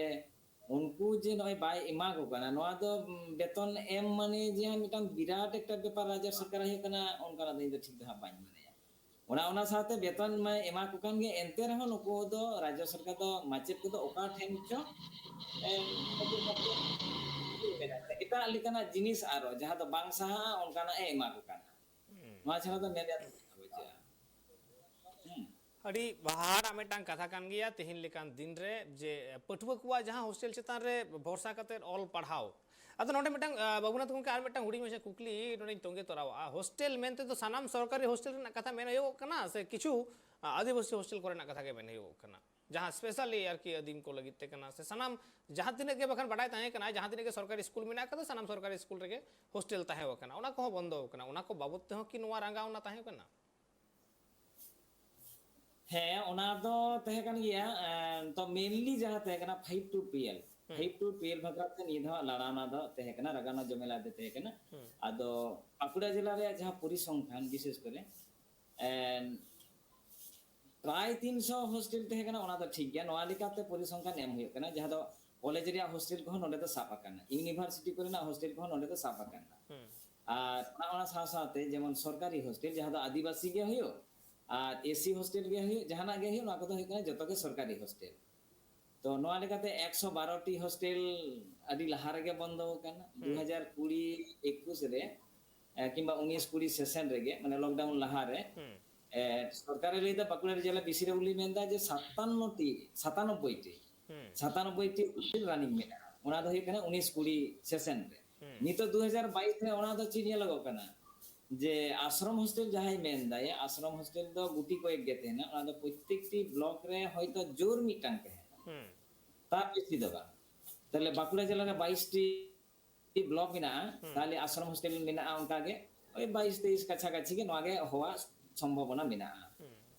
ᱩᱱᱠᱩ ᱡᱮ ᱱᱚᱜᱼᱚᱭ ᱵᱟᱭ ᱮᱢᱟ ᱠᱚ ᱠᱟᱱᱟ, ᱱᱚᱣᱟ ᱫᱚ, ᱩᱢ, ᱵᱮᱛᱚᱱ ᱮᱢ ᱢᱟᱱᱮ ᱡᱮ ᱢᱤᱫᱴᱟᱝ ᱵᱤᱨᱟᱴ ᱮᱠᱴᱟ ᱵᱮᱯᱟᱨ ᱨᱟᱡᱽᱡᱚ ᱥᱚᱨᱠᱟᱨ ᱦᱩᱭᱩᱜ ᱠᱟᱱᱟ, ᱚᱱᱠᱟᱱᱟᱜ ᱫᱚ ᱤᱧ ᱫᱚ ᱴᱷᱤᱠ ᱫᱚ ᱦᱟᱸᱜ ᱵᱟᱹᱧ ᱢᱚᱱᱮᱭᱟ᱾ ᱚᱱᱟ, ᱚᱱᱟ ᱥᱟᱶᱛᱮ ᱵᱮᱛᱚᱱ ᱢᱟᱭ ᱮᱢᱟ ᱠᱚ ᱠᱟᱱ ᱜᱮ, ᱮᱱᱛᱮ ᱨᱮᱦᱚᱸ ᱱᱩᱠᱩ ᱫᱚ ᱨᱟᱡᱽᱡᱚ ᱥᱚᱨᱠᱟᱨ ᱫᱚ ᱢᱟᱪᱮᱫ ᱠᱚᱫᱚ ᱚᱠᱟ ᱴᱷᱮᱱ ᱪᱚ, ᱮ, ᱮᱴᱟᱜ ᱞᱮᱠᱟᱱᱟᱜ ᱡᱤᱱᱤᱥ ᱟᱨᱚ ᱡᱟᱦᱟᱸ ᱫᱚ ᱵᱟᱝ ᱥᱟᱦᱟᱜᱼᱟ, ᱚᱱᱠᱟᱱᱟᱜ ᱮ ᱮᱢᱟ ᱠᱚ ᱠᱟᱱᱟ᱾ ᱦᱩᱸ᱾ ᱱᱚᱣᱟ ᱪᱷᱟᱲᱟ ᱫᱚ ᱢᱮᱱ ᱨᱮᱭᱟᱜ ᱫᱚ ᱵᱟᱹᱪᱩᱜᱼᱟ᱾ ᱦᱩᱸ᱾ ᱟᱹᱰᱤ ᱦᱟᱦᱟᱲᱟᱜ ᱢᱤᱫᱴᱟᱝ ᱠᱟᱛᱷᱟ ᱠᱟᱱ ᱜᱮᱭᱟ ᱛᱮᱦᱮᱧ ᱞᱮᱠᱟᱱ ᱫᱤᱱ ᱨᱮ, ᱡᱮ ᱯᱟᱹᱴᱷᱩᱣᱟᱹ ᱠᱚᱣᱟᱜ ᱡᱟᱦᱟᱸ ᱦᱳᱥᱴᱮᱞ ᱪᱮᱛᱟᱱ ᱨᱮ ᱵᱷᱚᱨᱥᱟ ᱠᱟᱛᱮ ᱚᱞ ᱯᱟᱲᱦᱟᱣ᱾ ᱟᱫᱚ ᱱᱚᱰᱮ ᱢᱤᱫᱴᱟᱝ, ᱟ, ᱵᱟᱹᱵᱩᱱᱟᱛᱷ ᱜᱚᱢᱠᱮ, ᱟᱨ ᱢᱤᱫᱴᱟᱝ ᱦᱩᱰᱤᱧ ᱢᱟᱪᱷᱟ ᱠᱩᱠᱞᱤ ᱱᱚᱰᱮᱧ ᱛᱚᱸᱜᱮ ᱛᱚᱨᱟᱣᱟᱜᱼᱟ᱾ ᱦᱳᱥᱴᱮᱞ ᱢᱮᱱᱛᱮ ᱫᱚ ᱥᱟᱱᱟᱢ ᱥᱚᱨᱠᱟᱨᱤ ᱦᱳᱥᱴᱮᱞ ᱨᱮᱱᱟᱜ ᱠᱟᱛᱷᱟ ᱢᱮᱱ ᱦᱩᱭᱩᱜᱚᱜ ᱠᱟᱱᱟ ᱥᱮ ᱠᱤᱪᱷᱩ, ᱟ, ᱟᱹᱫᱤᱵᱟᱹᱥᱤ ᱦᱳᱥᱴᱮᱞ ᱠᱚᱨᱮᱱᱟᱜ ᱠᱟᱛᱷᱟ ᱜᱮ ᱢᱮᱱ ᱦᱩᱭᱩᱜᱚᱜ ᱠᱟᱱᱟ, ᱡᱟᱦᱟᱸ specially ᱟᱨᱠᱤ ᱟᱹᱫᱤᱢ ᱠᱚ ᱞᱟᱹᱜᱤᱫ ᱛᱮ ᱠᱟᱱᱟ, ᱥᱮ ᱥᱟᱱᱟᱢ ᱡᱟᱦᱟᱸ ᱛᱤᱱᱟᱹᱜ ᱜᱮ ᱵᱟᱠᱷᱟᱱ ᱵᱟᱰᱟᱭ ᱛᱟᱦᱮᱸ ᱠᱟᱱᱟ, ᱡᱟᱦᱟᱸ ᱛᱤᱱᱟᱹᱜ ᱜᱮ ᱥᱚᱨᱠᱟᱨᱤ ᱥᱠᱩᱞ ᱢᱮᱱᱟᱜ ᱟᱠᱟᱫᱟ, ᱥᱟᱱᱟᱢ ᱥᱚᱨᱠᱟᱨᱤ ᱥᱠᱩᱞ ᱨᱮᱜᱮ ᱦᱳᱥᱴᱮᱞ ᱛᱟᱦᱮᱸ ᱟᱠᱟᱱᱟ, ᱚᱱᱟ ᱠᱚᱦᱚᱸ ᱵᱚᱱᱫᱚ ᱟᱠᱟᱱᱟ, ᱚᱱᱟ ᱠᱚ ᱵᱟᱵᱚᱫ ᱛᱮᱦᱚᱸ ᱠᱤ ᱱᱚᱣᱟ ᱨᱟᱸᱜᱟᱣᱱᱟ ᱛᱟᱦᱮᱸ ᱠᱟᱱᱟ? ᱦᱮᱸ, ᱚᱱᱟ ᱫᱚ ᱛᱟᱦᱮᱸ ᱠᱟᱱ ᱜᱮᱭᱟ᱾ ᱮᱸ, ᱛᱚ mainly ᱡᱟᱦᱟᱸ ᱛᱟᱦᱮᱸ ᱠᱟᱱᱟ five to twelve, ᱦᱩᱸ᱾ Five to twelve ᱵᱟᱠᱷᱨᱟ ᱛᱮ ᱱᱤᱭᱟᱹ ᱫᱷᱟᱣ ᱞᱟᱲᱟᱣᱱᱟ ᱫᱚ ᱛᱟᱦᱮᱸ ᱠᱟᱱᱟ, ᱨᱟᱜᱟᱣᱱᱟ ᱡᱚᱢᱮᱞᱟ ᱫᱚ ᱛᱟᱦᱮᱸ ᱠᱟᱱᱟ᱾ ᱦᱩᱸ᱾ ᱟᱫᱚ ᱵᱟᱸᱠᱩᱲᱟ ᱡᱮᱞᱟ ᱨᱮᱭᱟᱜ ᱡᱟᱦᱟᱸ ᱯᱚᱨᱤᱥᱚᱝᱠᱷᱟᱱ ᱵᱤᱥᱮᱥ ᱠᱚᱨᱮ, ᱮᱸ, ᱯᱨᱟᱭ ᱛᱤᱱᱥᱚ ᱦᱳᱥᱴᱮᱞ ᱛᱟᱦᱮᱸ ᱠᱟᱱᱟ, ᱚᱱᱟ ᱫᱚ ᱴᱷᱤᱠ ᱜᱮᱭᱟ᱾ ᱱᱚᱣᱟ ᱞᱮᱠᱟᱛᱮ ᱯᱚᱨᱤᱥᱚᱝᱠᱷᱟᱱ ᱮᱢ ᱦᱩᱭᱩᱜ ᱠᱟᱱᱟ, ᱡᱟᱦᱟᱸ ᱫᱚ ᱠᱚᱞᱮᱡᱽ ᱨᱮᱭᱟᱜ ᱦᱳᱥᱴᱮᱞ ᱠᱚᱦᱚᱸ ᱱᱚᱰᱮ ᱫᱚ ᱥᱟᱵ ᱟᱠᱟᱱᱟ, ᱤᱭᱩᱱᱤᱵᱷᱟᱨᱥᱤᱴᱤ ᱠᱚᱨᱮᱱᱟᱜ ᱦᱳᱥᱴᱮᱞ ᱠᱚᱦᱚᱸ ᱱᱚᱰᱮ ᱫᱚ ᱥᱟᱵ ᱟᱠᱟᱱᱟ᱾ ᱦᱩᱸ᱾ ᱟᱨ ᱚᱱᱟ, ᱚᱱᱟ ᱥᱟᱶ ᱥᱟᱶᱛᱮ ᱡᱮᱢᱚᱱ ᱥᱚᱨᱠᱟᱨᱤ ᱦᱳᱥᱴᱮᱞ, ᱡᱟᱦᱟᱸ ᱫᱚ ᱟᱹᱫᱤᱵᱟᱹᱥᱤ ᱜᱮ ᱦᱩᱭᱩᱜ ᱟᱨ ᱮᱥᱤ ᱦᱳᱥᱴᱮᱞ ᱜᱮ ᱦᱩᱭᱩᱜ, ᱡᱟᱦᱟᱱᱟᱜ ᱜᱮ ᱦᱩᱭᱩᱜ, ᱱᱚᱣᱟ ᱠᱚᱫᱚ ᱦᱩᱭᱩᱜ ᱠᱟᱱᱟ ᱡᱚᱛᱚ ᱜᱮ ᱥᱚᱨᱠᱟᱨᱤ ᱦᱳᱥᱴᱮᱞ᱾ ᱛᱚ ᱱᱚᱣᱟ ᱞᱮᱠᱟᱛᱮ ᱮᱠᱥᱚ ᱵᱟᱨᱚ ᱴᱤ ᱦᱳᱥᱴᱮᱞ ᱟᱹᱰᱤ ᱞᱟᱦᱟ ᱨᱮᱜᱮ ᱵᱚᱱᱫᱚ ᱟᱠᱟᱱᱟ᱾ ᱦᱩᱸ᱾ ᱫᱩ ᱦᱟᱡᱟᱨ ᱠᱩᱲᱤ ᱮᱠᱩᱥ ᱨᱮ, ᱮ, ᱠᱤᱝᱵᱟ ᱩᱱᱤᱥ ᱠᱩᱲᱤ ᱥᱮᱥᱮᱱ ᱨᱮᱜᱮ, ᱢᱟᱱᱮ lockdown ᱞᱟᱦᱟ ᱨᱮ, ᱦᱩᱸ᱾ ᱮ, ᱥᱚᱨᱠᱟᱨᱮ ᱞᱟᱹᱭᱫᱟ, ᱵᱟᱸᱠᱩᱲᱟ ᱡᱮᱞᱟ ᱵᱤᱥᱤ ᱨᱮ ᱩᱱᱤ ᱢᱮᱱᱫᱟ ᱡᱮ ᱥᱟᱛᱟᱱᱱᱚ ᱴᱤ, ᱥᱟᱛᱟᱱᱚᱵᱵᱳᱭ ᱴᱤ᱾ ᱦᱩᱸ᱾ ᱥᱟᱛᱟᱱᱚᱵᱵᱳᱭ ᱴᱤ ᱦᱳᱥᱴᱮᱞ ᱨᱟᱱᱤᱝ ᱢᱮᱱᱟᱜᱼᱟ᱾ ᱚᱱᱟ ᱫᱚ ᱦᱩᱭᱩᱜ ᱠᱟᱱᱟ ᱩᱱᱤᱥ ᱠᱩᱲᱤ ᱥᱮᱥᱚᱱ ᱨᱮ᱾ ᱦᱩᱸ᱾ ᱱᱤᱛᱚᱜ ᱫᱩ ᱦᱟᱡᱟᱨ ᱵᱟᱭᱤᱥ ᱨᱮ ᱚᱱᱟ ᱫᱚ ᱪᱮᱫ ᱧᱮᱞᱚᱜᱚᱜ ᱠᱟᱱᱟ? ᱡᱮ ᱟᱥᱨᱚᱢ ᱦᱳᱥᱴᱮᱞ ᱡᱟᱦᱟᱸᱭ ᱢᱮᱱᱫᱟᱭ, ᱟᱥᱨᱚᱢ ᱦᱳᱥᱴᱮᱞ ᱫᱚ ᱜᱩᱴᱤ ᱠᱚᱭᱮᱠ ᱜᱮ ᱛᱟᱦᱮᱱᱟ᱾ ᱚᱱᱟ ᱫᱚ ᱯᱨᱚᱛᱛᱮᱠᱴᱤ ᱵᱞᱚᱠ ᱨᱮ ᱦᱚᱭᱛᱚ ᱡᱳᱨ ᱢᱤᱫᱴᱟᱝ ᱛᱟᱦᱮᱱᱟ, ᱦᱩᱸ᱾ ᱛᱟᱨ ᱵᱮᱥᱤ ᱫᱚ ᱵᱟᱝ᱾ ᱛᱟᱦᱞᱮ ᱵᱟᱸᱠᱩᱲᱟ ᱡᱮᱞᱟ ᱨᱮ ᱵᱟᱭᱤᱥ ᱴᱤ ᱵᱞᱚᱠ ᱢᱮᱱᱟᱜᱼᱟ, ᱦᱩᱸ᱾ ᱛᱟᱦᱞᱮ ᱟᱥᱨᱚᱢ ᱦᱳᱥᱴᱮᱞ ᱢᱮᱱᱟᱜᱼᱟ ᱚᱱᱠᱟ ᱜᱮ, ᱳᱭ ᱵᱟᱭᱤᱥ ᱛᱮᱭᱤᱥ ᱠᱟᱪᱷᱟ ᱠᱟᱪᱷᱤ ᱜᱮ ᱱᱚᱣᱟ ᱜᱮ ᱦᱚᱣᱟ ᱥᱚᱢᱵᱷᱚᱵᱚᱱᱟ ᱢᱮᱱᱟᱜᱼᱟ᱾ ᱦᱩᱸ᱾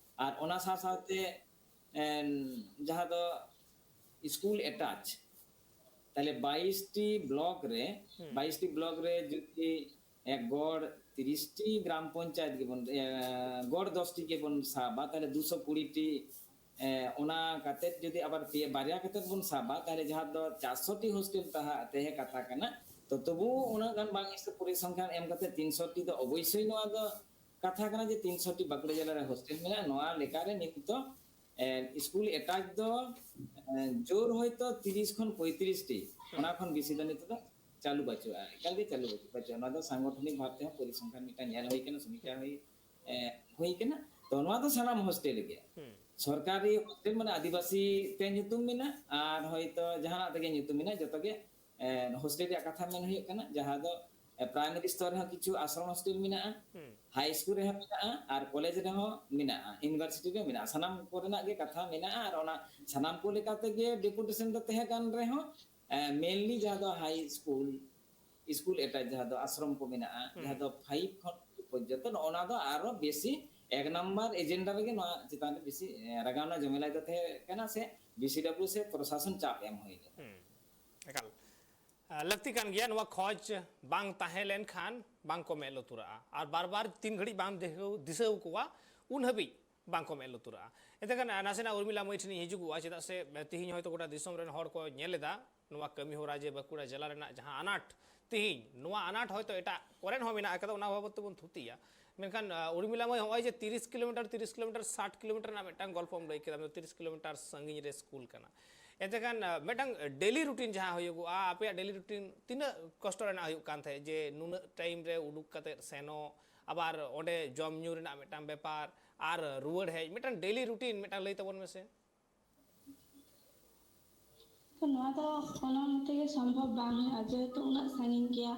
ᱟᱨ ᱚᱱᱟ ᱥᱟᱶ ᱥᱟᱶᱛᱮ ᱮᱱ, ᱡᱟᱦᱟᱸ ᱫᱚ ᱥᱠᱩᱞ ᱮᱴᱟᱪ, ᱛᱟᱦᱞᱮ ᱵᱟᱭᱤᱥ ᱴᱤ ᱵᱞᱚᱠ ᱨᱮ, ᱦᱩᱸ᱾ ᱵᱟᱭᱤᱥ ᱴᱤ ᱵᱞᱚᱠ ᱨᱮ ᱡᱩᱫᱤ ᱮ, ᱜᱚᱲ ᱛᱤᱨᱤᱥ ᱴᱤ ᱜᱨᱟᱢ ᱯᱚᱧᱪᱟᱭᱮᱛ ᱜᱮᱵᱚᱱ, ᱮ, ᱜᱚᱲ ᱫᱚᱥ ᱴᱤ ᱜᱮᱵᱚᱱ ᱥᱟᱵᱟ, ᱛᱟᱦᱞᱮ ᱫᱩᱥᱚ ᱠᱩᱲᱤ ᱴᱤ, ᱮ, ᱚᱱᱟ ᱠᱟᱛᱮᱫ ᱡᱩᱫᱤ ᱟᱵᱟᱨ ᱯᱮ, ᱵᱟᱨᱭᱟ ᱠᱟᱛᱮᱫ ᱵᱚᱱ ᱥᱟᱵᱟ, ᱛᱟᱦᱞᱮ ᱡᱟᱦᱟᱸ ᱫᱚ ᱪᱟᱨᱥᱚ ᱴᱤ ᱦᱳᱥᱴᱮᱞ ᱛᱟᱦᱮᱸ, ᱛᱟᱦᱮᱸ ᱠᱟᱛᱷᱟ ᱠᱟᱱᱟ, ᱛᱚ ᱛᱚᱵᱩ ᱩᱱᱟᱹᱜ ᱜᱟᱱ ᱵᱟᱝ ᱦᱤᱥᱟᱹᱵ ᱯᱚᱨᱤᱥᱚᱝᱠᱷᱟᱱ ᱮᱢ ᱠᱟᱛᱮ ᱛᱤᱱᱥᱚ ᱴᱤ ᱫᱚ ᱚᱵᱚᱥᱥᱳᱭ ᱱᱚᱣᱟ ᱫᱚ ᱠᱟᱛᱷᱟ ᱠᱟᱱᱟ ᱡᱮ ᱛᱤᱱᱥᱚ ᱴᱤ ᱵᱟᱸᱠᱩᱲᱟ ᱡᱮᱞᱟ ᱨᱮ ᱦᱳᱥᱴᱮᱞ ᱢᱮᱱᱟᱜᱼᱟ᱾ ᱱᱚᱣᱟ ᱞᱮᱠᱟᱨᱮ ᱱᱤᱛ ᱫᱚ, ᱮ, ᱥᱠᱩᱞ ᱮᱴᱟᱪ ᱫᱚ, ᱮ, ᱡᱳᱨ ᱦᱚᱭᱛᱚ ᱛᱤᱨᱤᱥ ᱠᱷᱚᱱ ᱯᱚᱸᱭᱛᱨᱤᱥ ᱴᱤ, ᱦᱩᱸ᱾ ᱚᱱᱟ ᱠᱷᱚᱱ ᱵᱮᱥᱤ ᱫᱚ ᱱᱤᱛᱚᱜ ᱫᱚ ᱪᱟᱹᱞᱩ ᱵᱟᱹᱪᱩᱜᱼᱟ, ᱮᱠᱟᱞ ᱜᱮ ᱪᱟᱹᱞᱩ ᱵᱟᱹᱪᱩᱜ, ᱵᱟᱹᱪᱩᱜᱼᱟ᱾ ᱱᱚᱣᱟ ᱫᱚ ᱥᱟᱝᱜᱚᱴᱷᱚᱱᱤᱠ ᱵᱷᱟᱵᱽ ᱛᱮᱦᱚᱸ ᱯᱚᱨᱤᱥᱚᱝᱠᱷᱟᱱ ᱢᱤᱫᱴᱟᱝ ᱧᱮᱞ ᱦᱩᱭ ᱠᱟᱱᱟ, ᱥᱚᱢᱤᱠᱠᱷᱟ ᱦᱩᱭ, ᱮ, ᱦᱩᱭ ᱠᱟᱱᱟ᱾ ᱛᱚ ᱱᱚᱣᱟ ᱫᱚ ᱥᱟᱱᱟᱢ ᱦᱳᱥᱴᱮᱞ ᱨᱮᱜᱮ᱾ ᱦᱩᱸ᱾ ᱥᱚᱨᱠᱟᱨᱤ ᱦᱳᱥᱴᱮᱞ ᱢᱟᱱᱮ ᱟᱹᱫᱤᱵᱟᱹᱥᱤ ᱛᱮ ᱧᱩᱛᱩᱢ ᱢᱮᱱᱟᱜ ᱟᱨ ᱦᱚᱭᱛᱚ ᱡᱟᱦᱟᱱᱟᱜ ᱛᱮᱜᱮ ᱧᱩᱛᱩᱢ ᱢᱮᱱᱟᱜ, ᱡᱚᱛᱚ ᱜᱮ, ᱮ, ᱦᱳᱥᱴᱮᱞ ᱨᱮᱭᱟᱜ ᱠᱟᱛᱷᱟ ᱢᱮᱱ ᱦᱩᱭᱩᱜ ᱠᱟᱱᱟ, ᱡᱟᱦᱟᱸ ᱫᱚ, ᱮ, ᱯᱨᱟᱭᱢᱟᱨᱤ ᱥᱛᱚᱨ ᱨᱮᱦᱚᱸ ᱠᱤᱪᱷᱩ ᱟᱥᱨᱚᱢ ᱦᱳᱥᱴᱮᱞ ᱢᱮᱱᱟᱜᱼᱟ, ᱦᱩᱸ᱾ ᱦᱟᱭ ᱥᱠᱩᱞ ᱨᱮᱦᱚᱸ ᱢᱮᱱᱟᱜᱼᱟ, ᱟᱨ ᱠᱚᱞᱮᱡᱽ ᱨᱮᱦᱚᱸ ᱢᱮᱱᱟᱜᱼᱟ, ᱤᱭᱩᱱᱤᱵᱷᱟᱨᱥᱤᱴᱤ ᱨᱮ ᱢᱮᱱᱟᱜᱼᱟ, ᱥᱟᱱᱟᱢ ᱠᱚᱨᱮᱱᱟᱜ ᱜᱮ ᱠᱟᱛᱷᱟ ᱢᱮᱱᱟᱜᱼᱟ᱾ ᱟᱨ ᱚᱱᱟ ᱥᱟᱱᱟᱢ ᱠᱚ ᱞᱮᱠᱟ ᱛᱮᱜᱮ ᱰᱮᱯᱩᱴᱮᱥᱚᱱ ᱫᱚ ᱛᱟᱦᱮᱸ ᱠᱟᱱ ᱨᱮᱦᱚᱸ, ᱮ, ᱢᱮᱱᱞᱤ ᱡᱟᱦᱟᱸ ᱫᱚ ᱦᱟᱭ ᱥᱠᱩᱞ, ᱥᱠᱩᱞ ᱮᱴᱟᱪ ᱡᱟᱦᱟᱸ ᱫᱚ ᱟᱥᱨᱚᱢ ᱠᱚ ᱢᱮᱱᱟᱜᱼᱟ, ᱦᱩᱸ᱾ ᱡᱟᱦᱟᱸ ᱫᱚ ᱯᱷᱟᱭᱤᱵᱷ ᱠᱷᱚᱱ ᱯᱚᱨᱡᱚᱱᱛᱚ, ᱱᱚᱜᱼᱚ ᱱᱟ ᱫᱚ ᱟᱨᱚ ᱵᱮᱥᱤ ᱮᱠ ᱱᱟᱢᱵᱟᱨ ᱮᱡᱮᱱᱰᱟ ᱨᱮᱜᱮ ᱱᱚᱣᱟ ᱪᱮᱛᱟᱱ ᱨᱮ ᱵᱮᱥᱤ, ᱮ, ᱨᱟᱜᱟᱣᱱᱟ ᱡᱚᱢᱮᱞᱟᱭ ᱫᱚ ᱛᱟᱦᱮᱸ ᱠᱟᱱᱟ, ᱥᱮ ᱵᱤᱥᱤᱰᱟᱵᱞᱤᱭᱩ ᱥᱮ ᱯᱨᱚᱥᱟᱥᱚᱱ ᱪᱟᱯ ᱮᱢ ᱦᱩᱭ ᱞᱮᱱᱟ᱾ ᱦᱩᱸ, ᱮᱠᱟᱞ᱾ ᱟ, ᱞᱟᱹᱠᱛᱤ ᱠᱟᱱ ᱜᱮᱭᱟ᱾ ᱱᱚᱣᱟ ᱠᱷᱚᱡᱽ ᱵᱟᱝ ᱛᱟᱦᱮᱸ ᱞᱮᱱᱠᱷᱟᱱ ᱵᱟᱝ ᱠᱚ ᱢᱮᱫ ᱞᱩᱛᱩᱨᱟᱜᱼᱟ, ᱟᱨ ᱵᱟᱨ ᱵᱟᱨ ᱛᱤᱱ ᱜᱷᱟᱹᱲᱤᱡ ᱵᱟᱢ ᱫᱤᱥᱟᱹᱣ, ᱫᱤᱥᱟᱹᱣ ᱠᱚᱣᱟ, ᱩᱱ ᱦᱟᱹᱵᱤᱡ ᱵᱟᱝ ᱠᱚ ᱢᱮᱫ ᱞᱩᱛᱩᱨᱟᱜᱼᱟ᱾ ᱮᱱᱛᱮ ᱠᱷᱟᱱ, ᱟ, ᱱᱟᱥᱮᱱᱟᱜ ᱩᱨᱢᱤᱞᱟ ᱢᱟᱹᱭ ᱴᱷᱮᱱᱤᱧ ᱦᱤᱡᱩᱜᱚᱜᱼᱟ, ᱪᱮᱫᱟᱜ ᱥᱮ, ᱟ, ᱛᱤᱦᱤᱧ ᱦᱚᱭᱛᱳ ᱜᱚᱴᱟ ᱫᱤᱥᱚᱢ ᱨᱮᱱ ᱦᱚᱲ ᱠᱚ ᱧᱮᱞ ᱮᱫᱟ ᱱᱚᱣᱟ ᱠᱟᱹᱢᱤ ᱦᱚᱨᱟ, ᱡᱮ ᱵᱟᱸᱠᱩᱲᱟ ᱡᱮᱞᱟ ᱨᱮᱱᱟᱜ ᱡᱟᱦᱟᱸ ᱟᱱᱟᱴ, ᱛᱤᱦᱤᱧ ᱱᱚᱣᱟ ᱟᱱᱟᱴ ᱦᱚᱭᱛᱳ ᱮᱴᱟᱜ ᱠᱚᱨᱮᱱ ᱦᱚᱸ ᱢᱮᱱᱟᱜ ᱟᱠᱟᱫᱟ, ᱚᱱᱟ ᱵᱟᱵᱚᱫ ᱛᱮᱵᱚᱱ ᱛᱷᱩᱛᱤᱭᱟ᱾ ᱢᱮᱱᱠᱷᱟᱱ, ᱟ, ᱩᱨᱢᱤᱞᱟ ᱢᱟᱹᱭ, ᱦᱚᱸᱜᱼᱚᱭ ᱡᱮ ᱛᱤᱨᱤᱥ ᱠᱤᱞᱳᱢᱤᱴᱟᱨ, ᱛᱤᱨᱤᱥ ᱠᱤᱞᱳᱢᱤᱴᱟᱨ, ᱥᱟᱴ ᱠᱤᱞᱳᱢᱤᱴᱟᱨ ᱨᱮᱱᱟᱜ ᱢᱤᱫᱴᱟᱝ ᱜᱚᱞᱯᱚᱢ ᱞᱟᱹᱭ ᱠᱮᱫᱟ, ᱛᱤᱨᱤᱥ ᱠᱤᱞᱳᱢᱤᱴᱟᱨ ᱥᱟᱺᱜᱤᱧ ᱨᱮ ᱥᱠᱩᱞ ᱠᱟᱱᱟ᱾ ᱮᱱᱛᱮ ᱠᱷᱟᱱ, ᱟ, ᱢᱤᱫᱴᱟᱝ ᱰᱮᱞᱤ ᱨᱩᱴᱤᱱ ᱡᱟᱦᱟᱸ ᱦᱩᱭᱩᱜᱚᱜᱼᱟ, ᱟᱯᱮᱭᱟᱜ ᱰᱮᱞᱤ ᱨᱩᱴᱤᱱ ᱛᱤᱱᱟᱹᱜ ᱠᱚᱥᱴᱚ ᱨᱮᱱᱟᱜ ᱦᱩᱭᱩᱜ ᱠᱟᱱ ᱛᱟᱦᱮᱸᱫ, ᱡᱮ ᱱᱩᱱᱟᱹᱜ ᱴᱟᱭᱤᱢ ᱨᱮ ᱩᱰᱩᱠ ᱠᱟᱛᱮᱫ ᱥᱮᱱᱚᱜ, ᱟᱵᱟᱨ ᱚᱸᱰᱮ ᱡᱚᱢ ᱧᱩ ᱨᱮᱱᱟᱜ ᱢᱤᱫᱴᱟᱝ ᱵᱮᱯᱟᱨ, ᱟᱨ ᱨᱩᱣᱟᱹᱲ ᱦᱮᱡ, ᱢᱤᱫᱴᱟᱝ ᱰᱮᱞᱤ ᱨᱩᱴᱤᱱ ᱢᱤᱫᱴᱟᱝ ᱞᱟᱹᱭ ᱛᱟᱵᱚᱱ ᱢᱮᱥᱮ᱾ ᱱᱚᱣᱟ ᱫᱚ ᱠᱳᱱᱳ ᱢᱚᱛᱮ ᱜᱮ ᱥᱚᱢᱵᱷᱚᱵ ᱵᱟᱝ ᱦᱩᱭᱩᱜᱼᱟ, ᱡᱮᱦᱮᱛᱩ ᱩᱱᱟᱹᱜ ᱥᱟᱺᱜᱤᱧ ᱜᱮᱭᱟ᱾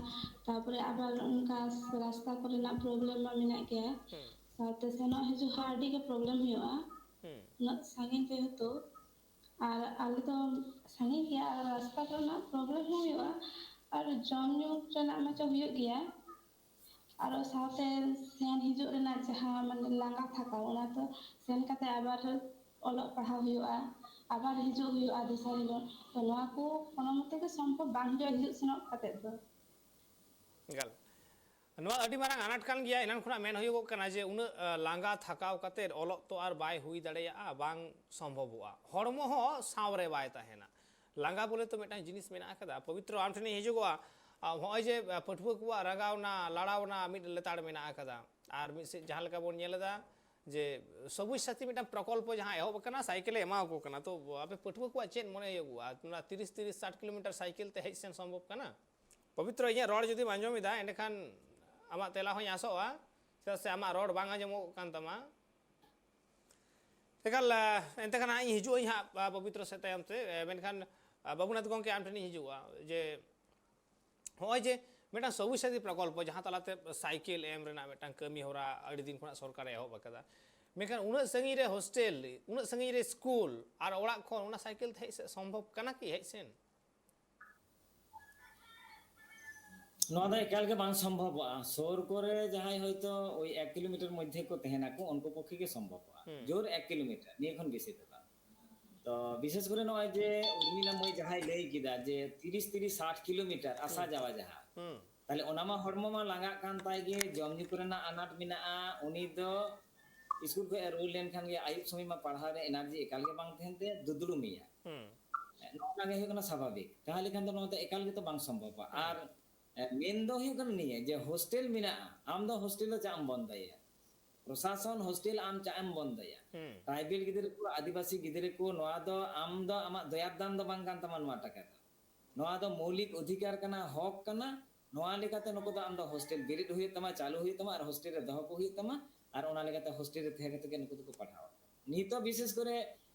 ᱛᱟᱯᱚᱨᱮ ᱟᱵᱟᱨ ᱚᱱᱠᱟ ᱨᱟᱥᱛᱟ ᱠᱚᱨᱮᱱᱟᱜ ᱯᱨᱚᱵᱞᱮᱢ ᱢᱟ ᱢᱮᱱᱟᱜ ᱜᱮᱭᱟ᱾ ᱦᱩᱸ᱾ ᱥᱟᱶᱛᱮ ᱥᱮᱱᱚᱜ ᱦᱤᱡᱩᱜ ᱦᱚᱸ ᱟᱹᱰᱤ ᱜᱮ ᱯᱨᱚᱵᱞᱮᱢ ᱦᱩᱭᱩᱜᱼᱟ᱾ ᱦᱩᱸ᱾ ᱩᱱᱟᱹᱜ ᱥᱟᱺᱜᱤᱧ ᱡᱮᱦᱮᱛᱩ, ᱟᱨ ᱟᱞᱮ ᱫᱚ ᱥᱟᱺᱜᱤᱧ ᱜᱮᱭᱟ, ᱟᱨ ᱨᱟᱥᱛᱟ ᱠᱚᱨᱮᱱᱟᱜ ᱯᱨᱚᱵᱞᱮᱢ ᱦᱚᱸ ᱦᱩᱭᱩᱜᱼᱟ, ᱟᱨ ᱡᱚᱢ ᱧᱩ ᱨᱮᱱᱟᱜ ᱢᱟᱪᱚ ᱦᱩᱭᱩᱜ ᱜᱮᱭᱟ᱾ ᱟᱨᱚ ᱥᱟᱶᱛᱮ ᱥᱮᱱ ᱦᱤᱡᱩᱜ ᱨᱮᱱᱟᱜ ᱡᱟᱦᱟᱸ ᱢᱟᱱᱮ ᱞᱟᱸᱜᱟ ᱛᱷᱟᱠᱟᱣ, ᱚᱱᱟ ᱫᱚ ᱥᱮᱱ ᱠᱟᱛᱮ ᱟᱵᱟᱨ ᱚᱞᱚᱜ ᱯᱟᱲᱦᱟᱣ ᱦᱩᱭᱩᱜᱼᱟ, ᱟᱵᱟᱨ ᱦᱤᱡᱩᱜ ᱦᱩᱭᱩᱜᱼᱟ ᱫᱚᱥᱟᱨ ᱦᱤᱞᱳᱜ᱾ ᱛᱚ ᱱᱚᱣᱟ ᱠᱚ ᱠᱳᱱᱳ ᱢᱚᱛᱮ ᱜᱮ ᱥᱚᱢᱵᱷᱚᱵ ᱵᱟᱝ ᱦᱩᱭᱩᱜᱼᱟ ᱦᱤᱡᱩᱜ ᱥᱮᱱᱚᱜ ᱠᱟᱛᱮ ᱫᱚ᱾ ᱮᱠᱟᱞ᱾ ᱱᱚᱣᱟ ᱟᱹᱰᱤ ᱢᱟᱨᱟᱝ ᱟᱱᱟᱴ ᱠᱟᱱ ᱜᱮᱭᱟ᱾ ᱮᱱᱟᱱ ᱠᱷᱚᱱᱟᱜ ᱢᱮᱱ ᱦᱩᱭᱩᱜᱚᱜ ᱠᱟᱱᱟ ᱡᱮ ᱩᱱᱟᱹᱜ, ᱟ, ᱞᱟᱸᱜᱟ ᱛᱷᱟᱠᱟᱣ ᱠᱟᱛᱮ ᱚᱞᱚᱜ ᱛᱚ ᱟᱨ ᱵᱟᱭ ᱦᱩᱭ ᱫᱟᱲᱮᱭᱟᱜᱼᱟ, ᱵᱟᱝ ᱥᱚᱢᱵᱷᱚᱵᱚᱜᱼᱟ᱾ ᱦᱚᱲᱢᱚ ᱦᱚᱸ ᱥᱟᱶ ᱨᱮ ᱵᱟᱭ ᱛᱟᱦᱮᱱᱟ᱾ ᱞᱟᱸᱜᱟ ᱵᱚᱞᱮ ᱛᱚ ᱢᱤᱫᱴᱟᱝ ᱡᱤᱱᱤᱥ ᱢᱮᱱᱟᱜ ᱟᱠᱟᱫᱟ᱾ ᱯᱚᱵᱤᱛᱨᱚ, ᱟᱢ ᱴᱷᱮᱱᱤᱧ ᱦᱤᱡᱩᱜᱚᱜᱼᱟ᱾ ᱟ, ᱦᱚᱸᱜᱼᱚᱭ ᱡᱮ, ᱟ, ᱯᱟᱹᱴᱷᱩᱣᱟᱹ ᱠᱚᱣᱟᱜ ᱨᱟᱸᱜᱟᱣᱱᱟ, ᱞᱟᱲᱟᱣᱱᱟ ᱢᱤᱫ ᱞᱮᱛᱟᱲ ᱢᱮᱱᱟᱜ ᱟᱠᱟᱫᱟ᱾ ᱟᱨ ᱢᱤᱫ ᱥᱮᱫ ᱡᱟᱦᱟᱸ ᱞᱮᱠᱟ ᱵᱚᱱ ᱧᱮᱞ ᱮᱫᱟ ᱡᱮ ᱥᱚᱵᱩᱡᱽ ᱥᱟᱛᱷᱤ ᱢᱤᱫᱴᱟᱝ ᱯᱨᱚᱠᱚᱞᱯᱚ ᱡᱟᱦᱟᱸ ᱮᱦᱚᱵ ᱟᱠᱟᱱᱟ, ᱥᱟᱭᱠᱮᱞᱮ ᱮᱢᱟ ᱠᱚ ᱠᱟᱱᱟ᱾ ᱛᱚ ᱟᱯᱮ ᱯᱟᱹᱴᱷᱩᱣᱟᱹ ᱠᱚᱣᱟᱜ ᱪᱮᱫ ᱢᱚᱱᱮ ᱦᱩᱭᱩᱜᱚᱜᱼᱟ? ᱚᱱᱟ ᱛᱤᱨᱤᱥ, ᱛᱤᱨᱤᱥ, ᱥᱟᱴ ᱠᱤᱞᱳᱢᱤᱴᱟᱨ ᱥᱟᱭᱠᱮᱞ ᱛᱮ ᱦᱮᱡ ᱥᱮᱱ ᱥᱚᱢᱵᱷᱚᱵ ᱠᱟᱱᱟ? ᱯᱚᱵᱤᱛᱨᱚ, ᱤᱧᱟᱹᱜ ᱨᱚᱲ ᱡᱩᱫᱤᱢ ᱟᱸᱡᱚᱢ ᱮᱫᱟ, ᱮᱸᱰᱮᱠᱷᱟᱱ ᱟᱢᱟᱜ ᱛᱮᱞᱟ ᱦᱚᱸᱧ ᱟᱥᱚᱜᱼᱟ, ᱪᱮᱫᱟᱜ ᱥᱮ ᱟᱢᱟᱜ ᱨᱚᱲ ᱵᱟᱝ ᱟᱸᱡᱚᱢᱚᱜ ᱠᱟᱱ ᱛᱟᱢᱟ᱾ ᱮᱠᱟᱞ, ᱟ, ᱮᱱᱛᱮ ᱠᱷᱟᱱ ᱦᱟᱸᱜ ᱤᱧ ᱦᱤᱡᱩᱜ ᱟᱹᱧ ᱦᱟᱸᱜ, ᱟ, ᱯᱚᱵᱤᱛᱨᱚ ᱥᱮᱫ ᱛᱟᱭᱚᱢ ᱛᱮ᱾ ᱮ, ᱢᱮᱱᱠᱷᱟᱱ, ᱟ, ᱵᱟᱹᱵᱩᱱᱟᱛᱷ ᱜᱚᱢᱠᱮ, ᱟᱢ ᱴᱷᱮᱱᱤᱧ ᱦᱤᱡᱩᱜᱼᱟ ᱡᱮ ᱦᱚᱸᱜᱼᱚᱭ ᱡᱮ ᱢᱤᱫᱴᱟᱝ ᱥᱚᱵᱩᱡᱽ ᱥᱟᱛᱷᱤ ᱯᱨᱚᱠᱚᱞᱯᱚ, ᱡᱟᱦᱟᱸ ᱛᱟᱞᱟᱛᱮ ᱥᱟᱭᱠᱮᱞ ᱮᱢ ᱨᱮᱱᱟᱜ ᱢᱤᱫᱴᱟᱝ ᱠᱟᱹᱢᱤ ᱦᱚᱨᱟ ᱟᱹᱰᱤ ᱫᱤᱱ ᱠᱷᱚᱱᱟᱜ ᱥᱚᱨᱠᱟᱨᱮ ᱮᱦᱚᱵ ᱟᱠᱟᱫᱟ, ᱢᱮᱱᱠᱷᱟᱱ ᱩᱱᱟᱹᱜ ᱥᱟᱺᱜᱤᱧ ᱨᱮ ᱦᱳᱥᱴᱮᱞ, ᱩᱱᱟᱹᱜ ᱥᱟᱺᱜᱤᱧ ᱨᱮ ᱥᱠᱩᱞ ᱟᱨ ᱚᱲᱟᱜ ᱠᱷᱚᱱ ᱚᱱᱟ ᱥᱟᱭᱠᱮᱞ ᱛᱮ ᱦᱮᱡ ᱥᱮᱫ ᱥᱚᱢᱵᱷᱚᱵ ᱠᱟᱱᱟ ᱠᱤ ᱦᱮᱡ ᱥᱮᱱ? ᱱᱚᱣᱟ ᱫᱚ ᱮᱠᱟᱞ ᱜᱮ ᱵᱟᱝ ᱥᱚᱢᱵᱷᱚᱵᱚᱜᱼᱟ᱾ ᱥᱩᱨ ᱠᱚᱨᱮ ᱡᱟᱦᱟᱸᱭ ᱦᱚᱭᱛᱳ ᱳᱭ ᱮᱠ ᱠᱤᱞᱳᱢᱤᱴᱟᱨ ᱢᱚᱫᱽᱫᱷᱮ ᱠᱚ ᱛᱟᱦᱮᱱᱟᱠᱚ, ᱩᱱᱠᱩ ᱯᱚᱠᱠᱷᱮ ᱜᱮ ᱥᱚᱢᱵᱷᱚᱵᱚᱜᱼᱟ᱾ ᱦᱩᱸ᱾ ᱡᱳᱨ ᱮᱠ ᱠᱤᱞᱳᱢᱤᱴᱟᱨ, ᱱᱤᱭᱟᱹ ᱠᱷᱚᱱ ᱵᱮᱥᱤ ᱫᱚ ᱵᱟᱝ᱾ ᱛᱚ ᱵᱤᱥᱮᱥ ᱠᱚᱨᱮ ᱱᱚᱜᱼᱚᱭ ᱡᱮ ᱩᱨᱢᱤᱞᱟ ᱢᱟᱹᱭ ᱡᱟᱦᱟᱸᱭ ᱞᱟᱹᱭ ᱠᱮᱫᱟ ᱡᱮ ᱛᱤᱨᱤᱥ, ᱛᱤᱨᱤᱥ, ᱥᱟᱴ ᱠᱤᱞᱳᱢᱤᱴᱟᱨ ᱟᱥᱟ ᱦᱩᱸ᱾ ᱡᱟᱣᱟ ᱡᱟᱦᱟᱸ, ᱦᱩᱸ᱾ ᱛᱟᱦᱞᱮ ᱚᱱᱟ ᱢᱟ ᱦᱚᱲᱢᱚ ᱢᱟ ᱞᱟᱸᱜᱟᱜ ᱠᱟᱱ ᱛᱟᱭ ᱜᱮ, ᱡᱚᱢ ᱧᱩ ᱠᱚᱨᱮᱱᱟᱜ ᱟᱱᱟᱴ ᱢᱮᱱᱟᱜᱼᱟ, ᱩᱱᱤ ᱫᱚ ᱥᱠᱩᱞ ᱠᱷᱚᱱ ᱮ ᱨᱩᱣᱟᱹᱲ ᱞᱮᱱᱠᱷᱟᱱ ᱜᱮ ᱟᱹᱭᱩᱵ ᱥᱚᱢᱚᱭ ᱢᱟ ᱯᱟᱲᱦᱟᱣ ᱨᱮ ᱮᱱᱟᱨᱡᱤ ᱮᱠᱟᱞ ᱜᱮ ᱵᱟᱝ ᱛᱟᱦᱮᱱ ᱛᱟᱭᱟ, ᱫᱩᱫᱽᱲᱩᱢᱮᱭᱟ᱾ ᱦᱩᱸ᱾ ᱱᱚᱜᱼᱚ ᱱᱚᱣᱟ ᱜᱮ ᱦᱩᱭᱩᱜ ᱠᱟᱱᱟ ᱥᱟᱵᱷᱟᱵᱤᱠ᱾ ᱛᱟᱦᱚᱞᱮ ᱠᱷᱟᱱ ᱫᱚ ᱱᱚᱣᱟ ᱫᱚ ᱮᱠᱟᱞ ᱜᱮᱛᱚ ᱵᱟᱝ ᱥᱚᱢᱵᱷᱚᱵᱚᱜᱼᱟ᱾ ᱦᱩᱸ᱾ ᱟᱨ, ᱮ, ᱢᱮᱱ ᱫᱚ ᱦᱩᱭᱩᱜ ᱠᱟᱱᱟ ᱱᱤᱭᱟᱹ ᱡᱮ ᱦᱳᱥᱴᱮᱞ ᱢᱮᱱᱟᱜᱼᱟ, ᱟᱢ ᱫᱚ ᱦᱳᱥᱴᱮᱞ ᱫᱚ ᱪᱟᱜ ᱮᱢ ᱵᱚᱱᱫᱚᱭᱟ? ᱯᱨᱚᱥᱟᱥᱚᱱ ᱦᱳᱥᱴᱮᱞ ᱟᱢ ᱪᱟᱜ ᱮᱢ ᱵᱚᱱᱫᱚᱭᱟ? ᱦᱩᱸ᱾ ᱴᱨᱟᱭᱵᱮᱞ ᱜᱤᱫᱽᱨᱟᱹ ᱠᱚ, ᱟᱹᱫᱤᱵᱟᱹᱥᱤ ᱜᱤᱫᱽᱨᱟᱹ ᱠᱚ, ᱱᱚᱣᱟ ᱫᱚ ᱟᱢ ᱫᱚ ᱟᱢᱟᱜ ᱫᱚᱭᱟᱨ ᱫᱟᱢ ᱫᱚ ᱵᱟᱝ ᱠᱟᱱ ᱛᱟᱢᱟ ᱱᱚᱣᱟ ᱴᱟᱠᱟ ᱫᱚ᱾ ᱱᱚᱣᱟ ᱫᱚ ᱢᱳᱣᱞᱤᱠ ᱚᱫᱷᱤᱠᱟᱨ ᱠᱟᱱᱟ, ᱦᱚᱠ ᱠᱟᱱᱟ᱾ ᱱᱚᱣᱟ ᱞᱮᱠᱟᱛᱮ ᱱᱩᱠᱩ ᱫᱚ ᱟᱢ ᱫᱚ ᱦᱳᱥᱴᱮᱞ ᱵᱮᱨᱮᱫ ᱦᱩᱭᱩᱜ ᱛᱟᱢᱟ, ᱪᱟᱹᱞᱩ ᱦᱩᱭᱩᱜ ᱛᱟᱢᱟ ᱟᱨ ᱦᱳᱥᱴᱮᱞ ᱨᱮ ᱫᱚᱦᱚ ᱠᱚ ᱦᱩᱭᱩᱜ ᱛᱟᱢᱟ᱾ ᱟᱨ ᱚᱱᱟ ᱞᱮᱠᱟᱛᱮ ᱦᱳᱥᱴᱮᱞ ᱨᱮ ᱛᱟᱦᱮᱸ ᱠᱟᱛᱮ ᱜᱮ ᱱᱩᱠᱩ ᱫᱚᱠᱚ ᱯᱟᱲᱦᱟᱣ ᱟᱠᱚ᱾ ᱱᱤᱛᱚᱜ ᱵᱤᱥᱮᱥ ᱠᱚᱨᱮ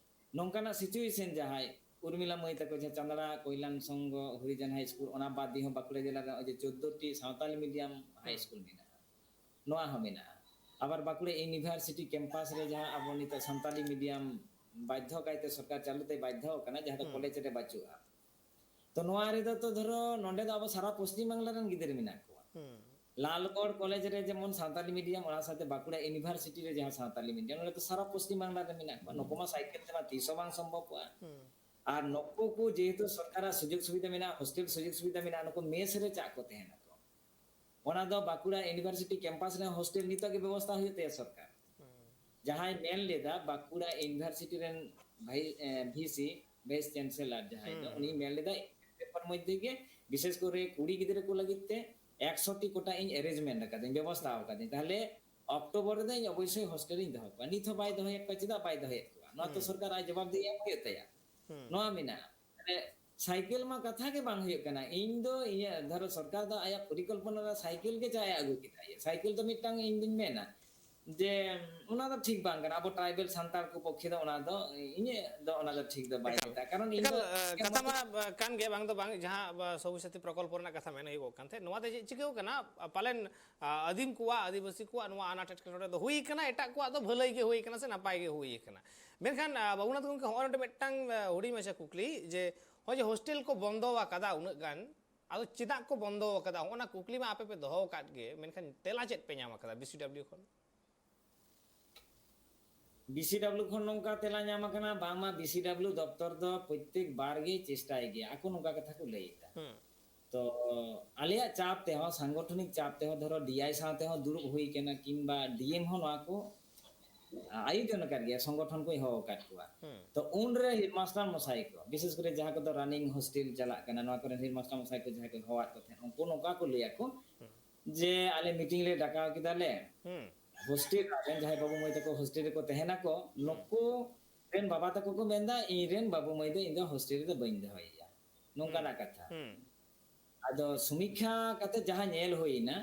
ᱱᱚᱝᱠᱟᱱᱟᱜ situation ᱡᱟᱦᱟᱸᱭ ᱩᱨᱢᱤᱞᱟ ᱢᱟᱹᱭ ᱛᱟᱠᱚ ᱡᱟᱦᱟᱸ ᱪᱟᱸᱫᱽᱲᱟ ᱠᱚᱭᱞᱟᱱ ᱥᱚᱝᱜᱷᱚ ᱦᱚᱨᱤᱡᱚᱱ ᱦᱟᱭ ᱥᱠᱩᱞ, ᱚᱱᱟ ᱵᱟᱫ ᱫᱤᱭᱮ ᱦᱚᱸ ᱵᱟᱸᱠᱩᱲᱟ ᱡᱮᱞᱟ ᱨᱮ ᱱᱚᱜᱼᱚᱭ ᱡᱮ ᱪᱳᱫᱽᱫᱳ ᱴᱤ ᱥᱟᱶᱛᱟᱞᱤ ᱢᱤᱰᱤᱭᱟᱢ ᱦᱟᱭ ᱥᱠᱩᱞ ᱢᱮᱱᱟᱜᱼᱟ, ᱱᱚᱣᱟ ᱦᱚᱸ ᱢᱮᱱᱟᱜᱼᱟ᱾ ᱟᱵᱟᱨ ᱵᱟᱸᱠᱩᱲᱟ ᱤᱭᱩᱱᱤᱵᱷᱟᱨᱥᱤᱴᱤ ᱠᱮᱢᱯᱟᱥ ᱨᱮ ᱡᱟᱦᱟᱸ ᱟᱵᱚ ᱱᱤᱛᱚᱜ ᱥᱟᱱᱛᱟᱞᱤ ᱢᱤᱰᱤᱭᱟᱢ ᱵᱟᱫᱽᱫᱷᱚ ᱠᱟᱭᱛᱮ ᱥᱚᱨᱠᱟᱨ ᱪᱟᱹᱞᱩ ᱛᱮ ᱵᱟᱫᱽᱫᱷᱚ ᱠᱟᱱᱟ, ᱡᱟᱦᱟᱸ ᱫᱚ ᱠᱚᱞᱮᱡᱽ ᱨᱮ ᱵᱟᱹᱪᱩᱜᱼᱟ᱾ ᱛᱚ ᱱᱚᱣᱟ ᱨᱮᱫᱚ ᱛᱚ ᱫᱷᱚᱨᱚ ᱱᱚᱸᱰᱮ ᱫᱚ ᱟᱵᱚ ᱥᱟᱨᱟ ᱯᱚᱥᱪᱤᱢ ᱵᱟᱝᱞᱟ ᱨᱮᱱ ᱜᱤᱫᱽᱨᱟᱹ ᱢᱮᱱᱟᱜ ᱠᱚᱣᱟ᱾ ᱞᱟᱞᱜᱚᱲ ᱠᱚᱞᱮᱡᱽ ᱨᱮ ᱡᱮᱢᱚᱱ ᱥᱟᱱᱛᱟᱞᱤ ᱢᱤᱰᱤᱭᱟᱢ, ᱚᱱᱟ ᱥᱟᱶᱛᱮ ᱵᱟᱸᱠᱩᱲᱟ ᱤᱭᱩᱱᱤᱵᱷᱟᱨᱥᱤᱴᱤ ᱨᱮ ᱡᱟᱦᱟᱸ ᱥᱟᱱᱛᱟᱞᱤ ᱢᱤᱰᱤᱭᱟᱢ, ᱱᱚᱸᱰᱮ ᱫᱚ ᱥᱟᱨᱟ ᱯᱚᱥᱪᱤᱢ ᱵᱟᱝᱞᱟ ᱨᱮ ᱢᱮᱱᱟᱜ ᱠᱚᱣᱟ᱾ ᱱᱩᱠᱩ ᱢᱟ ᱥᱟᱭᱠᱮᱞ ᱛᱮᱢᱟ ᱛᱤᱥ ᱦᱚᱸ ᱵᱟᱝ ᱥᱚᱢᱵᱷᱚᱵᱚᱜᱼᱟ᱾ ᱟᱨ ᱱᱩᱠᱩ ᱠᱚ ᱡᱮᱦᱮᱛᱩ ᱥᱚᱨᱠᱟᱨᱟᱜ ᱥᱩᱡᱳᱜᱽ ᱥᱩᱵᱤᱫᱷᱟ ᱢᱮᱱᱟᱜᱼᱟ, ᱦᱳᱥᱴᱮᱞ ᱥᱩᱡᱳᱜᱽ ᱥᱩᱵᱤᱫᱷᱟ ᱢᱮᱱᱟᱜᱼᱟ, ᱱᱩᱠᱩ ᱢᱮᱥ ᱨᱮ ᱪᱟᱜ ᱠᱚ ᱛᱟᱦᱮᱱᱟ ᱠᱚ᱾ ᱚᱱᱟ ᱫᱚ ᱵᱟᱸᱠᱩᱲᱟ ᱤᱭᱩᱱᱤᱵᱷᱟᱨᱥᱤᱴᱤ ᱠᱮᱢᱯᱟᱥ ᱨᱮ ᱦᱳᱥᱴᱮᱞ ᱱᱤᱛᱚᱜ ᱜᱮ ᱵᱮᱵᱚᱥᱛᱷᱟ ᱦᱩᱭᱩᱜ ᱛᱟᱭᱟ ᱥᱚᱨᱠᱟᱨ᱾ ᱡᱟᱦᱟᱸᱭ ᱢᱮᱱ ᱞᱮᱫᱟ ᱵᱟᱸᱠᱩᱲᱟ ᱤᱭᱩᱱᱤᱵᱷᱟᱨᱥᱤᱴᱤ ᱨᱮᱱ ᱵᱷᱟᱭ-, ᱮ, ᱵᱷᱤᱥᱤ, ᱵᱷᱟᱭᱤᱥ ᱪᱟᱱᱥᱮᱞᱟᱨ ᱡᱟᱦᱟᱸᱭ ᱫᱚ, ᱩᱱᱤ ᱢᱮᱱ ᱞᱮᱫᱟ ᱯᱮᱯᱟᱨ ᱢᱚᱫᱽᱫᱷᱮ ᱜᱮ, ᱵᱤᱥᱮᱥ ᱠᱚᱨᱮ ᱠᱩᱲᱤ ᱜᱤᱫᱽᱨᱟᱹ ᱠᱚ ᱞᱟᱹᱜᱤᱫ ᱛᱮ ᱮᱠᱥᱚ ᱴᱤ ᱠᱚᱴᱟ ᱤᱧ ᱮᱨᱮᱧᱡᱽᱢᱮᱱᱴ ᱟᱠᱟᱫᱟᱹᱧ, ᱵᱮᱵᱚᱥᱛᱷᱟ ᱟᱠᱟᱫᱟᱹᱧ᱾ ᱛᱟᱦᱞᱮ ᱚᱠᱴᱳᱵᱚᱨ ᱨᱮᱫᱚ ᱤᱧ ᱚᱵᱚᱥᱥᱳᱭ ᱦᱳᱥᱴᱮᱞ ᱨᱤᱧ ᱫᱚᱦᱚ ᱠᱚᱣᱟ᱾ ᱱᱤᱛ ᱦᱚᱸ ᱵᱟᱭ ᱫᱚᱦᱚᱭᱮᱫ ᱠᱚᱣᱟ᱾ ᱪᱮᱫᱟᱜ ᱵᱟᱭ ᱫᱚᱦᱚᱭᱮᱫ ᱠᱚᱣᱟ? ᱱᱚᱣᱟ ᱛᱚ ᱥᱚᱨᱠᱟᱨ ᱟᱡ ᱡᱚᱵᱟᱵ ᱫᱤ ᱮᱢ ᱦᱩᱭᱩᱜ ᱛᱟᱭᱟ᱾ ᱱᱚᱣᱟ ᱢᱮᱱᱟᱜᱼᱟ᱾ ᱢᱟᱱᱮ ᱥᱟᱭᱠᱮᱞ ᱢᱟ ᱠᱟᱛᱷᱟ ᱜᱮ ᱵᱟᱝ ᱦᱩᱭᱩᱜ ᱠᱟᱱᱟ᱾ ᱤᱧ ᱫᱚ ᱤᱧᱟᱹᱜ, ᱫᱷᱚᱨᱚ, ᱥᱚᱨᱠᱟᱨ ᱫᱚ ᱟᱭᱟᱜ ᱯᱚᱨᱤᱠᱚᱞᱯᱚᱱᱟ ᱨᱮ ᱥᱟᱭᱠᱮᱞ ᱜᱮ ᱪᱟᱭ ᱟᱹᱜᱩ ᱠᱮᱫᱟ᱾ ᱤᱭᱟᱹ ᱥᱟᱭᱠᱮᱞ ᱫᱚ ᱢᱤᱫᱴᱟᱝ, ᱤᱧ ᱫᱩᱧ ᱢᱮᱱᱟ ᱡᱮ ᱚᱱᱟ ᱫᱚ ᱴᱷᱤᱠ ᱵᱟᱝ ᱠᱟᱱᱟ᱾ ᱟᱵᱚ ᱴᱨᱟᱭᱵᱮᱞ ᱥᱟᱱᱛᱟᱲ ᱠᱚ ᱯᱚᱠᱠᱷᱮ ᱫᱚ ᱚᱱᱟ ᱫᱚ, ᱤᱧᱟᱹᱜ ᱫᱚ ᱚᱱᱟ ᱫᱚ ᱴᱷᱤᱠ ᱫᱚ ᱵᱟᱭ ᱮᱠᱟᱞ, ᱢᱮᱛᱟᱜᱼᱟ᱾ ᱠᱟᱨᱚᱱ ᱤᱧ ᱮᱠᱟᱞ, ᱫᱚ ᱮ, ᱠᱟᱛᱷᱟ ᱢᱟ, ᱮ, ᱠᱟᱱ ᱜᱮᱭᱟ, ᱵᱟᱝ ᱫᱚ ᱵᱟᱝ, ᱡᱟᱦᱟᱸ, ᱮ, ᱥᱚᱵᱩᱡ ᱥᱟᱛᱷᱤ ᱯᱨᱚᱠᱚᱞᱯᱚ ᱨᱮᱱᱟᱜ ᱠᱟᱛᱷᱟ ᱢᱮᱱ ᱦᱩᱭᱩᱜᱚᱜ ᱠᱟᱱ ᱛᱟᱦᱮᱸᱫ, ᱱᱚᱣᱟ ᱛᱮ ᱪᱮᱫ ᱪᱤᱠᱟᱹᱣ ᱠᱟᱱᱟ? ᱟ, ᱯᱟᱞᱮᱱ, ᱟ, ᱟᱹᱫᱤᱢ ᱠᱚᱣᱟᱜ, ᱟᱹᱫᱤᱵᱟᱹᱥᱤ ᱠᱚᱣᱟᱜ ᱱᱚᱣᱟ ᱟᱱᱟᱴ ᱮᱴᱠᱮᱴᱚᱬᱮ ᱫᱚ ᱦᱩᱭ ᱠᱟᱱᱟ, ᱮᱴᱟᱜ ᱠᱚᱣᱟᱜ ᱫᱚ ᱵᱷᱟᱹᱞᱟᱹᱭ ᱜᱮ ᱦᱩᱭ ᱠᱟᱱᱟ ᱥᱮ ᱱᱟᱯᱟᱭ ᱜᱮ ᱦᱩᱭ ᱠᱟᱱᱟ᱾ ᱢᱮᱱᱠᱷᱟᱱ, ᱟ, ᱵᱟᱵᱩᱱᱟᱛᱷ ᱜᱚᱢᱠᱮ, ᱦᱚᱸᱜᱼᱚᱭ ᱱᱚᱰᱮ ᱢᱤᱫᱴᱟᱝ, ᱟ, ᱦᱩᱰᱤᱧ ᱢᱟᱪᱷᱟ ᱠᱩᱠᱞᱤ ᱡᱮ, ᱦᱚᱸᱜᱼᱚᱭ ᱡᱮ ᱦᱳᱥᱴᱮᱞ ᱠᱚ ᱵᱚᱱᱫᱚ ᱟᱠᱟᱫᱟ ᱩᱱᱟᱹᱜ ᱜᱟᱱ, ᱟᱫᱚ ᱪᱮᱫᱟᱜ ᱠᱚ ᱵᱚᱱᱫᱚ ᱟᱠᱟᱫᱟ? ᱦᱚᱸᱜᱼᱚ ᱱᱟ ᱠᱩᱠᱞᱤ ᱢᱟ ᱟᱯᱮ ᱯᱮ ᱫᱚᱦᱚ ᱟᱠᱟᱫ ᱜᱮ, ᱢᱮᱱᱠᱷᱟᱱ ᱛᱮᱞᱟ ᱪᱮᱫ ᱯᱮ ᱧᱟᱢ ᱟᱠᱟᱫᱟ ᱵᱤ ᱥᱤ ᱰᱟᱵᱞᱤᱭᱩ ᱠᱷᱚᱱ? ᱵᱤ ᱥᱤ ᱰᱟᱵᱞᱤᱭᱩ ᱠᱷᱚᱱ ᱱᱚᱝᱠᱟ ᱛᱮᱞᱟ ᱧᱟᱢ ᱟᱠᱟᱱᱟ, ᱵᱟᱝᱢᱟ ᱵᱤ ᱥᱤ ᱰᱟᱵᱞᱤᱭᱩ ᱫᱚᱯᱛᱚᱨ ᱫᱚ ᱯᱨᱚᱛᱛᱮᱠ ᱵᱟᱨ ᱜᱮ ᱪᱮᱥᱴᱟᱭ ᱜᱮᱭᱟ, ᱟᱠᱚ ᱱᱚᱝᱠᱟ ᱠᱟᱛᱷᱟ ᱠᱚ ᱞᱟᱹᱭ ᱮᱫᱟ᱾ ᱦᱩᱸ᱾ ᱛᱚ ᱟᱞᱮᱭᱟᱜ ᱪᱟᱯ ᱛᱮᱦᱚᱸ, ᱥᱟᱝᱜᱚᱴᱷᱚᱱᱤᱠ ᱪᱟᱯ ᱛᱮᱦᱚᱸ, ᱫᱷᱚᱨᱚ ᱰᱤ ᱟᱭ ᱥᱟᱶ ᱛᱮᱦᱚᱸ ᱫᱩᱲᱩᱵ ᱦᱩᱭ ᱠᱟᱱᱟ, ᱠᱤᱝᱵᱟ ᱰᱤ ᱮᱢ ᱦᱚᱸ ᱱᱚᱣᱟ ᱠᱚ ᱟᱭᱳᱡᱚᱱ ᱟᱠᱟᱫ ᱜᱮᱭᱟ, ᱥᱚᱝᱜᱚᱴᱷᱚᱱ ᱠᱚᱧ ᱦᱚᱦᱚ ᱟᱠᱟᱫ ᱠᱚᱣᱟ᱾ ᱦᱩᱸ᱾ ᱛᱚ ᱩᱱᱨᱮ ᱦᱮᱰᱢᱟᱥᱴᱟᱨ ᱢᱚᱥᱟᱭ ᱠᱚ, ᱵᱤᱥᱮᱥ ᱠᱚᱨᱮ ᱡᱟᱦᱟᱸ ᱠᱚᱫᱚ ᱨᱟᱱᱤᱝ ᱦᱳᱥᱴᱮᱞ ᱪᱟᱞᱟᱜ ᱠᱟᱱᱟ, ᱱᱚᱣᱟ ᱠᱚᱨᱮᱱ ᱦᱮᱰᱢᱟᱥᱴᱟᱨ ᱢᱚᱥᱟᱭ ᱠᱚ ᱡᱟᱦᱟᱸᱭ ᱠᱚ ᱦᱚᱦᱚᱣᱟᱫ ᱠᱚ ᱛᱟᱦᱮᱸᱫ, ᱩᱱᱠᱩ ᱱᱚᱝᱠᱟ ᱠᱚ ᱞᱟᱹᱭᱟ ᱠᱚ ᱦᱩᱸ᱾ ᱡᱮ, "ᱟᱞᱮ ᱢᱤᱴᱤᱝ ᱞᱮ ᱰᱟᱠᱟᱣ ᱠᱮᱫᱟ ᱞᱮ, ᱦᱩᱸ᱾ ᱦᱳᱥᱴᱮᱞ ᱨᱮᱱ ᱡᱟᱦᱟᱸᱭ ᱵᱟᱹᱵᱩ ᱢᱟᱹᱭ ᱛᱟᱠᱚ ᱦᱳᱥᱴᱮᱞ ᱨᱮᱠᱚ ᱛᱟᱦᱮᱱᱟᱠᱚ, ᱦᱩᱸ᱾ ᱱᱩᱠᱩ ᱨᱮᱱ ᱵᱟᱵᱟ ᱛᱟᱠᱚ ᱠᱚ ᱢᱮᱱᱫᱟ, 'ᱤᱧ ᱨᱮᱱ ᱵᱟᱹᱵᱩ ᱢᱟᱹᱭ ᱫᱚ ᱤᱧ ᱫᱚ ᱦᱳᱥᱴᱮᱞ ᱨᱮᱫᱚ ᱵᱟᱹᱧ ᱫᱚᱦᱚᱭᱮᱭᱟ'", ᱱᱚᱝᱠᱟᱱᱟᱜ ᱦᱩᱸ᱾ ᱠᱟᱛᱷᱟ᱾ ᱦᱩᱸ᱾ ᱟᱫᱚ ᱥᱚᱢᱤᱠᱠᱷᱟ ᱠᱟᱛᱮ ᱡᱟᱦᱟᱸ ᱧᱮᱞ ᱦᱩᱭᱱᱟ,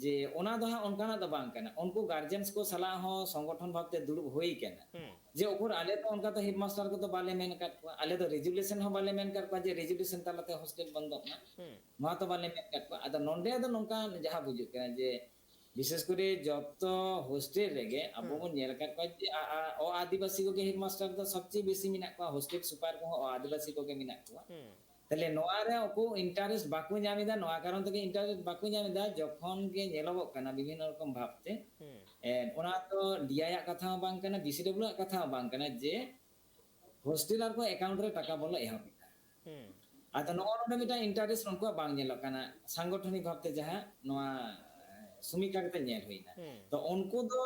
ᱡᱮ ᱚᱱᱟ ᱫᱚ ᱦᱟᱸᱜ ᱚᱱᱠᱟᱱᱟᱜ ᱫᱚ ᱵᱟᱝ ᱠᱟᱱᱟ᱾ ᱩᱱᱠᱩ ᱜᱟᱨᱡᱮᱱᱥ ᱠᱚ ᱥᱟᱞᱟᱜ ᱦᱚᱸ ᱥᱚᱝᱜᱚᱴᱷᱚᱱ ᱵᱷᱟᱵᱛᱮ ᱫᱩᱲᱩᱵ ᱦᱩᱭ ᱠᱟᱱᱟ᱾ ᱦᱩᱸ᱾ ᱡᱮ ᱩᱠᱩᱨ ᱟᱞᱮ ᱫᱚ ᱚᱱᱠᱟ ᱫᱚ ᱦᱮᱰᱢᱟᱥᱴᱟᱨ ᱠᱚᱫᱚ ᱵᱟᱞᱮ ᱢᱮᱱ ᱟᱠᱟᱫ ᱠᱚᱣᱟ, ᱟᱞᱮ ᱫᱚ ᱨᱮᱡᱩᱞᱮᱥᱚᱱ ᱦᱚᱸ ᱵᱟᱞᱮ ᱢᱮᱱ ᱟᱠᱟᱫ ᱠᱚᱣᱟ ᱡᱮ ᱨᱮᱡᱩᱞᱮᱥᱚᱱ ᱛᱟᱞᱟᱛᱮ ᱦᱳᱥᱴᱮᱞ ᱵᱚᱱᱫᱚᱜ ᱢᱟ, ᱦᱩᱸ ᱱᱚᱣᱟ ᱫᱚ ᱵᱟᱞᱮ ᱢᱮᱱ ᱟᱠᱟᱫ ᱠᱚᱣᱟ᱾ ᱟᱫᱚ ᱱᱚᱰᱮ ᱫᱚ ᱱᱚᱝᱠᱟ ᱡᱟᱦᱟᱸ ᱵᱩᱡᱩᱜ ᱠᱟᱱᱟ ᱡᱮ ᱵᱤᱥᱮᱥ ᱠᱚᱨᱮ ᱡᱚᱛᱚ ᱦᱳᱥᱴᱮᱞ ᱨᱮᱜᱮ ᱟᱵᱚ ᱦᱩᱸ ᱵᱚᱱ ᱧᱮᱞ ᱟᱠᱟᱫ ᱠᱚᱣᱟ ᱡᱮ ᱟ- ᱟ- ᱚ ᱟᱹᱫᱤᱵᱟᱹᱥᱤ ᱠᱚᱜᱮ ᱦᱮᱰᱢᱟᱥᱴᱟᱨ ᱫᱚ ᱥᱚᱵᱪᱮᱭᱮ ᱵᱮᱥᱤ ᱢᱮᱱᱟᱜ ᱠᱚᱣᱟ, ᱦᱳᱥᱴᱮᱞ ᱥᱩᱯᱟᱨ ᱠᱚᱦᱚᱸ ᱚ ᱟᱹᱫᱤᱵᱟᱹᱥᱤ ᱠᱚᱜᱮ ᱢᱮᱱᱟᱜ ᱠᱚᱣᱟ᱾ ᱦᱩᱸ ᱛᱟᱦᱞᱮ ᱱᱚᱣᱟ ᱨᱮ ᱩᱱᱠᱩ ᱤᱱᱴᱟᱨᱮᱥᱴ ᱵᱟᱠᱚ ᱧᱟᱢ ᱮᱫᱟ, ᱱᱚᱣᱟ ᱠᱟᱨᱚᱱ ᱛᱮᱜᱮ ᱤᱱᱴᱟᱨᱮᱥᱴ ᱵᱟᱠᱚ ᱧᱟᱢ ᱮᱫᱟ᱾ ᱡᱚᱠᱷᱚᱱ ᱜᱮ ᱧᱮᱞᱚᱜᱚᱜ ᱠᱟᱱᱟ ᱵᱤᱵᱷᱤᱱᱱᱚ ᱨᱚᱠᱚᱢ ᱵᱷᱟᱵᱛᱮ, ᱦᱩᱸ ᱮ, ᱚᱱᱟ ᱫᱚ ᱰᱤᱟᱭ ᱟᱜ ᱠᱟᱛᱷᱟ ᱦᱚᱸ ᱵᱟᱝ ᱠᱟᱱᱟ, ᱵᱤᱥᱤᱰᱟᱵᱞᱤᱭᱩ ᱟᱜ ᱠᱟᱛᱷᱟ ᱦᱚᱸ ᱵᱟᱝ ᱠᱟᱱᱟ ᱡᱮ ᱦᱳᱥᱴᱮᱞᱟᱨ ᱠᱚ ᱮᱠᱟᱣᱩᱱᱴ ᱨᱮ ᱴᱟᱠᱟ ᱵᱚᱞᱚ ᱮᱦᱚᱵ ᱮᱫᱟ᱾ ᱦᱩᱸ ᱟᱫᱚ ᱱᱚᱜᱼᱚ ᱱᱚᱰᱮ ᱢᱤᱫᱴᱟᱝ ᱤᱱᱴᱟᱨᱮᱥᱴ ᱩᱱᱠᱩᱣᱟᱜ ᱵᱟᱝ ᱧᱮᱞᱚᱜ ᱠᱟᱱᱟ, ᱥᱟᱝᱜᱚᱴᱷᱚᱱᱤᱠ ᱵᱷᱟᱵᱛᱮ ᱡᱟᱦᱟᱸ ᱱᱚᱣᱟ ᱮ, ᱥᱚᱢᱤᱠᱟ ᱠᱟᱛᱮ ᱧᱮᱞ ᱦᱩᱭᱱᱟ᱾ ᱦᱩᱸ ᱛᱚ ᱩᱱᱠᱩ ᱫᱚ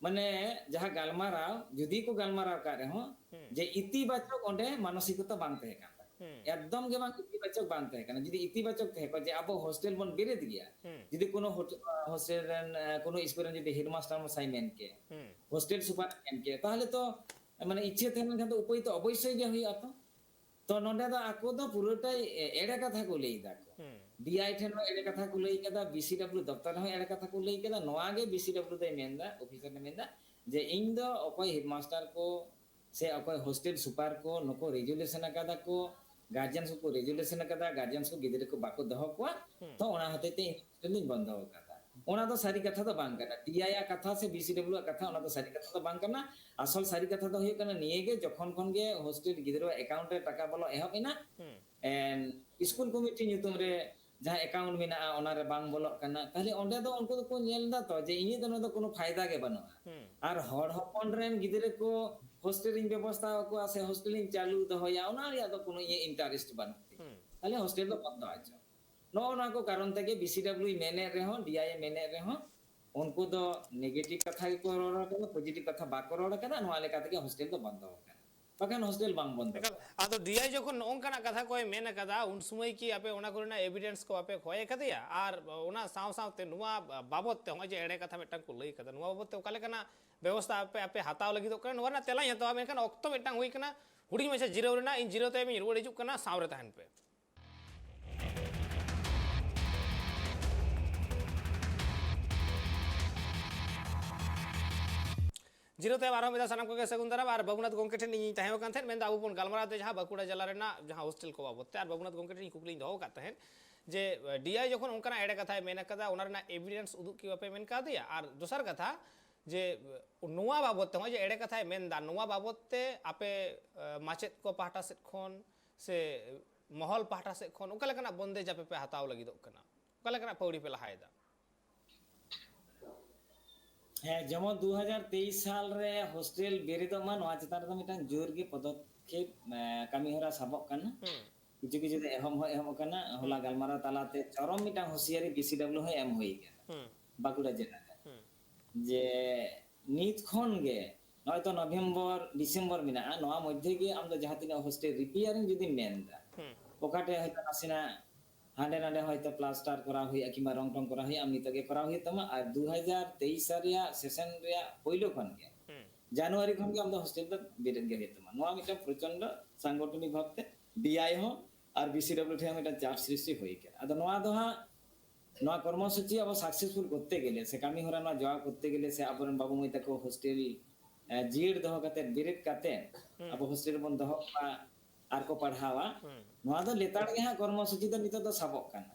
ᱢᱟᱱᱮ ᱡᱟᱦᱟᱸ ᱜᱟᱞᱢᱟᱨᱟᱣ ᱡᱩᱫᱤ ᱠᱚ ᱜᱟᱞᱢᱟᱨᱟᱣ ᱠᱟᱜ ᱨᱮᱦᱚᱸ ᱦᱩᱸ ᱡᱮ ᱤᱛᱤᱵᱟᱪᱚᱠ ᱚᱸᱰᱮ ᱢᱟᱱᱚᱥᱤᱠᱚᱛᱟ ᱵᱟᱝ ᱛᱟᱦᱮᱸ ᱠᱟᱱ ᱛᱟᱠᱚᱣᱟ, ᱦᱩᱸ ᱮᱠᱫᱚᱢ ᱜᱮ ᱵᱟᱝ ᱤᱛᱤᱵᱟᱪᱚᱠ ᱵᱟᱝ ᱛᱟᱦᱮᱸ ᱠᱟᱱᱟ᱾ ᱡᱩᱫᱤ ᱤᱛᱤᱵᱟᱪᱚᱠ ᱛᱟᱦᱮᱸ ᱠᱚᱜ ᱡᱮ ᱟᱵᱚ ᱦᱳᱥᱴᱮᱞ ᱵᱚᱱ ᱵᱮᱨᱮᱫ ᱜᱮᱭᱟ, ᱦᱩᱸ ᱡᱩᱫᱤ ᱠᱳᱱᱳ ᱦᱳᱴ- ᱦᱳᱥᱴᱮᱞ ᱨᱮᱱ ᱮ, ᱠᱳᱱᱳ ᱥᱠᱩᱞ ᱨᱮᱱ ᱡᱩᱫᱤ ᱦᱮᱰᱢᱟᱥᱴᱟᱨ ᱢᱚᱥᱟᱭ ᱢᱮᱱ ᱠᱮ, ᱦᱩᱸ ᱦᱳᱥᱴᱮᱞ ᱥᱩᱯᱟᱨ ᱢᱮᱱ ᱠᱮ, ᱛᱟᱦᱚᱞᱮ ᱛᱚ ᱢᱟᱱᱮ ᱤᱪᱪᱷᱟᱹ ᱛᱟᱦᱮᱸ ᱞᱮᱱᱠᱷᱟᱱ ᱫᱚ ᱩᱯᱟᱹᱭ ᱛᱚ ᱚᱵᱚᱥᱥᱳᱭ ᱜᱮ ᱦᱩᱭᱩᱜᱼᱟ᱾ ᱛᱚ ᱛᱚ ᱱᱚᱰᱮ ᱫᱚ ᱟᱠᱚ ᱫᱚ ᱯᱩᱨᱟᱹᱴᱟᱭ ᱮ- ᱮᱲᱮ ᱠᱟᱛᱷᱟ ᱠᱚ ᱞᱟᱹᱭ ᱫᱟ ᱠᱚ᱾ ᱦᱩᱸ ᱰᱤᱟᱭ ᱴᱷᱮᱱ ᱦᱚᱸ ᱮᱲᱮ ᱠᱟᱛᱷᱟ ᱠᱚ ᱞᱟᱹᱭ ᱠᱟᱫᱟ, ᱵᱤᱥᱤᱰᱟᱵᱞᱤᱭᱩ ᱫᱚᱯᱛᱚᱨ ᱨᱮᱦᱚᱸ ᱮᱲᱮ ᱠᱟᱛᱷᱟ ᱠᱚ ᱞᱟᱹᱭ ᱠᱟᱫᱟ᱾ ᱱᱚᱣᱟ ᱜᱮ ᱵᱤᱥᱤᱰᱟᱵᱞᱤᱭᱩ ᱫᱚᱭ ᱢᱮᱱᱫᱟ, ᱚᱯᱷᱤᱥᱟᱨ ᱮ ᱢᱮᱱᱫᱟ ᱡᱮ ᱤᱧ ᱫᱚ ᱚᱠᱚᱭ ᱦᱮᱰᱢᱟᱥᱴᱟᱨ ᱠᱚ ᱥᱮ ᱚᱠᱚᱭ ᱦᱳᱥᱴᱮᱞ ᱥᱩᱯᱟᱨ ᱠᱚ ᱱᱩᱠᱩ ᱨᱮᱡᱩᱞᱮᱥᱚᱱ ᱟᱠᱟᱫᱟ ᱠᱚ, ᱜᱟᱨᱡᱮᱱ ᱠᱚ ᱨᱮᱡᱩᱞᱮᱥᱚᱱ ᱟᱠᱟᱫᱟ, ᱜᱟᱨᱡᱮᱱ ᱠᱚ ᱜᱤᱫᱽᱨᱟᱹ ᱠᱚ ᱵᱟᱠᱚ ᱫᱚᱦᱚ ᱠᱚᱣᱟ, ᱦᱩᱸ ᱛᱚ ᱚᱱᱟ ᱦᱚᱛᱮᱡ ᱛᱮ ᱤᱧ ᱦᱳᱥᱴᱮᱞ ᱤᱧ ᱵᱚᱱᱫᱚ ᱟᱠᱟᱫᱟ᱾ ᱚᱱᱟ ᱫᱚ ᱥᱟᱹᱨᱤ ᱠᱟᱛᱷᱟ ᱫᱚ ᱵᱟᱝ ᱠᱟᱱᱟ᱾ ᱰᱤᱟᱭ ᱟᱜ ᱠᱟᱛᱷᱟ ᱥᱮ ᱵᱤᱥᱤᱰᱟᱵᱞᱤᱭᱩ ᱟᱜ ᱠᱟᱛᱷᱟ, ᱚᱱᱟ ᱫᱚ ᱥᱟᱹᱨᱤ ᱠᱟᱛᱷᱟ ᱫᱚ ᱵᱟᱝ ᱠᱟᱱᱟ᱾ ᱟᱥᱚᱞ ᱥᱟᱹᱨᱤ ᱠᱟᱛᱷᱟ ᱫᱚ ᱦᱩᱭᱩᱜ ᱠᱟᱱᱟ ᱱᱤᱭᱟᱹ ᱜᱮ, ᱡᱚᱠᱷᱚᱱ ᱠᱷᱚᱱ ᱜᱮ ᱦᱳᱥᱴᱮᱞ ᱜᱤᱫᱽᱨᱟᱹ ᱮᱠᱟᱣᱩᱱᱴ ᱨᱮ ᱴᱟᱠᱟ ᱵᱚᱞᱚ ᱮᱦᱚᱵ ᱮᱱᱟ, ᱦᱩᱸ ᱮᱱ ᱥᱠᱩᱞ ᱠᱚᱢᱤᱴᱤ ᱧᱩᱛᱩᱢ ᱨᱮ ᱡᱟᱦᱟᱸ ᱮᱠᱟᱣᱩᱱᱴ ᱢᱮᱱᱟᱜᱼᱟ, ᱚᱱᱟ ᱨᱮ ᱵᱟᱝ ᱵᱚᱞᱚᱜ ᱠᱟᱱᱟ, ᱛᱟᱦᱞᱮ ᱚᱸᱰᱮ ᱫᱚ ᱩᱱᱠᱩ ᱫᱚᱠᱚ ᱧᱮᱞ ᱮᱫᱟ ᱛᱚ ᱡᱮ ᱤᱧᱟᱹᱜ ᱫᱚ ᱱᱚᱣᱟ ᱫᱚ ᱠᱳᱱᱳ ᱯᱷᱟᱭᱫᱟ ᱜᱮ ᱵᱟᱹᱱᱩᱜᱼᱟ᱾ ᱦᱩᱸ ᱟᱨ ᱦᱚᱲ ᱦᱚᱯᱚᱱ ᱨᱮᱱ ᱜᱤᱫᱽᱨᱟᱹ ᱠᱚ ᱦᱳᱥᱴᱮᱞ ᱤᱧ ᱵᱮᱵᱚᱥᱛᱷᱟ ᱟᱠᱚᱣᱟ ᱥᱮ ᱦᱳᱥᱴᱮᱞ ᱤᱧ ᱪᱟᱹᱞᱩ ᱫᱚᱦᱚᱭᱟ, ᱚᱱᱟ ᱨᱮᱭᱟᱜ ᱫᱚ ᱠᱳᱱᱳ ᱤᱧᱟᱹᱜ ᱤᱱᱴᱟᱨᱮᱥᱴ ᱵᱟᱹᱱᱩᱜ ᱛᱤᱧᱟ᱾ ᱦᱩᱸ ᱛᱟᱦᱞᱮ ᱦᱳᱥᱴᱮᱞ ᱫᱚ ᱵᱚᱱᱫᱚ ᱦᱚᱪᱚ᱾ ᱱᱚᱜᱼᱚ ᱱᱚᱣᱟ ᱠᱚ ᱠᱟᱨᱚᱱ ᱛᱮᱜᱮ ᱵᱤᱥᱤᱰᱟᱵᱞᱤᱭᱩ ᱢᱮᱱᱮᱫ ᱨᱮᱦᱚᱸ, ᱰᱤᱟᱭ ᱢᱮᱱᱮᱫ ᱨᱮᱦᱚᱸ, ᱩᱱᱠᱩ ᱫᱚ ᱱᱮᱜᱮᱴᱤᱵᱷ ᱠᱟᱛᱷᱟ ᱜᱮᱠᱚ ᱨᱚᱲ ᱟᱠᱟᱫᱟ, ᱯᱚᱡᱤᱴᱤᱵᱷ ᱠᱟᱛᱷᱟ ᱵᱟᱠᱚ ᱨᱚᱲ ᱟᱠᱟᱫᱟ᱾ ᱱᱚᱣᱟ ᱞᱮᱠᱟ ᱛᱮᱜᱮ ᱦᱳᱥᱴᱮᱞ ᱫᱚ ᱵᱚᱱᱫᱚ ᱟᱠᱟᱱᱟ, ᱵᱟᱠᱷᱟᱱ ᱦᱳᱥᱴᱮᱞ ᱵᱟᱝ ᱵᱚᱱᱫᱚ᱾ ᱮᱠᱟᱞ᱾ ᱟᱫᱚ ᱰᱤᱟᱭ ᱡᱚᱠᱷᱚᱱ ᱱᱚᱜᱼᱚ ᱱᱚᱝᱠᱟᱱᱟᱜ ᱠᱟᱛᱷᱟ ᱠᱚᱭ ᱢᱮᱱ ᱟᱠᱟᱫᱟ, ᱩᱱ ᱥᱚᱢᱚᱭ ᱠᱤ ᱟᱯᱮ ᱚᱱᱟ ᱠᱚᱨᱮᱱᱟᱜ ᱮᱵᱷᱤᱰᱮᱱᱥ ᱠᱚ ᱵᱟᱯᱮ ᱠᱷᱚᱭ ᱟᱠᱟᱫᱮᱭᱟ? ᱟᱨ ᱚᱱᱟ ᱥᱟᱶ ᱥᱟᱶᱛᱮ ᱱᱚᱣᱟ ᱵᱟᱵᱚᱛ ᱛᱮ, ᱱᱚᱜᱼᱚᱭ ᱡᱮ ᱮᱲᱮ ᱠᱟᱛᱷᱟ ᱢᱤᱫᱴᱟᱝ ᱠᱚ ᱞᱟᱹᱭ ᱟᱠᱟᱫᱟ, ᱱᱚᱣᱟ ᱵᱟᱵᱚᱛ ᱛᱮ ᱚᱠᱟ ᱞᱮᱠᱟᱱᱟᱜ ᱵᱮᱵᱚᱥᱛᱷᱟ ᱟᱯᱮ, ᱟᱯᱮ ᱦᱟᱛᱟᱣ ᱞᱟᱹᱜᱤᱫᱚᱜ ᱠᱟᱱᱟ? ᱱᱚᱣᱟ ᱨᱮᱱᱟᱜ ᱛᱮᱞᱟᱧ ᱦᱟᱛᱟᱣᱟ, ᱢᱮᱱᱠᱷᱟᱱ ᱚᱠᱛᱚ ᱢᱤᱫᱴᱟᱝ ᱦᱩᱭ ᱠᱟᱱᱟ, ᱦᱩᱰᱤᱧ ᱢᱟᱪᱷᱟ ᱡᱤᱨᱟᱹᱣ ᱨᱮᱱᱟᱜ᱾ ᱤᱧ ᱡᱤᱨᱟᱹᱣ ᱛᱟᱭᱚᱢ ᱤᱧ ᱨᱩᱣᱟᱹᱲ ᱦᱤᱡᱩᱜ ᱠᱟᱱᱟ, ᱥᱟᱶ ᱨᱮ ᱛᱟᱦᱮᱱ ᱯᱮ᱾ ᱡᱤᱨᱟᱹᱣ ᱛᱟᱭᱚᱢ ᱟᱨᱦᱚᱸ ᱢᱤᱫ ᱫᱷᱟᱣ ᱥᱟᱱᱟᱢ ᱠᱚᱜᱮ ᱥᱟᱹᱜᱩᱱ ᱫᱟᱨᱟᱢ᱾ ᱟᱨ ᱵᱟᱹᱵᱩᱱᱟᱛᱷ ᱜᱚᱢᱠᱮ ᱴᱷᱮᱱ ᱤᱧᱤᱧ ᱛᱟᱦᱮᱸ ᱠᱟᱱ ᱛᱟᱦᱮᱸᱫ, ᱢᱮᱱᱫᱚ ᱟᱵᱚ ᱵᱚᱱ ᱜᱟᱞᱢᱟᱨᱟᱣ ᱛᱮ ᱡᱟᱦᱟᱸ ᱵᱟᱸᱠᱩᱲᱟ ᱡᱮᱞᱟ ᱨᱮᱱᱟᱜ ᱡᱟᱦᱟᱸ ᱦᱳᱥᱴᱮᱞ ᱠᱚ ᱵᱟᱵᱚᱫ ᱛᱮ, ᱟᱨ ᱵᱟᱹᱵᱩᱱᱟᱛᱷ ᱜᱚᱢᱠᱮ ᱴᱷᱮᱱ ᱤᱧ ᱠᱩᱠᱞᱤᱧ ᱫᱚᱦᱚ ᱟᱠᱟᱫ ᱛᱟᱦᱮᱸᱫ ᱡᱮ, ᱰᱤ ᱟᱭ ᱡᱚᱠᱷᱚᱱ ᱚᱱᱠᱟᱱᱟᱜ ᱮᱲᱮ ᱠᱟᱛᱷᱟᱭ ᱢᱮᱱ ᱟᱠᱟᱫᱟ, ᱚᱱᱟ ᱨᱮᱱᱟᱜ ᱮᱵᱷᱤᱰᱮᱱᱥ ᱩᱫᱩᱜ ᱠᱤ ᱵᱟᱯᱮ ᱢᱮᱱ ᱠᱟᱣᱫᱮᱭᱟ? ᱟᱨ ᱫᱚᱥᱟᱨ ᱠᱟᱛᱷᱟ ᱡᱮ, ᱱᱚᱣᱟ ᱵᱟᱵᱚᱫ ᱛᱮ, ᱱᱚᱜᱼᱚᱭ ᱡᱮ ᱮᱲᱮ ᱠᱟᱛᱷᱟᱭ ᱢᱮᱱᱫᱟ, ᱱᱚᱣᱟ ᱵᱟᱵᱚᱫ ᱛᱮ ᱟᱯᱮ, ᱮ, ᱢᱟᱪᱮᱫ ᱠᱚ ᱯᱟᱦᱴᱟ ᱥᱮᱫ ᱠᱷᱚᱱ ᱥᱮ ᱢᱚᱦᱚᱞ ᱯᱟᱦᱴᱟ ᱥᱮᱫ ᱠᱷᱚᱱ ᱚᱠᱟ ᱞᱮᱠᱟᱱᱟᱜ ᱵᱚᱱᱫᱮᱡᱽ ᱟᱯᱮ ᱯᱮ ᱦᱟᱛᱟᱣ ᱞᱟᱹᱜᱤᱫᱚᱜ ᱠᱟᱱᱟ? ᱚᱠᱟ ᱞᱮᱠᱟᱱᱟᱜ ᱯᱟᱹᱣᱲᱤ ᱯᱮ ᱞᱟᱦᱟᱭᱮᱫᱟ? ᱦᱮᱸ, ᱡᱮᱢᱚᱱ ᱫᱩ ᱦᱟᱡᱟᱨ ᱛᱮᱭᱤᱥ ᱥᱟᱞ ᱨᱮ ᱦᱳᱥᱴᱮᱞ ᱵᱮᱨᱮᱫᱚᱜ ᱢᱟ, ᱱᱚᱣᱟ ᱪᱮᱛᱟᱱ ᱨᱮᱫᱚ ᱢᱤᱫᱴᱟᱝ ᱡᱳᱨ ᱜᱮ ᱯᱚᱫᱚᱠᱷᱮᱯ, ᱮ, ᱠᱟᱹᱢᱤ ᱦᱚᱨᱟ ᱥᱟᱵᱚᱜ ᱠᱟᱱᱟ᱾ ᱦᱩᱸ᱾ ᱠᱤᱪᱷᱩ ᱠᱤᱪᱷᱩ ᱫᱚ ᱮᱦᱚᱵ ᱦᱚᱸ ᱮᱦᱚᱵ ᱟᱠᱟᱱᱟ᱾ ᱦᱚᱞᱟ ᱦᱩᱸ᱾ ᱜᱟᱞᱢᱟᱨᱟᱣ ᱛᱟᱞᱟᱛᱮ ᱪᱚᱨᱚᱢ ᱢᱤᱫᱴᱟᱝ ᱦᱩᱸᱥᱤᱭᱟᱨᱤ ᱵᱤ ᱥᱤ ᱰᱟᱵᱞᱤᱭᱩ ᱦᱚᱸ ᱮᱢ ᱦᱩᱭ ᱟᱠᱟᱱᱟ ᱦᱩᱸ᱾ ᱵᱟᱸᱠᱩᱲᱟ ᱡᱮᱞᱟ ᱨᱮ᱾ ᱦᱩᱸ᱾ ᱡᱮ ᱱᱤᱛ ᱠᱷᱚᱱ ᱜᱮ, ᱱᱚᱜᱼᱚᱭ ᱛᱚ ᱱᱚᱵᱷᱮᱢᱵᱚᱨ, ᱰᱤᱥᱮᱢᱵᱚᱨ ᱢᱮᱱᱟᱜᱼᱟ, ᱱᱚᱣᱟ ᱢᱚᱫᱽᱫᱷᱮ ᱜᱮ ᱟᱢ ᱫᱚ ᱡᱟᱦᱟᱸ ᱛᱤᱱᱟᱹᱜ ᱦᱳᱥᱴᱮᱞ ᱨᱤᱯᱮᱭᱟᱨᱤᱝ ᱡᱩᱫᱤᱢ ᱢᱮᱱ ᱮᱫᱟ, ᱦᱩᱸ᱾ ᱚᱠᱟ ᱴᱷᱮᱡ ᱦᱚᱭᱛᱳ ᱱᱟᱥᱮᱱᱟᱜ ᱦᱟᱸᱰᱮ ᱱᱟᱰᱮ ᱦᱚᱭᱛᱳ ᱯᱞᱟᱥᱴᱟᱨ ᱠᱚᱨᱟᱣ ᱦᱩᱭᱩᱜᱼᱟ ᱠᱤᱝᱵᱟ ᱨᱚᱝ ᱴᱚᱝ ᱠᱚᱨᱟᱣ ᱦᱩᱭᱩᱜᱼᱟ, ᱟᱢ ᱱᱤᱛᱚᱜ ᱜᱮ ᱠᱚᱨᱟᱣ ᱦᱩᱭᱩᱜ ᱛᱟᱢᱟ᱾ ᱟᱨ ᱫᱩ ᱦᱟᱡᱟᱨ ᱛᱮᱭᱤᱥ ᱥᱟᱞ ᱨᱮᱭᱟᱜ ᱥᱮᱥᱚᱱ ᱨᱮᱭᱟᱜ ᱯᱳᱭᱞᱳ ᱠᱷᱚᱱ ᱜᱮ, ᱦᱩᱸ᱾ ᱡᱟᱱᱩᱣᱟᱨᱤ ᱠᱷᱚᱱ ᱜᱮ ᱟᱢ ᱫᱚ ᱦᱳᱥᱴᱮᱞ ᱫᱚ ᱵᱮᱨᱮᱫ ᱜᱮ ᱦᱩᱭᱩᱜ ᱛᱟᱢᱟ᱾ ᱱᱚᱣᱟ ᱢᱤᱫᱴᱟᱝ ᱯᱨᱚᱪᱚᱱᱰᱚ ᱥᱟᱝᱜᱚᱴᱷᱚᱱᱤᱠ ᱵᱷᱟᱵᱽᱛᱮ ᱰᱤ ᱟᱭ ᱦᱚᱸ ᱟᱨ ᱵᱤ ᱥᱤ ᱰᱟᱵᱞᱤᱭᱩ ᱴᱷᱮᱱ ᱦᱚᱸ ᱢᱤᱫᱴᱟᱝ ᱪᱟᱯ ᱥᱨᱤᱥᱴᱤ ᱦᱩᱭ ᱟᱠᱟᱱᱟ᱾ ᱟᱫᱚ ᱱᱚᱣᱟ ᱫᱚ ᱦᱟᱸᱜ, ᱱᱚᱣᱟ ᱠᱚᱨᱢᱚᱥᱩᱪᱤ ᱟᱵᱚ ᱥᱟᱠᱥᱮᱥᱯᱷᱩᱞ ᱠᱚᱨᱛᱮ ᱜᱮᱞᱮ ᱥᱮ ᱠᱟᱹᱢᱤ ᱦᱚᱨᱟ ᱱᱚᱣᱟ ᱡᱚᱜᱟᱣ ᱠᱚᱨᱛᱮ ᱜᱮᱞᱮ ᱥᱮ ᱟᱵᱚᱨᱮᱱ ᱵᱟᱹᱵᱩ ᱢᱟᱹᱭ ᱛᱟᱠᱚ ᱦᱳᱥᱴᱮᱞ, ᱮ, ᱡᱤᱭᱟᱹᱲ ᱫᱚᱦᱚ ᱠᱟᱛᱮ, ᱵᱮᱨᱮᱫ ᱠᱟᱛᱮ ᱦᱩᱸ᱾ ᱟᱵᱚ ᱦᱳᱥᱴᱮᱞ ᱨᱮᱵᱚᱱ ᱫᱚᱦᱚ ᱠᱚᱣᱟ ᱟᱨ ᱠᱚ ᱯᱟᱲᱦᱟᱣᱟ, ᱦᱩᱸ᱾ ᱱᱚᱣᱟ ᱫᱚ ᱞᱮᱛᱟᱲ ᱜᱮ ᱦᱟᱸᱜ ᱠᱚᱨᱢᱚᱥᱩᱪᱤ ᱫᱚ ᱱᱤᱛᱚᱜ ᱫᱚ ᱥᱟᱵᱚᱜ ᱠᱟᱱᱟ᱾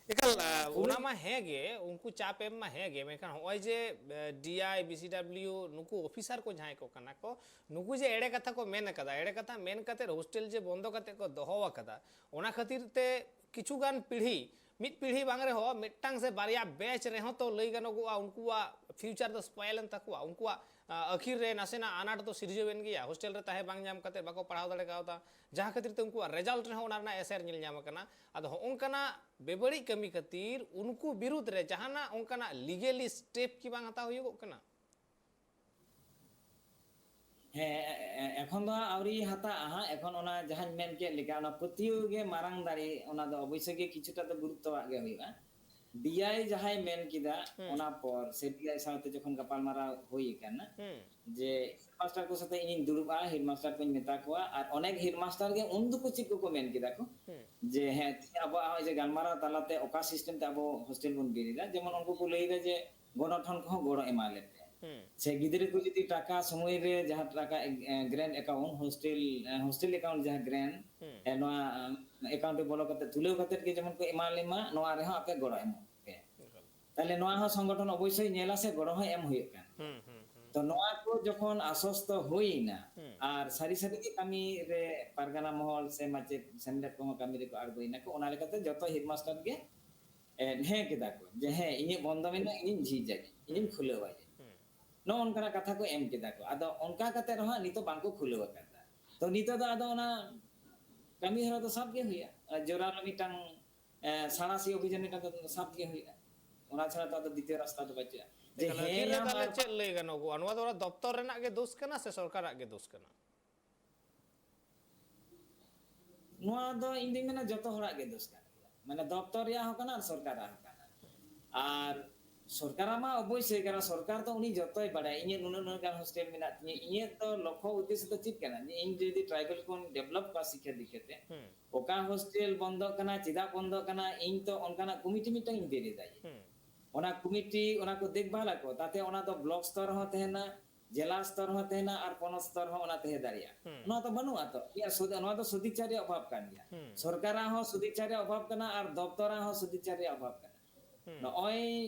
ᱮᱠᱟᱞ, ᱟ, ᱯᱩᱨᱟᱹ ᱚᱱᱟ ᱢᱟ ᱦᱮᱸ ᱜᱮ, ᱩᱱᱠᱩ ᱪᱟᱯ ᱮᱢ ᱢᱟ ᱦᱮᱸ ᱜᱮ, ᱢᱮᱱᱠᱷᱟᱱ ᱦᱚᱸᱜᱼᱚᱭ ᱡᱮ, ᱮ, ᱰᱤ ᱟᱭ, ᱵᱤ ᱥᱤ ᱰᱟᱵᱞᱤᱭᱩ ᱱᱩᱠᱩ ᱚᱯᱷᱤᱥᱟᱨ ᱠᱚ ᱡᱟᱦᱟᱸᱭ ᱠᱚ ᱠᱟᱱᱟ ᱠᱚ, ᱱᱩᱠᱩ ᱡᱮ ᱮᱲᱮ ᱠᱟᱛᱷᱟ ᱠᱚ ᱢᱮᱱ ᱟᱠᱟᱫᱟ, ᱮᱲᱮ ᱠᱟᱛᱷᱟ ᱢᱮᱱ ᱠᱟᱛᱮ ᱦᱳᱥᱴᱮᱞ ᱡᱮ ᱵᱚᱱᱫᱚ ᱠᱟᱛᱮ ᱠᱚ ᱫᱚᱦᱚ ᱟᱠᱟᱫᱟ, ᱚᱱᱟ ᱠᱷᱟᱹᱛᱤᱨ ᱛᱮ ᱠᱤᱪᱷᱩ ᱜᱟᱱ ᱯᱤᱲᱦᱤ, ᱢᱤᱫ ᱯᱤᱲᱦᱤ ᱵᱟᱝ ᱨᱮᱦᱚᱸ ᱢᱤᱫᱴᱟᱝ ᱥᱮ ᱵᱟᱨᱭᱟ ᱵᱮᱪ ᱨᱮᱦᱚᱸ ᱛᱚ ᱞᱟᱹᱭ ᱜᱟᱱᱚᱜᱚᱜᱼᱟ, ᱩᱱᱠᱩᱣᱟᱜ ᱯᱷᱤᱭᱩᱪᱟᱨ ᱫᱚ ᱥᱯᱚᱭᱮᱞ ᱮᱱ ᱛᱟᱠᱚᱣᱟ, ᱩᱱᱠᱩᱣᱟᱜ, ᱟ, ᱟᱹᱠᱷᱤᱨ ᱨᱮ ᱱᱟᱥᱮᱱᱟᱜ ᱟᱱᱟᱴ ᱫᱚ ᱥᱤᱨᱡᱟᱹᱣ ᱮᱱ ᱜᱮᱭᱟ, ᱦᱳᱥᱴᱮᱞ ᱨᱮ ᱛᱟᱦᱮᱸ ᱵᱟᱝ ᱧᱟᱢ ᱠᱟᱛᱮ ᱵᱟᱠᱚ ᱯᱟᱲᱦᱟᱣ ᱫᱟᱲᱮ ᱠᱟᱣᱫᱟ, ᱡᱟᱦᱟᱸ ᱠᱷᱟᱹᱛᱤᱨ ᱛᱮ ᱩᱱᱠᱩᱣᱟᱜ ᱨᱮᱡᱟᱞᱴ ᱨᱮᱦᱚᱸ ᱚᱱᱟ ᱨᱮᱱᱟᱜ ᱮᱥᱮᱨ ᱧᱮᱞ ᱧᱟᱢ ᱟᱠᱟᱱᱟ᱾ ᱟᱫᱚ ᱦᱚᱸᱜᱼᱚ ᱱᱚᱝᱠᱟᱱᱟᱜ ᱵᱮᱵᱟᱹᱲᱤᱡ ᱠᱟᱹᱢᱤ ᱠᱷᱟᱹᱛᱤᱨ ᱩᱱᱠᱩ ᱵᱤᱨᱩᱫᱽ ᱨᱮ ᱡᱟᱦᱟᱱᱟᱜ ᱚᱱᱠᱟᱱᱟᱜ ᱞᱤᱜᱮᱞᱤ ᱥᱴᱮᱯ ᱠᱤ ᱵᱟᱝ ᱦᱟᱛᱟᱣ ᱦᱩᱭᱩᱜᱚᱜ ᱠᱟᱱᱟ? ᱦᱮᱸ, ᱮ-, ᱮ-, ᱮᱠᱷᱚᱱ ᱫᱚ ᱦᱟᱸᱜ ᱟᱹᱣᱨᱤ ᱦᱟᱛᱟᱜᱼᱟ ᱦᱟᱸᱜ᱾ ᱮᱠᱷᱚᱱ ᱚᱱᱟ ᱡᱟᱦᱟᱸᱧ ᱢᱮᱱ ᱠᱮᱫ ᱞᱮᱠᱟ, ᱚᱱᱟ ᱯᱟᱹᱛᱭᱟᱹᱣ ᱜᱮ ᱢᱟᱨᱟᱝ ᱫᱟᱲᱮ, ᱚᱱᱟ ᱫᱚ ᱚᱵᱚᱥᱥᱳᱭ ᱜᱮ ᱠᱤᱪᱷᱩᱴᱟ ᱫᱚ ᱜᱩᱨᱩᱛᱛᱚᱣᱟᱜ ᱜᱮ ᱦᱩᱭᱩᱜᱼᱟ᱾ ᱰᱤ ᱟᱭ ᱡᱟᱦᱟᱸᱭ ᱢᱮᱱ ᱠᱮᱫᱟ, ᱦᱩᱸ᱾ ᱚᱱᱟ ᱯᱚᱨ ᱥᱮ ᱰᱤ ᱟᱭ ᱥᱟᱶᱛᱮ ᱡᱚᱠᱷᱚᱱ ᱜᱟᱯᱟᱞᱢᱟᱨᱟᱣ ᱦᱩᱭ ᱟᱠᱟᱱᱟ, ᱦᱩᱸ᱾ ᱡᱮ ᱦᱮᱰᱢᱟᱥᱴᱟᱨ ᱠᱚ ᱥᱟᱛᱮ ᱤᱧᱤᱧ ᱫᱩᱲᱩᱵᱼᱟ, ᱦᱮᱰᱢᱟᱥᱴᱟᱨ ᱠᱚᱧ ᱢᱮᱛᱟ ᱠᱚᱣᱟ, ᱟᱨ ᱚᱱᱮᱠ ᱦᱮᱰᱢᱟᱥᱴᱟᱨ ᱜᱮ ᱩᱱ ᱫᱚᱠᱚ ᱪᱮᱫ ᱠᱚᱠᱚ ᱢᱮᱱ ᱠᱮᱫᱟ ᱠᱚ, ᱦᱩᱸ᱾ ᱡᱮ ᱦᱮᱸ, ᱛᱮᱦᱮᱧ ᱟᱵᱚᱣᱟᱜ ᱦᱚᱸᱜᱼᱚᱭ ᱡᱮ ᱜᱟᱞᱢᱟᱨᱟᱣ ᱛᱟᱞᱟᱛᱮ ᱚᱠᱟ ᱥᱤᱥᱴᱮᱢ ᱛᱮ ᱟᱵᱚ ᱦᱳᱥᱴᱮᱞ ᱵᱚᱱ ᱵᱮᱨᱮᱫᱟ, ᱡᱮᱢᱚᱱ ᱩᱱᱠᱩ ᱠᱚ ᱞᱟᱹᱭᱫᱟ ᱡᱮ ᱜᱚᱱᱚᱴᱷᱚᱱ ᱠᱚᱦᱚᱸ ᱜᱚᱲᱚ ᱮᱢᱟ ᱞᱮᱯᱮ᱾ ᱦᱩᱸ᱾ ᱥᱮ ᱜᱤᱫᱽᱨᱟᱹ ᱠᱚ ᱡᱩᱫᱤ ᱴᱟᱠᱟ ᱥᱚᱢᱚᱭ ᱨᱮ ᱡᱟᱦᱟᱸ ᱴᱟᱠᱟ, ᱮ, grant account, hostel, ᱮ, hostel account ᱡᱟᱦᱟᱸ grant, ᱦᱩᱸ᱾ ᱮ, ᱱᱚᱣᱟ, ᱮ, account ᱨᱮ ᱵᱚᱞᱚ ᱠᱟᱛᱮ ᱛᱩᱞᱟᱹᱣ ᱠᱟᱛᱮ ᱜᱮ ᱡᱮᱢᱚᱱ ᱠᱚ ᱮᱢᱟ ᱞᱮᱢᱟ, ᱱᱚᱣᱟ ᱨᱮᱦᱚᱸ ᱟᱯᱮ ᱜᱚᱲᱚ ᱮᱢᱚᱜ ᱯᱮ᱾ ᱮᱠᱟᱞ᱾ ᱛᱟᱦᱞᱮ ᱱᱚᱣᱟ ᱦᱚᱸ ᱥᱚᱝᱜᱚᱴᱷᱚᱱ ᱚᱵᱚᱥᱥᱳᱭ ᱧᱮᱞᱟ ᱥᱮ ᱜᱚᱲᱚ ᱦᱚᱸ ᱮᱢ ᱦᱩᱭᱩᱜ ᱠᱟᱱᱟ᱾ ᱦᱩᱸ, ᱦᱩᱸ, ᱦᱩᱸ᱾ ᱛᱚ ᱱᱚᱣᱟ ᱠᱚ ᱡᱚᱠᱷᱚᱱ ᱟᱥᱚᱥᱛᱚ ᱦᱩᱭᱱᱟ, ᱦᱩᱸ᱾ ᱟᱨ ᱥᱟᱹᱨᱤ ᱥᱟᱹᱨᱤ ᱜᱮ ᱠᱟᱹᱢᱤ ᱨᱮ ᱯᱟᱨᱜᱟᱱᱟ ᱢᱚᱦᱚᱞ ᱥᱮ ᱢᱟᱪᱮᱫ ᱥᱮᱢᱞᱮᱫ ᱠᱚᱦᱚᱸ ᱠᱟᱹᱢᱤ ᱨᱮᱠᱚ ᱟᱬᱜᱚᱭᱮᱱᱟ ᱠᱚ, ᱚᱱᱟ ᱞᱮᱠᱟᱛᱮ ᱡᱚᱛᱚ headmaster ᱜᱮ, ᱮ, ᱦᱮᱸ ᱠᱮᱫᱟ ᱠᱚ ᱡᱮ ᱦᱮᱸ, ᱤᱧᱟᱹᱜ ᱵᱚᱱᱫᱚ ᱢᱮᱱᱟᱜᱼᱟ, ᱤᱧᱤᱧ ᱡᱷᱤᱡᱟ, ᱤᱧᱤᱧ ᱦᱩᱸ᱾ ᱠᱷᱩᱞᱟᱹᱣᱟ᱾ ᱦᱩᱸ᱾ ᱱᱚᱜᱼᱚ ᱱᱚᱝᱠᱟᱱᱟᱜ ᱠᱟᱛᱷᱟ ᱠᱚ ᱮᱢ ᱠᱮᱫᱟ ᱠᱚ᱾ ᱟᱫᱚ ᱚᱱᱠᱟ ᱠᱟᱛᱮ ᱨᱮᱦᱚᱸ ᱱᱤᱛᱚᱜ ᱵᱟᱝᱠᱚ ᱠᱷᱩᱞᱟᱹᱣ ᱟᱠᱟᱫᱟ᱾ ᱛᱚ ᱱᱤᱛᱚᱜ ᱫᱚ ᱟᱫᱚ ᱚᱱᱟ ᱠᱟᱹᱢᱤ ᱦᱚᱨᱟ ᱫᱚ ᱥᱟᱵ ᱜᱮ ᱦᱩᱭᱩᱜᱼᱟ᱾ ᱟᱨ ᱡᱚᱨᱟᱞ ᱢᱤᱫᱴᱟᱝ, ᱮ, ᱥᱟᱬᱟᱥᱤ ᱚᱵᱷᱤᱡᱟᱱ ᱢᱤᱫᱴᱟᱝ ᱫᱚ ᱥᱟᱵ ᱜᱮ ᱦᱩᱭᱩᱜᱼᱟ᱾ ᱚᱱᱟ ᱪᱷᱟᱲᱟ ᱛᱚ ᱟᱫᱚ ᱫᱤᱛᱤᱭᱚ ᱨᱟᱥᱛᱟ ᱫᱚ ᱵᱟᱹᱪᱩᱜᱼᱟ᱾ ᱡᱮ ᱮᱠᱟᱞ, ᱦᱮᱸ ᱟᱹᱠᱷᱤᱨ ᱨᱮ ᱭᱟᱢ ᱛᱟᱦᱚᱞᱮ ᱟᱨ ᱪᱮᱫ ᱞᱟᱹᱭ ᱜᱟᱱᱚᱜᱚᱜᱼᱟ? ᱱᱚᱣᱟ ᱫᱚ ᱚᱱᱟ ᱫᱚᱯᱛᱚᱨ ᱨᱮᱱᱟᱜ ᱜᱮ ᱫᱳᱥ ᱠᱟᱱᱟ ᱥᱮ ᱥᱚᱨᱠᱟᱨᱟᱜ ᱜᱮ ᱫᱳᱥ ᱠᱟᱱᱟ? ᱱᱚᱣᱟ ᱫᱚ ᱤᱧ ᱫᱩᱧ ᱢᱮᱱᱟ ᱡᱚᱛᱚ ᱦᱚᱲᱟᱜ ᱜᱮ ᱫᱳᱥ ᱠᱟᱱ ᱜᱮᱭᱟ, ᱢᱟᱱᱮ ᱫᱚᱯᱛᱚᱨ ᱨᱮᱭᱟᱜ ᱦᱚᱸ ᱠᱟᱱᱟ ᱟᱨ ᱥᱚᱨᱠᱟᱨᱟᱜ ᱦᱚᱸ ᱠᱟᱱᱟ᱾ ᱟᱨ ᱥᱚᱨᱠᱟᱨᱟᱜ ᱢᱟ ᱚᱵᱚᱥᱥᱳᱭ ᱠᱟᱱᱟ, ᱥᱚᱨᱠᱟᱨ ᱫᱚ ᱩᱱᱤ ᱡᱚᱛᱚᱭ ᱵᱟᱲᱟᱭᱟ, ᱤᱧᱟᱹᱜ ᱱᱩᱱᱟᱹᱜ ᱱᱩᱱᱟᱹᱜ ᱜᱟᱱ ᱦᱳᱥᱴᱮᱞ ᱢᱮᱱᱟᱜ ᱛᱤᱧᱟᱹ᱾ ᱤᱧᱟᱹᱜ ᱫᱚ ᱞᱚᱠᱠᱷᱚ ᱩᱫᱽᱫᱮᱥᱥᱚ ᱫᱚ ᱪᱮᱫ ᱠᱟᱱᱟ? ᱡᱮ ᱤᱧ ᱡᱩᱫᱤ ᱴᱨᱟᱭᱵᱮᱞ ᱠᱚᱧ ᱰᱮᱵᱷᱞᱚᱯ ᱠᱚᱣᱟ ᱥᱤᱠᱠᱷᱟ ᱫᱤᱠ ᱛᱷᱮᱠᱮ, ᱦᱩᱸ᱾ ᱚᱠᱟ ᱦᱳᱥᱴᱮᱞ ᱵᱚᱱᱫᱚᱜ ᱠᱟᱱᱟ, ᱪᱮᱫᱟᱜ ᱵᱚᱱᱫᱚᱜ ᱠᱟᱱᱟ, ᱤᱧ ᱛᱚ ᱚᱱᱠᱟᱱᱟᱜ ᱠᱚᱢᱤᱴᱤ ᱢᱤᱫᱴᱟᱝ ᱤᱧ ᱵᱮᱨᱮᱫᱟ᱾ ᱦᱩᱸ᱾ ᱚᱱᱟ ᱠᱚᱢᱤᱴᱤ ᱚᱱᱟ ᱠᱚ ᱫᱮᱠᱷᱵᱷᱟᱞ ᱟᱠᱚ, ᱛᱟᱛᱮ ᱚᱱᱟ ᱫᱚ ᱵᱞᱚᱠ ᱥᱛᱚᱨ ᱦᱚᱸ ᱛᱟᱦᱮᱱᱟ, ᱡᱮᱞᱟ ᱥᱛᱚᱨ ᱦᱚᱸ ᱛᱟᱦᱮᱱᱟ ᱟᱨ ᱯᱚᱱᱚᱛ ᱥᱛᱚᱨ ᱦᱚᱸ ᱚᱱᱟ ᱛᱟᱦᱮᱸ ᱫᱟᱲᱮᱭᱟᱜᱼᱟ᱾ ᱦᱩᱸ᱾ ᱱᱚᱣᱟ ᱫᱚ ᱵᱟᱹᱱᱩᱜᱼᱟ ᱛᱚ᱾ ᱤᱧᱟᱹᱜ ᱥᱚᱫ-, ᱱᱚᱣᱟ ᱫᱚ ᱥᱚᱫᱤᱪᱪᱷᱟ ᱨᱮᱭᱟᱜ ᱚᱵᱷᱟᱵᱽ ᱠᱟᱱ ᱜᱮᱭᱟ᱾ ᱦᱩᱸ᱾ ᱥᱚᱨᱠᱟᱨᱟᱜ ᱦᱚᱸ ᱥᱚᱫᱤᱪᱪᱷᱟ ᱨᱮᱭᱟᱜ ᱚᱵᱷᱟᱵᱽ ᱠᱟᱱᱟ ᱟᱨ ᱫᱚᱯᱛᱚᱨᱟᱜ ᱦᱚᱸ ᱥᱚᱫᱤᱪᱪᱷᱟ ᱨᱮᱭᱟᱜ ᱚᱵᱷᱟᱵᱽ ᱠᱟᱱᱟ᱾ ᱦᱩᱸ᱾ ᱱᱚᱜᱼᱚᱭ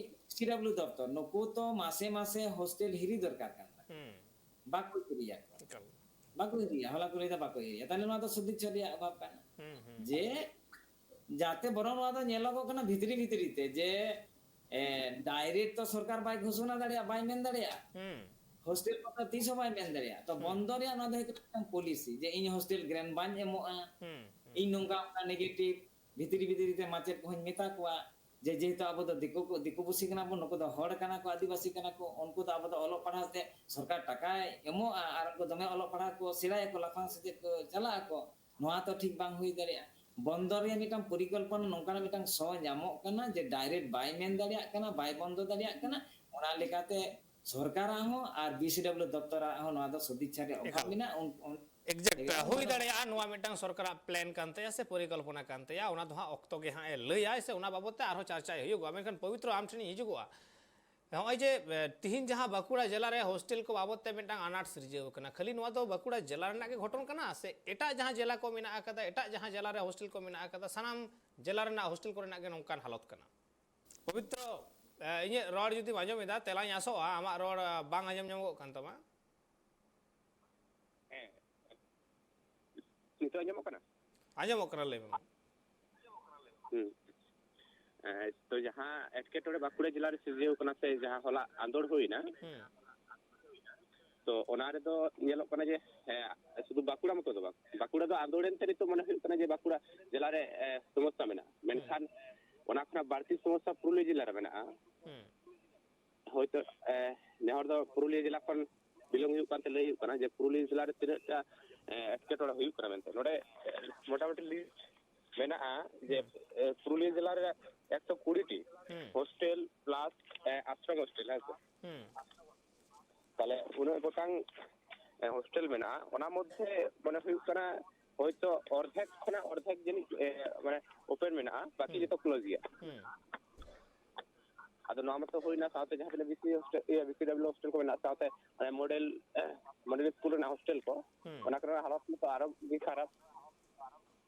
ᱯᱤᱥᱤᱰᱟᱵᱞᱤᱭᱩ ᱫᱚᱯᱛᱚᱨ, ᱱᱩᱠᱩ ᱛᱚ ᱢᱟᱥᱮ ᱢᱟᱥᱮ ᱦᱳᱥᱴᱮᱞ ᱦᱤᱨᱤ ᱫᱚᱨᱠᱟᱨ ᱠᱟᱱ ᱛᱟᱠᱚᱣᱟ᱾ ᱦᱩᱸ᱾ ᱵᱟᱠᱚ ᱦᱤᱨᱤᱭᱟ ᱠᱚ᱾ ᱮᱠᱟᱞ᱾ ᱵᱟᱠᱚ ᱦᱤᱨᱤᱭᱟ, ᱦᱚᱞᱟ ᱠᱚ ᱞᱟᱹᱭᱫᱟ ᱵᱟᱠᱚ ᱦᱤᱨᱤᱭᱟ᱾ ᱛᱟᱦᱞᱮ ᱱᱚᱣᱟ ᱫᱚ ᱥᱚᱫᱤᱪᱪᱷᱟ ᱨᱮᱭᱟᱜ ᱚᱵᱷᱟᱵᱽ ᱠᱟᱱᱟ᱾ ᱦᱩᱸ, ᱦᱩᱸ᱾ ᱡᱮ ᱡᱟᱛᱮ ᱵᱚᱨᱚᱝ ᱱᱚᱣᱟ ᱫᱚ ᱧᱮᱞᱚᱜᱚᱜ ᱠᱟᱱᱟ ᱵᱷᱤᱛᱨᱤ ᱵᱷᱤᱛᱨᱤ ᱛᱮ ᱡᱮ, ᱮ, direct ᱛᱚ ᱥᱚᱨᱠᱟᱨ ᱵᱟᱭ ᱜᱷᱳᱥᱚᱱᱟ ᱫᱟᱲᱮᱭᱟᱜᱼᱟ, ᱵᱟᱭ ᱢᱮᱱ ᱫᱟᱲᱮᱭᱟᱜᱼᱟ᱾ ᱦᱩᱸ᱾ ᱦᱳᱥᱴᱮᱞ ᱠᱚᱫᱚ ᱛᱤᱥ ᱦᱚᱸ ᱵᱟᱭ ᱢᱮᱱ ᱫᱟᱲᱮᱭᱟᱜᱼᱟ᱾ ᱛᱚ ᱦᱩᱸ᱾ ᱵᱚᱱᱫᱚ ᱨᱮᱭᱟᱜ ᱱᱚᱣᱟ ᱫᱚ ᱦᱩᱭᱩᱜ ᱠᱟᱱᱟ ᱢᱤᱫᱴᱟᱝ ᱯᱚᱞᱤᱥᱤ ᱡᱮ ᱤᱧ ᱦᱳᱥᱴᱮᱞ grant ᱵᱟᱹᱧ ᱮᱢᱚᱜᱼᱟ, ᱦᱩᱸ, ᱦᱩᱸ᱾ ᱤᱧ ᱱᱚᱝᱠᱟ ᱚᱱᱠᱟ negative ᱵᱷᱤᱛᱨᱤ ᱵᱷᱤᱛᱨᱤ ᱛᱮ ᱢᱟᱪᱮᱫ ᱠᱚᱦᱚᱸᱧ ᱢᱮᱛᱟ ᱠᱚᱣᱟ ᱡᱮ ᱡᱮᱦᱮᱛᱩ ᱟᱵᱚ ᱫᱚ ᱫᱤᱠᱩ ᱠᱚ, ᱫᱤᱠᱩ ᱯᱩᱥᱤ ᱠᱟᱱᱟ ᱵᱚᱱ, ᱱᱩᱠᱩ ᱫᱚ ᱦᱚᱲ ᱠᱟᱱᱟ ᱠᱚ, ᱟᱹᱫᱤᱵᱟᱹᱥᱤ ᱠᱟᱱᱟ ᱠᱚ, ᱩᱱᱠᱩ ᱫᱚ ᱟᱵᱚ ᱫᱚ ᱚᱞᱚᱜ ᱯᱟᱲᱦᱟᱣ ᱛᱮ ᱥᱚᱨᱠᱟᱨ ᱴᱟᱠᱟᱭ ᱮᱢᱚᱜᱼᱟ ᱟᱨ ᱩᱱᱠᱩ ᱫᱚᱢᱮ ᱚᱞᱚᱜ ᱯᱟᱲᱦᱟᱣ ᱠᱚ ᱥᱮᱬᱟᱭᱟᱠᱚ, ᱞᱟᱯᱷᱟᱝ ᱥᱮᱪᱮᱫ ᱠᱚ ᱪᱟᱞᱟᱜ ᱟᱠᱚ, ᱱᱚᱣᱟ ᱛᱚ ᱴᱷᱤᱠ ᱵᱟᱝ ᱦᱩᱭ ᱫᱟᱲᱮᱭᱟᱜᱼᱟ᱾ ᱵᱚᱱᱫᱚ ᱨᱮᱭᱟᱜ ᱢᱤᱫᱴᱟᱝ ᱯᱚᱨᱤᱠᱚᱞᱯᱚᱱᱟ ᱱᱚᱝᱠᱟᱱᱟᱜ ᱢᱤᱫᱴᱟᱝ ᱥᱚ ᱧᱟᱢᱚᱜ ᱠᱟᱱᱟ ᱡᱮ direct ᱵᱟᱭ ᱢᱮᱱ ᱫᱟᱲᱮᱭᱟᱜ ᱠᱟᱱᱟ, ᱵᱟᱭ ᱵᱚᱱᱫᱚ ᱫᱟᱲᱮᱭᱟᱜ ᱠᱟᱱᱟ᱾ ᱚᱱᱟ ᱞᱮᱠᱟᱛᱮ ᱥᱚᱨᱠᱟᱨᱟᱜ ᱦᱚᱸ ᱟᱨ ᱵᱤᱥᱤᱰᱟᱵᱞᱤᱭᱩ ᱫᱚᱯᱛᱚᱨᱟᱜ ᱦᱚᱸ ᱱᱚᱣᱟ ᱫᱚ ᱥᱚᱫᱤᱪᱪᱷᱟ ᱨᱮ ᱚᱵᱷᱟᱵᱽ ᱮᱠᱟᱞ᱾ ᱢᱮᱱᱟᱜᱼᱟ᱾ ᱩᱱ-, ᱩᱱ-, Exact, ᱛᱮᱜᱮ ᱟᱵᱚ ᱦᱩᱭ ᱫᱚ ᱫᱟᱲᱮᱭᱟᱜᱼᱟ ᱱᱚᱣᱟ ᱢᱤᱫᱴᱟᱝ ᱥᱚᱨᱠᱟᱨᱟᱜ plan ᱠᱟᱱ ᱛᱟᱭᱟ ᱥᱮ ᱯᱚᱨᱤᱠᱚᱞᱯᱚᱱᱟ ᱠᱟᱱ ᱛᱟᱭᱟ, ᱚᱱᱟ ᱫᱚ ᱦᱟᱸᱜ ᱚᱠᱛᱚ ᱜᱮ ᱦᱟᱸᱜ ᱮ ᱞᱟᱹᱭᱟᱭ ᱥᱮ ᱚᱱᱟ ᱵᱟᱵᱚᱛ ᱛᱮ ᱟᱨᱦᱚᱸ ᱪᱟᱨᱪᱟᱭ ᱦᱩᱭᱩᱜᱚᱜᱼᱟ᱾ ᱢᱮᱱᱠᱷᱟᱱ ᱯᱚᱵᱤᱛᱨᱚ, ᱟᱢ ᱴᱷᱮᱱᱤᱧ ᱦᱤᱡᱩᱜᱚᱜᱼᱟ, ᱱᱚᱜᱼᱚᱭ ᱡᱮ, ᱮ, ᱛᱤᱦᱤᱧ ᱡᱟᱦᱟᱸ ᱵᱟᱸᱠᱩᱲᱟ ᱡᱮᱞᱟ ᱨᱮ ᱦᱳᱥᱴᱮᱞ ᱠᱚ ᱵᱟᱵᱚᱫ ᱛᱮ ᱢᱤᱫᱴᱟᱝ ᱟᱱᱟᱴ ᱥᱤᱨᱡᱟᱹᱣ ᱟᱠᱟᱱᱟ, ᱠᱷᱟᱹᱞᱤ ᱱᱚᱣᱟ ᱫᱚ ᱵᱟᱸᱠᱩᱲᱟ ᱡᱮᱞᱟ ᱨᱮᱱᱟᱜ ᱜᱮ ᱜᱷᱚᱴᱚᱱ ᱠᱟᱱᱟ ᱥᱮ ᱮᱴᱟᱜ ᱡᱟᱦᱟᱸ ᱡᱮᱞᱟ ᱠᱚ ᱢᱮᱱᱟᱜ ᱟᱠᱟᱫᱟ, ᱮᱴᱟᱜ ᱡᱟᱦᱟᱸ ᱡᱮᱞᱟ ᱨᱮ ᱦᱳᱥᱴᱮᱞ ᱠᱚ ᱢᱮᱱᱟᱜ ᱟᱠᱟᱫᱟ, ᱥᱟᱱᱟᱢ ᱡᱮᱞᱟ ᱨᱮᱱᱟᱜ ᱦᱳᱥᱴᱮᱞ ᱠᱚᱨᱮᱱᱟᱜ ᱜᱮ ᱱᱚᱝᱠᱟᱱ ᱦᱟᱞᱚᱛ ᱠᱟᱱᱟ? ᱯᱚᱵᱤᱛᱨᱚ, ᱮ, ᱤᱧᱟᱹᱜ ᱨᱚᱲ ᱡᱩᱫᱤᱢ ᱟᱸᱡᱚᱢ ᱮᱫᱟ, ᱛᱮᱞᱟᱧ ᱟᱥᱚᱜᱼᱟ, ᱟᱢᱟᱜ ᱨᱚᱲ, ᱮ, ᱵᱟᱝ ᱟᱸᱡᱚᱢ ᱧᱟᱢᱚᱜ ᱠᱟᱱ ᱛᱟᱢᱟ᱾ ᱦᱮᱸ, ᱱᱤᱛᱚᱜ ᱟᱸᱡᱚᱢᱚᱜ ᱠᱟᱱᱟ? ᱟᱸᱡᱚᱢᱚᱜ ᱠᱟᱱᱟ, ᱞᱟᱹᱭ ᱢᱮ ᱢᱟ᱾ ᱦᱩᱸ᱾ ᱮ, ᱛᱚ, ᱡᱟᱦᱟᱸ ᱮᱴᱠᱮᱴᱚᱬᱮ ᱵᱟᱸᱠᱩᱲᱟ ᱡᱮᱞᱟ ᱨᱮ ᱥᱤᱨᱡᱟᱹᱣ ᱠᱟᱱᱟ ᱥᱮ ᱡᱟᱦᱟᱸ ᱦᱚᱞᱟ ᱟᱸᱫᱳᱲ ᱦᱩᱭᱱᱟ, ᱦᱩᱸ᱾ ᱛᱚ, ᱚᱱᱟ ᱨᱮᱫᱚ ᱧᱮᱞᱚᱜ ᱠᱟᱱᱟ ᱡᱮ, ᱮ, ᱥᱩᱫᱷᱩ ᱵᱟᱸᱠᱩᱲᱟ ᱢᱚᱛᱚ ᱫᱚ ᱵᱟᱝ, ᱵᱟᱸᱠᱩᱲᱟ ᱫᱚ ᱟᱸᱫᱳᱲ ᱮᱱᱛᱮ ᱱᱤᱛᱚᱜ ᱢᱚᱱᱮ ᱦᱩᱭᱩᱜ ᱠᱟᱱᱟ ᱡᱮ ᱵᱟᱸᱠᱩᱲᱟ ᱡᱮᱞᱟ ᱨᱮ, ᱮ, ᱥᱚᱢᱚᱥᱥᱟ ᱢᱮᱱᱟᱜᱼᱟ, ᱦᱩᱸ᱾ ᱢᱮᱱᱠᱷᱟᱱ ᱚᱱᱟ ᱠᱷᱚᱱᱟᱜ ᱵᱟᱹᱲᱛᱤ ᱥᱚᱢᱚᱥᱥᱟ ᱯᱩᱨᱩᱞᱤᱭᱟᱹ ᱡᱮᱞᱟ ᱨᱮ ᱢᱮᱱᱟᱜᱼᱟ᱾ ᱦᱩᱸ᱾ ᱦᱳᱭᱛᱳ, ᱮ, ᱱᱮ ᱦᱚᱲ ᱫᱚ ᱯᱩᱨᱩᱞᱤᱭᱟᱹ ᱡᱮᱞᱟ ᱠᱷᱚᱱ belong ᱦᱩᱭᱩᱜ ᱠᱟᱱᱛᱮ ᱞᱟᱹᱭ ᱦᱩᱭᱩᱜ ᱠᱟᱱᱟ ᱡᱮ ᱯᱩᱨᱩᱞᱤᱭᱟᱹ ᱡᱮᱞᱟ ᱨᱮ ᱛᱤᱱᱟᱹᱜ ᱴᱟ, ᱮ, ᱮᱴᱠᱮᱴᱚᱬᱮ ᱦᱩᱭᱩᱜ ᱠᱟᱱᱟ ᱢᱮᱱᱛᱮ᱾ ᱱᱚᱰᱮ, ᱮ, ᱢᱚᱴᱟᱢᱩᱴᱤ list ᱢᱮᱱᱟᱜᱼᱟ ᱡᱮ, ᱦᱩᱸ᱾ ᱮ, ᱯᱩᱨᱩᱞᱤᱭᱟᱹ ᱡᱮᱞᱟ ᱨᱮ ᱮᱠᱥᱚ ᱠᱩᱲᱤ ᱴᱤ ᱦᱩᱸ᱾ ᱦᱳᱥᱴᱮᱞ plus, ᱮ, ᱟᱥᱨᱚᱢ ᱦᱳᱥᱴᱮᱞ, ᱦᱮᱸ ᱥᱮ? ᱦᱩᱸ᱾ ᱛᱟᱦᱞᱮ ᱩᱱᱟᱹᱜ ᱜᱚᱴᱟᱝ, ᱮ, ᱦᱳᱥᱴᱮᱞ ᱢᱮᱱᱟᱜᱼᱟ, ᱚᱱᱟ ᱢᱚᱫᱽᱫᱷᱮ ᱢᱚᱱᱮ ᱦᱩᱭᱩᱜ ᱠᱟᱱᱟ ᱦᱳᱭᱛᱳ ᱚᱨᱫᱷᱮᱠ ᱠᱷᱚᱱᱟᱜ ᱚᱨᱫᱷᱮᱠ ᱡᱟᱹᱱᱤᱡ, ᱮ, ᱢᱟᱱᱮ open ᱢᱮᱱᱟᱜᱼᱟ, ᱵᱟᱹᱠᱤ ᱦᱩᱸ᱾ ᱡᱚᱛᱚ close ᱜᱮᱭᱟ᱾ ᱦᱩᱸ᱾ ᱟᱫᱚ ᱱᱚᱣᱟ ᱢᱟᱛᱚ ᱦᱩᱭᱱᱟ, ᱥᱟᱶᱛᱮ ᱡᱟᱦᱟᱸ ᱛᱤᱱᱟᱹᱜ ᱵᱤᱥᱤ ᱦᱳᱥᱴᱮᱞ, ᱤᱭᱟᱹ, ᱵᱤᱥᱤ ᱰᱟᱵᱞᱩ ᱦᱳᱥᱴᱮᱞ ᱠᱚ ᱢᱮᱱᱟᱜᱼᱟ, ᱥᱟᱶᱛᱮ, ᱮ, model, ᱮ, model ᱥᱠᱩᱞ ᱨᱮᱱᱟᱜ ᱦᱳᱥᱴᱮᱞ ᱠᱚ, ᱦᱩᱸ᱾ ᱚᱱᱟ ᱠᱚᱨᱮᱱᱟᱜ ᱦᱟᱞᱚᱛ ᱢᱟᱛᱚ ᱟᱨᱚ ᱜᱮ ᱠᱷᱟᱨᱟᱯ᱾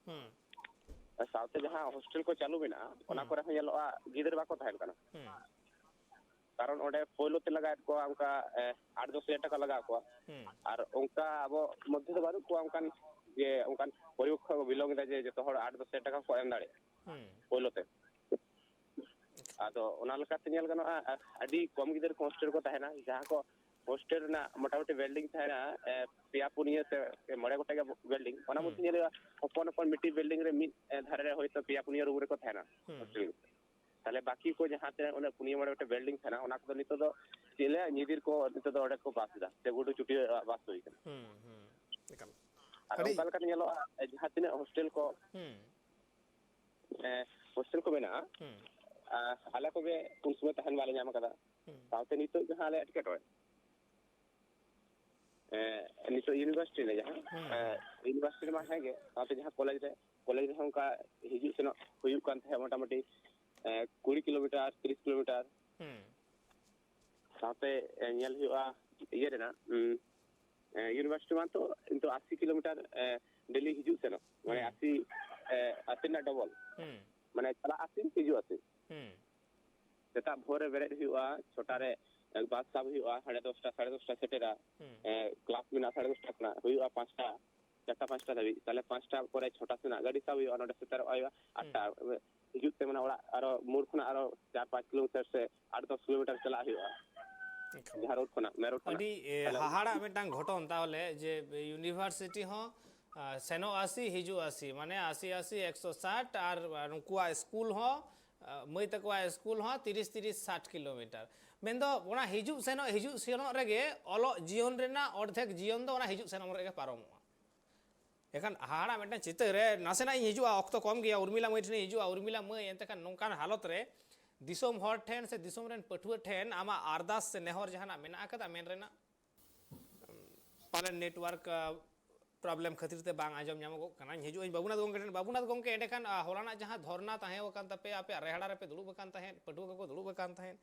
ᱦᱩᱸ᱾ ᱥᱟᱶᱛᱮ ᱡᱟᱦᱟᱸ ᱦᱳᱥᱴᱮᱞ ᱠᱚ ᱪᱟᱹᱞᱩ ᱢᱮᱱᱟᱜᱼᱟ, ᱚᱱᱟ ᱦᱩᱸ᱾ ᱠᱚᱨᱮ ᱦᱚᱸ ᱧᱮᱞᱚᱜᱼᱟ ᱜᱤᱫᱽᱨᱟᱹ ᱵᱟᱠᱚ ᱛᱟᱦᱮᱱ ᱠᱟᱱᱟ᱾ ᱦᱩᱸ᱾ ᱠᱟᱨᱚᱱ ᱚᱸᱰᱮ ᱯᱳᱭᱞᱳ ᱛᱮ ᱞᱟᱜᱟᱣᱮᱫ ᱠᱚᱣᱟ ᱚᱱᱠᱟ, ᱮ, ᱟᱴ ᱫᱚᱥ ᱦᱟᱡᱟᱨ ᱴᱟᱠᱟ ᱞᱟᱜᱟᱣ ᱠᱚᱣᱟ᱾ ᱦᱩᱸ᱾ ᱟᱨ ᱚᱱᱠᱟ ᱟᱵᱚ ᱢᱚᱫᱽᱫᱷᱮ ᱫᱚ ᱵᱟᱹᱱᱩᱜ ᱠᱚᱣᱟ ᱚᱱᱠᱟᱱ ᱡᱮ ᱚᱱᱠᱟᱱ ᱯᱚᱨᱤᱯᱚᱠᱠᱷᱚ ᱠᱚ belong ᱮᱫᱟ ᱡᱮ ᱡᱚᱛᱚ ᱦᱚᱲ ᱟᱴ ᱫᱚᱥ ᱦᱟᱡᱟᱨ ᱴᱟᱠᱟ ᱠᱚ ᱮᱢ ᱫᱟᱲᱮᱭᱟᱜᱼᱟ ᱦᱩᱸ᱾ ᱯᱳᱭᱞᱳ ᱛᱮ᱾ ᱟᱫᱚ ᱚᱱᱟ ᱞᱮᱠᱟᱛᱮ ᱧᱮᱞ ᱜᱟᱱᱚᱜᱼᱟ, ᱟ-, ᱟᱹᱰᱤ ᱠᱚᱢ ᱜᱤᱫᱽᱨᱟᱹ ᱠᱚ ᱦᱳᱥᱴᱮᱞ ᱨᱮᱠᱚ ᱛᱟᱦᱮᱱᱟ, ᱡᱟᱦᱟᱸ ᱠᱚ ᱦᱳᱥᱴᱮᱞ ᱨᱮᱱᱟᱜ ᱢᱚᱴᱟᱢᱩᱴᱤ building ᱛᱟᱦᱮᱱᱟ, ᱮ, ᱯᱮᱭᱟ ᱯᱩᱱᱭᱟᱹ ᱥᱮ ᱢᱚᱬᱮ ᱜᱚᱴᱮᱡ building, ᱚᱱᱟ ᱦᱩᱸ᱾ ᱢᱚᱫᱽᱫᱷᱮ ᱧᱮᱞ ᱦᱩᱭᱩᱜᱼᱟ, ᱦᱚᱯᱚᱱ ᱦᱚᱯᱚᱱ ᱢᱤᱫᱴᱤᱡ building ᱨᱮ ᱢᱤᱫ, ᱮ, ᱫᱷᱟᱨᱮ ᱨᱮ ᱦᱳᱭᱛᱳ ᱯᱮᱭᱟ ᱯᱩᱱᱭᱟᱹ room ᱨᱮᱠᱚ ᱛᱟᱦᱮᱱᱟ ᱦᱩᱸ᱾ ᱦᱳᱥᱴᱮᱞ᱾ ᱛᱟᱦᱞᱮ ᱵᱟᱹᱠᱤ ᱠᱚ ᱡᱟᱦᱟᱸ ᱛᱤᱱᱟᱹᱜ ᱚᱱᱟ ᱯᱩᱱᱭᱟᱹ ᱢᱚᱬᱮ ᱜᱚᱴᱮᱡ building ᱛᱟᱦᱮᱱᱟ, ᱚᱱᱟ ᱠᱚᱫᱚ ᱱᱤᱛᱚᱜ ᱫᱚ ᱪᱮᱫ ᱞᱟᱹᱭᱟ, ᱧᱤᱫᱤᱨ ᱠᱚ ᱱᱤᱛᱚᱜ ᱫᱚ ᱚᱸᱰᱮ ᱠᱚ ᱵᱟᱥ ᱮᱫᱟ, ᱥᱮ ᱜᱩᱰᱩ ᱪᱩᱴᱤ ᱵᱟᱥ ᱦᱩᱭ ᱠᱟᱱᱟ᱾ ᱦᱩᱸ, ᱦᱩᱸ, ᱮᱠᱟᱞ᱾ ᱟᱨ ᱟᱹᱰᱤ ᱚᱱᱠᱟ ᱞᱮᱠᱟᱛᱮ ᱧᱮᱞᱚᱜᱼᱟ, ᱡᱟᱦᱟᱸ ᱛᱤᱱᱟᱹᱜ ᱦᱳᱥᱴᱮᱞ ᱠᱚ, ᱦᱩᱸ᱾ ᱮ, ᱦᱳᱥᱴᱮᱞ ᱠᱚ ᱢᱮᱱᱟᱜᱼᱟ, ᱦᱩᱸ᱾ ᱟ, ᱟᱞᱮ ᱠᱚᱜᱮ ᱩᱱ ᱥᱚᱢᱚᱭ ᱛᱟᱦᱮᱱ ᱵᱟᱞᱮ ᱧᱟᱢ ᱠᱟᱫᱟ᱾ ᱦᱩᱸ᱾ ᱥᱟᱶᱛᱮ ᱱᱤᱛᱚᱜ ᱡᱟᱦᱟᱸ ᱟᱞᱮ ᱮᱴᱠᱮᱴᱚᱬᱮ, ᱮ, ᱱᱤᱛᱚᱜ university ᱨᱮ ᱡᱟᱦᱟᱸ, ᱦᱩᱸ, ᱮ, ᱦᱩᱸ᱾ University ᱨᱮᱢᱟ ᱦᱮᱸ ᱜᱮ, ᱥᱟᱶᱛᱮ ᱡᱟᱦᱟᱸ ᱠᱚᱞᱮᱡᱽ ᱨᱮ, ᱠᱚᱞᱮᱡᱽ ᱨᱮᱦᱚᱸ ᱚᱱᱠᱟ ᱦᱤᱡᱩᱜ ᱥᱮᱱᱚᱜ ᱦᱩᱭᱩᱜ ᱠᱟᱱ ᱛᱟᱦᱮᱸᱫ ᱢᱚᱴᱟᱢᱩᱴᱤ, ᱮ, ᱠᱩᱲᱤ ᱠᱤᱞᱳᱢᱤᱴᱟᱨ, ᱛᱤᱨᱤᱥ ᱠᱤᱞᱳᱢᱤᱴᱟᱨ᱾ ᱦᱩᱸ᱾ ᱥᱟᱶᱛᱮ ᱧᱮᱞ ᱦᱩᱭᱩᱜᱼᱟ ᱤᱭᱟᱹ ᱨᱮᱱᱟᱜ ᱤᱭᱩᱱᱤᱵᱷᱟᱨᱥᱤᱴᱤ ᱢᱟ ᱛᱚ ᱠᱤᱱᱛᱩ ᱟᱥᱤ ᱠᱤᱞᱳᱢᱤᱴᱟᱨ ᱰᱮᱞᱤ ᱦᱤᱡᱩᱜ ᱥᱮᱱᱚᱜ, ᱢᱟᱱᱮ ᱟᱥᱤ ᱟᱥᱤ ᱨᱮᱱᱟᱜ ᱰᱚᱵᱚᱞ᱾ ᱢᱟᱱᱮ ᱪᱟᱞᱟᱜ ᱟᱥᱤ, ᱦᱤᱡᱩᱜ ᱟᱥᱤ᱾ ᱥᱮᱛᱟᱜ ᱵᱷᱳᱨ ᱨᱮ ᱵᱮᱨᱮᱫ ᱦᱩᱭᱩᱜᱼᱟ, ᱪᱷᱚᱴᱟ ᱨᱮ ᱵᱟᱥ ᱥᱟᱵ ᱦᱩᱭᱩᱜᱼᱟ, ᱥᱟᱲᱮ ᱫᱚᱥᱴᱟ ᱥᱟᱲᱮ ᱫᱚᱥᱴᱟ ᱥᱮᱴᱮᱨᱟ᱾ ᱠᱞᱟᱥ ᱢᱮᱱᱟᱜᱼᱟ ᱥᱟᱲᱮ ᱫᱚᱥᱴᱟ ᱠᱷᱚᱱᱟᱜ, ᱦᱩᱭᱩᱜᱼᱟ ᱯᱟᱸᱪᱴᱟ, ᱪᱟᱨᱴᱟ ᱯᱟᱸᱪᱴᱟ ᱫᱷᱟᱹᱵᱤᱡ᱾ ᱛᱟᱦᱞᱮ ᱯᱟᱸᱪᱴᱟ ᱯᱚᱨᱮ ᱪᱷᱚᱴᱟ ᱥᱮᱱᱟᱜ ᱜᱟᱹᱰᱤ ᱥᱟᱵ ᱦᱩᱭᱩᱜᱼᱟ, ᱱᱚᱰᱮ ᱥᱮᱴᱮᱨᱚᱜ ᱦᱩᱭᱩᱜᱼᱟ ᱟᱴᱴᱟ᱾ ᱦᱤᱡᱩᱜ ᱛᱮ ᱢᱟᱱᱮ ᱚᱲᱟᱜ ᱟᱨᱚ ᱢᱳᱲ ᱠᱷᱚᱱᱟᱜ ᱟᱨᱚ ᱪᱟᱨ ᱯᱟᱸᱪ ᱠᱤᱞᱳᱢᱤᱴᱟᱨ ᱥᱮ ᱟᱴ ᱫᱚᱥ ᱠᱤᱞᱳᱢᱤᱴᱟᱨ ᱪᱟᱞᱟᱜ ᱦᱩᱭᱩᱜᱼᱟ᱾ ᱡᱟᱦᱟᱸ ᱨᱳᱰ ᱠᱷᱚᱱᱟᱜ, ᱢᱮᱱ ᱨᱳᱰ ᱠᱷᱚᱱᱟᱜ᱾ ᱟᱹᱰᱤ ᱦᱟᱦᱟᱲᱟᱜ ᱢᱤᱫᱴᱟᱝ ᱜᱷᱚᱴᱚᱱ ᱛᱟᱦᱚᱞᱮ, ᱡᱮ ᱤᱭᱩᱱᱤᱵᱷᱟᱨᱥᱤᱴᱤ ᱦᱚᱸ ᱥᱮᱱᱚᱜ ᱟᱥᱤ, ᱦᱤᱡᱩᱜ ᱟᱥᱤ, ᱢᱟᱱᱮ ᱟᱥᱤ ᱟᱥᱤ ᱮᱠᱥᱚ ᱥᱟᱴ, ᱟᱨ ᱱᱩᱠᱩᱣᱟᱜ ᱥᱠᱩᱞ ᱦᱚᱸ, ᱢᱟᱹᱭ ᱛᱟᱠᱚᱣᱟᱜ ᱥᱠᱩᱞ ᱦᱚᱸ ᱛᱤᱨᱤᱥ ᱛᱤᱨᱤᱥ ᱥᱟᱴ ᱠᱤᱞᱳᱢᱤᱴᱟᱨ᱾ ᱢᱮᱱᱫᱚ ᱚᱱᱟ ᱦᱤᱡᱩᱜ ᱥᱮᱱᱚᱜ, ᱦᱤᱡᱩᱜ ᱥᱮᱱᱚᱜ ᱨᱮᱜᱮ ᱚᱞᱚᱜ ᱡᱤᱭᱚᱱ ᱨᱮᱱᱟᱜ ᱚᱨᱫᱷᱮᱠ ᱡᱤᱭᱚᱱ ᱫᱚ ᱚᱱᱟ ᱦᱤᱡᱩᱜ ᱥᱮᱱᱚᱜ ᱨᱮᱜᱮ ᱯᱟᱨᱚᱢᱚᱜᱼᱟ᱾ ᱮᱱᱠᱷᱟᱱ ᱦᱟᱦᱟᱲᱟ ᱢᱤᱫᱴᱟᱝ ᱪᱤᱛᱟᱹᱨ ᱨᱮ ᱱᱟᱥᱮᱱᱟᱜ ᱤᱧ ᱦᱤᱡᱩᱜᱼᱟ, ᱚᱠᱛᱚ ᱠᱚᱢ ᱜᱮᱭᱟ, ᱩᱨᱢᱤᱞᱟ ᱢᱟᱹᱭ ᱴᱷᱮᱱᱤᱧ ᱦᱤᱡᱩᱜᱼᱟ᱾ ᱩᱨᱢᱤᱞᱟ ᱢᱟᱹᱭ, ᱮᱱᱛᱮ ᱠᱷᱟᱱ ᱱᱚᱝᱠᱟᱱ ᱦᱟᱞᱚᱛ ᱨᱮ ᱫᱤᱥᱚᱢ ᱦᱚᱲ ᱴᱷᱮᱱ ᱥᱮ ᱫᱤᱥᱚᱢ ᱨᱮᱱ ᱯᱟᱹᱴᱷᱩᱣᱟᱹ ᱴᱷᱮᱱ ᱟᱢᱟᱜ ᱟᱨᱫᱟᱥ ᱥᱮ ᱱᱮᱦᱚᱨ ᱡᱟᱦᱟᱱᱟᱜ ᱢᱮᱱᱟᱜ ᱟᱠᱟᱫᱟ ᱢᱮᱱ ᱨᱮᱱᱟᱜ? ᱯᱟᱞᱮᱱ ᱱᱮᱴᱣᱟᱨᱠ ᱯᱨᱚᱵᱞᱮᱢ ᱠᱷᱟᱹᱛᱤᱨ ᱛᱮ ᱵᱟᱝ ᱟᱸᱡᱚᱢ ᱧᱟᱢᱚᱜᱚᱜ ᱠᱟᱱᱟ᱾ ᱤᱧ ᱦᱤᱡᱩᱜ ᱟᱹᱧ ᱵᱟᱹᱵᱩᱱᱟᱛᱷ ᱜᱚᱢᱠᱮ ᱴᱷᱮᱱ᱾ ᱵᱟᱹᱵᱩᱱᱟᱛᱷ ᱜᱚᱢᱠᱮ, ᱮᱸᱰᱮᱠᱷᱟᱱ ᱦᱚᱞᱟᱱᱟᱜ ᱡᱟᱦᱟᱸ ᱫᱷᱚᱨᱱᱟ ᱛᱟᱦᱮᱸ ᱟᱠᱟᱱ ᱛᱟᱯᱮᱭᱟ, ᱟᱯᱮᱭᱟᱜ ᱨᱮᱦᱲᱟ ᱨᱮᱯᱮ ᱫᱩᱲᱩᱵ ᱟᱠᱟᱱ ᱛᱟᱦᱮᱸᱫ, ᱯᱟᱹᱴᱷᱩᱣᱟᱹ ᱠᱚᱠᱚ ᱫᱩᱲᱩᱵ ᱟᱠᱟᱱ ᱛᱟᱦᱮᱸᱫ,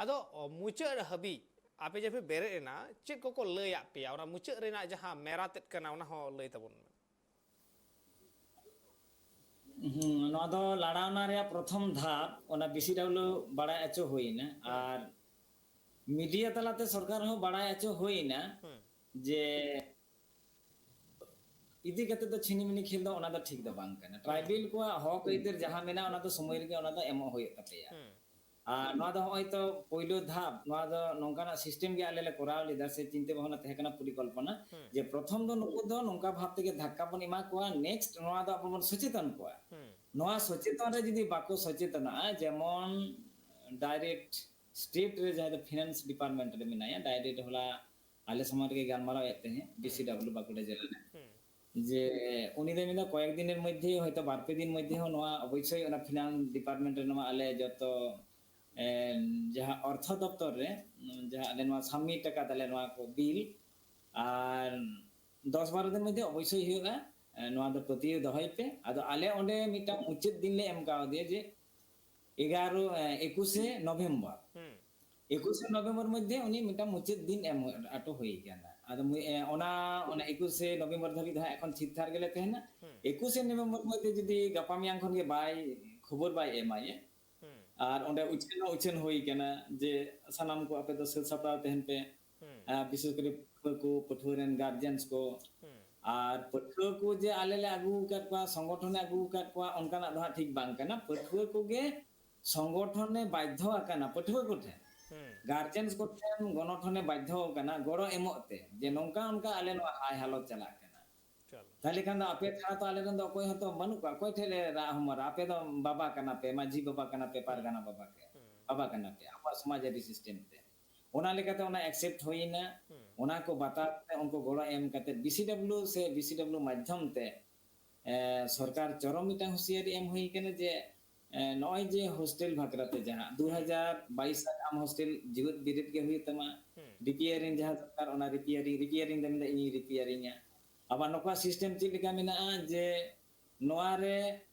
ᱟᱫᱚ ᱢᱩᱪᱟᱹᱫ ᱦᱟᱹᱵᱤᱡ ᱟᱯᱮ ᱡᱮ ᱯᱮ ᱵᱮᱨᱮᱫ ᱮᱱᱟ, ᱪᱮᱫ ᱠᱚᱠᱚ ᱞᱟᱹᱭᱟᱫ ᱯᱮᱭᱟ? ᱚᱱᱟ ᱢᱩᱪᱟᱹᱫ ᱨᱮᱱᱟᱜ ᱡᱟᱦᱟᱸ ᱢᱮᱨᱟ ᱛᱮᱫ ᱠᱟᱱᱟ, ᱚᱱᱟ ᱦᱚᱸ ᱞᱟᱹᱭ ᱛᱟᱵᱚᱱ ᱢᱮ᱾ ᱦᱩᱸ, ᱱᱚᱣᱟ ᱫᱚ ᱞᱟᱲᱟᱣᱱᱟ ᱨᱮᱭᱟᱜ ᱯᱨᱚᱛᱷᱚᱢ ᱫᱷᱟᱯ, ᱚᱱᱟ ᱵᱤᱥᱤᱰᱟᱵᱞᱤᱭᱩ ᱵᱟᱲᱟᱭ ᱦᱚᱪᱚ ᱦᱩᱭᱱᱟ᱾ ᱟᱨ ᱢᱤᱰᱤᱭᱟ ᱛᱟᱞᱟᱛᱮ ᱥᱚᱨᱠᱟᱨ ᱦᱚᱸ ᱵᱟᱲᱟᱭ ᱦᱚᱪᱚ ᱦᱩᱭᱱᱟ ᱡᱮ ᱤᱫᱤ ᱠᱟᱛᱮ ᱫᱚ ᱪᱷᱤᱱᱤᱢᱤᱱᱤ ᱠᱷᱮᱞ ᱫᱚ ᱚᱱᱟ ᱫᱚ ᱴᱷᱤᱠ ᱫᱚ ᱵᱟᱝ ᱠᱟᱱᱟ᱾ ᱴᱨᱟᱭᱵᱮᱞ ᱠᱚᱣᱟᱜ ᱦᱚᱠ ᱟᱹᱭᱫᱟᱹᱨ ᱡᱟᱦᱟᱸ ᱢᱮᱱᱟᱜᱼᱟ, ᱚᱱᱟ ᱫᱚ ᱥᱚᱢᱚᱭ ᱨᱮᱜᱮ ᱚᱱᱟ ᱫᱚ ᱮᱢᱚᱜ ᱦᱩᱭᱩᱜ ᱛᱟᱯᱮᱭᱟ᱾ ᱟᱨ ᱱᱚᱣᱟ ᱫᱚ ᱦᱚᱸᱜᱼᱚᱭ ᱛᱚ ᱯᱳᱭᱞᱳ ᱫᱷᱟᱯ, ᱱᱚᱣᱟ ᱫᱚ ᱱᱚᱝᱠᱟᱱᱟᱜ ᱥᱤᱥᱴᱮᱢ ᱜᱮ ᱟᱞᱮ ᱞᱮ ᱠᱚᱨᱟᱣ ᱞᱮᱫᱟ ᱥᱮ ᱪᱤᱱᱛᱟᱹ ᱵᱷᱟᱵᱽᱱᱟ ᱛᱟᱦᱮᱸ ᱠᱟᱱᱟ ᱯᱚᱨᱤᱠᱚᱞᱯᱚᱱᱟ, ᱡᱮ ᱯᱨᱚᱛᱷᱚᱢ ᱫᱚ ᱱᱩᱠᱩ ᱫᱚ ᱱᱚᱝᱠᱟ ᱵᱷᱟᱵᱽ ᱛᱮᱜᱮ ᱫᱷᱟᱠᱠᱟ ᱵᱚᱱ ᱮᱢᱟ ᱠᱚᱣᱟ, ᱱᱮᱠᱥᱴ ᱱᱚᱣᱟ ᱫᱚ ᱟᱵᱚ ᱵᱚᱱ ᱥᱚᱪᱮᱛᱚᱱ ᱠᱚᱣᱟ᱾ ᱱᱚᱣᱟ ᱥᱚᱪᱮᱛᱚᱱ ᱨᱮ ᱡᱩᱫᱤ ᱵᱟᱠᱚ ᱥᱚᱪᱮᱛᱚᱱᱚᱜᱼᱟ, ᱡᱮᱢᱚᱱ ᱰᱟᱭᱨᱮᱠᱴ ᱥᱴᱮᱴ ᱨᱮ ᱡᱟᱦᱟᱸ ᱫᱚ ᱯᱷᱤᱱᱟᱱᱥ ᱰᱤᱯᱟᱨᱴᱢᱮᱱᱴ ᱨᱮ ᱢᱮᱱᱟᱭᱟ, ᱰᱟᱭᱨᱮᱠᱴ ᱦᱚᱞᱟ ᱟᱞᱮ ᱥᱚᱢᱟᱡᱽ ᱨᱮᱜᱮ ᱜᱟᱞᱢᱟᱨᱟᱣ ᱮᱫ ᱛᱟᱦᱮᱸᱫ, ᱵᱤᱥᱤᱰᱟᱵᱞᱤᱭᱩ ᱵᱟᱸᱠᱩᱲᱟ ᱡᱮᱞᱟ ᱨᱮ, ᱡᱮ ᱩᱱᱤ ᱫᱚᱭ ᱢᱮᱱᱫᱟ ᱠᱚᱭᱮᱠ ᱫᱤᱱᱮᱨ ᱢᱚᱫᱽᱫᱷᱮ, ᱦᱚᱭᱛᱳ ᱵᱟᱨ ᱯᱮ ᱫᱤᱱ ᱢᱚᱫᱽᱫᱷᱮ ᱦᱚᱸ ᱱᱚᱣᱟ ᱚᱵᱚᱥᱥᱳᱭ ᱚᱱᱟ ᱯᱷᱤᱱᱟᱱᱥ ᱰᱤᱯᱟᱨᱴᱢᱮᱱᱴ ᱨᱮ ᱱᱚᱣᱟ ᱟᱞᱮ ᱡᱚᱛᱚ, ᱮ, ᱡᱟᱦᱟᱸ ᱚᱨᱛᱷᱚ ᱫᱚᱯᱛᱚᱨ ᱨᱮ, ᱡᱟᱦᱟᱸ ᱟᱞᱮ ᱱᱚᱣᱟ ᱥᱟᱵᱢᱤᱴ ᱟᱠᱟᱫᱟᱞᱮ ᱱᱚᱣᱟ ᱠᱚ ᱵᱤᱞ, ᱟᱨ ᱫᱚᱥ ᱵᱟᱨᱚ ᱫᱤᱱ ᱢᱚᱫᱽᱫᱷᱮ ᱚᱵᱚᱥᱥᱳᱭ ᱦᱩᱭᱩᱜᱼᱟ᱾ ᱮ, ᱱᱚᱣᱟ ᱫᱚ ᱯᱟᱹᱛᱭᱟᱹᱣ ᱫᱚᱦᱚᱭ ᱯᱮ᱾ ᱟᱫᱚ ᱟᱞᱮ ᱚᱸᱰᱮ ᱢᱤᱫᱴᱟᱝ ᱢᱩᱪᱟᱹᱫ ᱫᱤᱱ ᱞᱮ ᱮᱢ ᱠᱟᱣᱫᱮᱭᱟ ᱡᱮ ᱮᱜᱟᱨᱚ, ᱮ, ᱮᱠᱩᱥᱮ ᱱᱚᱵᱷᱮᱢᱵᱚᱨ᱾ ᱮᱠᱩᱥᱮ ᱱᱚᱵᱷᱮᱢᱵᱚᱨ ᱢᱚᱫᱽᱫᱷᱮ ᱩᱱᱤ ᱢᱤᱫᱴᱟᱝ ᱢᱩᱪᱟᱹᱫ ᱫᱤᱱ ᱮᱢ ᱦᱚᱴᱚ ᱦᱩᱭ ᱠᱟᱱᱟ᱾ ᱟᱫᱚ ᱢᱩ-, ᱮ, ᱚᱱᱟ, ᱚᱱᱟ ᱮᱠᱩᱥᱮ ᱱᱚᱵᱷᱮᱢᱵᱚᱨ ᱫᱷᱟᱹᱵᱤᱡ ᱫᱚ ᱦᱟᱸᱜ ᱮᱠᱷᱚᱱ ᱛᱷᱤᱨ ᱛᱷᱟᱨ ᱜᱮᱞᱮ ᱛᱟᱦᱮᱱᱟ᱾ ᱦᱩᱸ᱾ ᱮᱠᱩᱥᱮ ᱱᱚᱵᱷᱮᱢᱵᱚᱨ ᱢᱚᱫᱽᱫᱷᱮ ᱡᱩᱫᱤ ᱜᱟᱯᱟ ᱢᱮᱭᱟᱝ ᱠᱷᱚᱱ ᱜᱮ ᱵᱟᱭ, ᱠᱷᱚᱵᱚᱨ ᱵᱟᱭ ᱮᱢᱟᱭᱟ, ᱦᱩᱸ᱾ ᱟᱨ ᱚᱸᱰᱮ ᱩᱪᱷᱟᱹᱱ ᱦᱚᱸ ᱩᱪᱷᱟᱹᱱ ᱦᱩᱭ ᱠᱟᱱᱟ ᱡᱮ ᱥᱟᱱᱟᱢ ᱠᱚ ᱟᱯᱮ ᱫᱚ ᱥᱟᱹᱛ ᱥᱟᱯᱲᱟᱣ ᱛᱟᱦᱮᱱ ᱯᱮ᱾ ᱦᱩᱸ᱾ ᱟᱨ ᱵᱤᱥᱮᱥ ᱠᱚᱨᱮ ᱯᱟᱹᱴᱷᱩᱣᱟᱹ ᱠᱚ, ᱯᱟᱹᱴᱷᱩᱣᱟᱹ ᱨᱮᱱ guardians ᱠᱚ, ᱦᱩᱸ᱾ ᱟᱨ ᱯᱟᱹᱴᱷᱩᱣᱟᱹ ᱠᱚ ᱡᱮ ᱟᱞᱮ ᱞᱮ ᱟᱹᱜᱩ ᱟᱠᱟᱫ ᱠᱚᱣᱟ, ᱥᱚᱝᱜᱚᱴᱷᱚᱱᱮ ᱟᱹᱜᱩ ᱟᱠᱟᱫ ᱠᱚᱣᱟ, ᱚᱱᱠᱟᱱᱟᱜ ᱫᱚ ᱦᱟᱸᱜ ᱴᱷᱤᱠ ᱵᱟᱝ ᱠᱟᱱᱟ᱾ ᱯᱟᱹᱴᱷᱩᱣᱟᱹ ᱠᱚᱜᱮ ᱥᱚᱝᱜᱚᱴᱷᱚᱱᱮ ᱵᱟᱫᱽᱫᱷᱚ ᱟᱠᱟᱱᱟ, ᱯᱟᱹᱴᱷᱩᱣᱟᱹ ᱠᱚᱴᱷᱮᱱ, ᱦᱩᱸ᱾ guardians ᱠᱚᱴᱷᱮᱱ ᱜᱚᱱᱚᱴᱷᱚᱱᱮ ᱵᱟᱫᱽᱫᱷᱚ ᱟᱠᱟᱱᱟ ᱜᱚᱲᱚ ᱮᱢᱚᱜ ᱛᱮ, ᱡᱮ ᱦᱩᱸ᱾ ᱱᱚᱝᱠᱟ ᱚᱱᱠᱟ ᱟᱞᱮ ᱱᱚᱣᱟ ᱦᱟᱭ ᱦᱟᱞᱚᱛ ᱪᱟᱞᱟᱜ ᱠᱟᱱᱟ᱾ ᱪᱚᱞᱚ᱾ ᱛᱟᱦᱞᱮ ᱠᱷᱟᱱ ᱫᱚ ᱟᱯᱮ ᱪᱷᱟᱲᱟ ᱛᱚ ᱟᱞᱮ ᱨᱮᱱ ᱫᱚ ᱚᱠᱚᱭ ᱦᱚᱸᱛᱚ ᱵᱟᱹᱱᱩᱜ ᱠᱚᱣᱟ, ᱚᱠᱚᱭ ᱴᱷᱮᱱ ᱞᱮ ᱨᱟᱜ ᱦᱚᱢᱚᱨᱟ? ᱟᱯᱮ ᱫᱚ ᱵᱟᱵᱟ ᱠᱟᱱᱟ ᱯᱮ, ᱢᱟᱹᱡᱷᱤ ᱵᱟᱵᱟ ᱠᱟᱱᱟ ᱯᱮ, ᱦᱩᱸ᱾ ᱯᱟᱨᱜᱟᱱᱟ ᱵᱟᱵᱟ ᱠᱮ-, ᱦᱩᱸ᱾ ᱵᱟᱵᱟ ᱠᱟᱱᱟ ᱯᱮ, ᱟᱵᱚᱣᱟᱜ ᱥᱚᱢᱟᱡᱽ ᱟᱹᱨᱤ system ᱛᱮ᱾ ᱚᱱᱟ ᱞᱮᱠᱟᱛᱮ ᱚᱱᱟ accept ᱦᱩᱭᱱᱟ, ᱦᱩᱸ᱾ ᱚᱱᱟ ᱠᱚ ᱵᱟᱛᱟᱣ ᱠᱟᱛᱮ ᱩᱱᱠᱩ ᱜᱚᱲᱚ ᱮᱢ ᱠᱟᱛᱮ ᱵᱤ ᱥᱤ ᱰᱟᱵᱞᱤᱭᱩ ᱥᱮ ᱵᱤ ᱥᱤ ᱰᱟᱵᱞᱤᱭᱩ ᱢᱟᱫᱽᱫᱷᱚᱢ ᱛᱮ, ᱮ, ᱥᱚᱨᱠᱟᱨ ᱪᱚᱨᱚᱢ ᱢᱤᱫᱴᱟᱝ ᱦᱩᱸᱥᱤᱭᱟᱹᱨᱤ ᱮᱢ ᱦᱩᱭ ᱠᱟᱱᱟ ᱡᱮ, ᱮ, ᱱᱚᱜᱼᱚᱭ ᱡᱮ hostel ᱵᱷᱟᱠᱨᱟ ᱛᱮ ᱡᱟᱦᱟᱸ ᱦᱩᱸ᱾ ᱫᱩ ᱦᱟᱡᱟᱨ ᱵᱟᱭᱤᱥ ᱥᱟᱞ ᱟᱢ hostel ᱡᱮᱣᱮᱫ ᱵᱮᱨᱮᱫ ᱜᱮ ᱦᱩᱭᱩᱜ ᱛᱟᱢᱟ, ᱦᱩᱸ᱾ repairing ᱡᱟᱦᱟᱸ ᱫᱚᱨᱠᱟᱨ ᱚᱱᱟ repairing, repairing ᱫᱚ ᱢᱮᱱᱫᱟ ᱤᱧᱤᱧ repairingᱟ᱾ ᱟᱵᱟᱨ ᱱᱚᱝᱠᱟ system ᱪᱮᱫ ᱞᱮᱠᱟ ᱢᱮᱱᱟᱜᱼᱟ ᱡᱮ ᱱᱚᱣᱟ ᱨᱮ,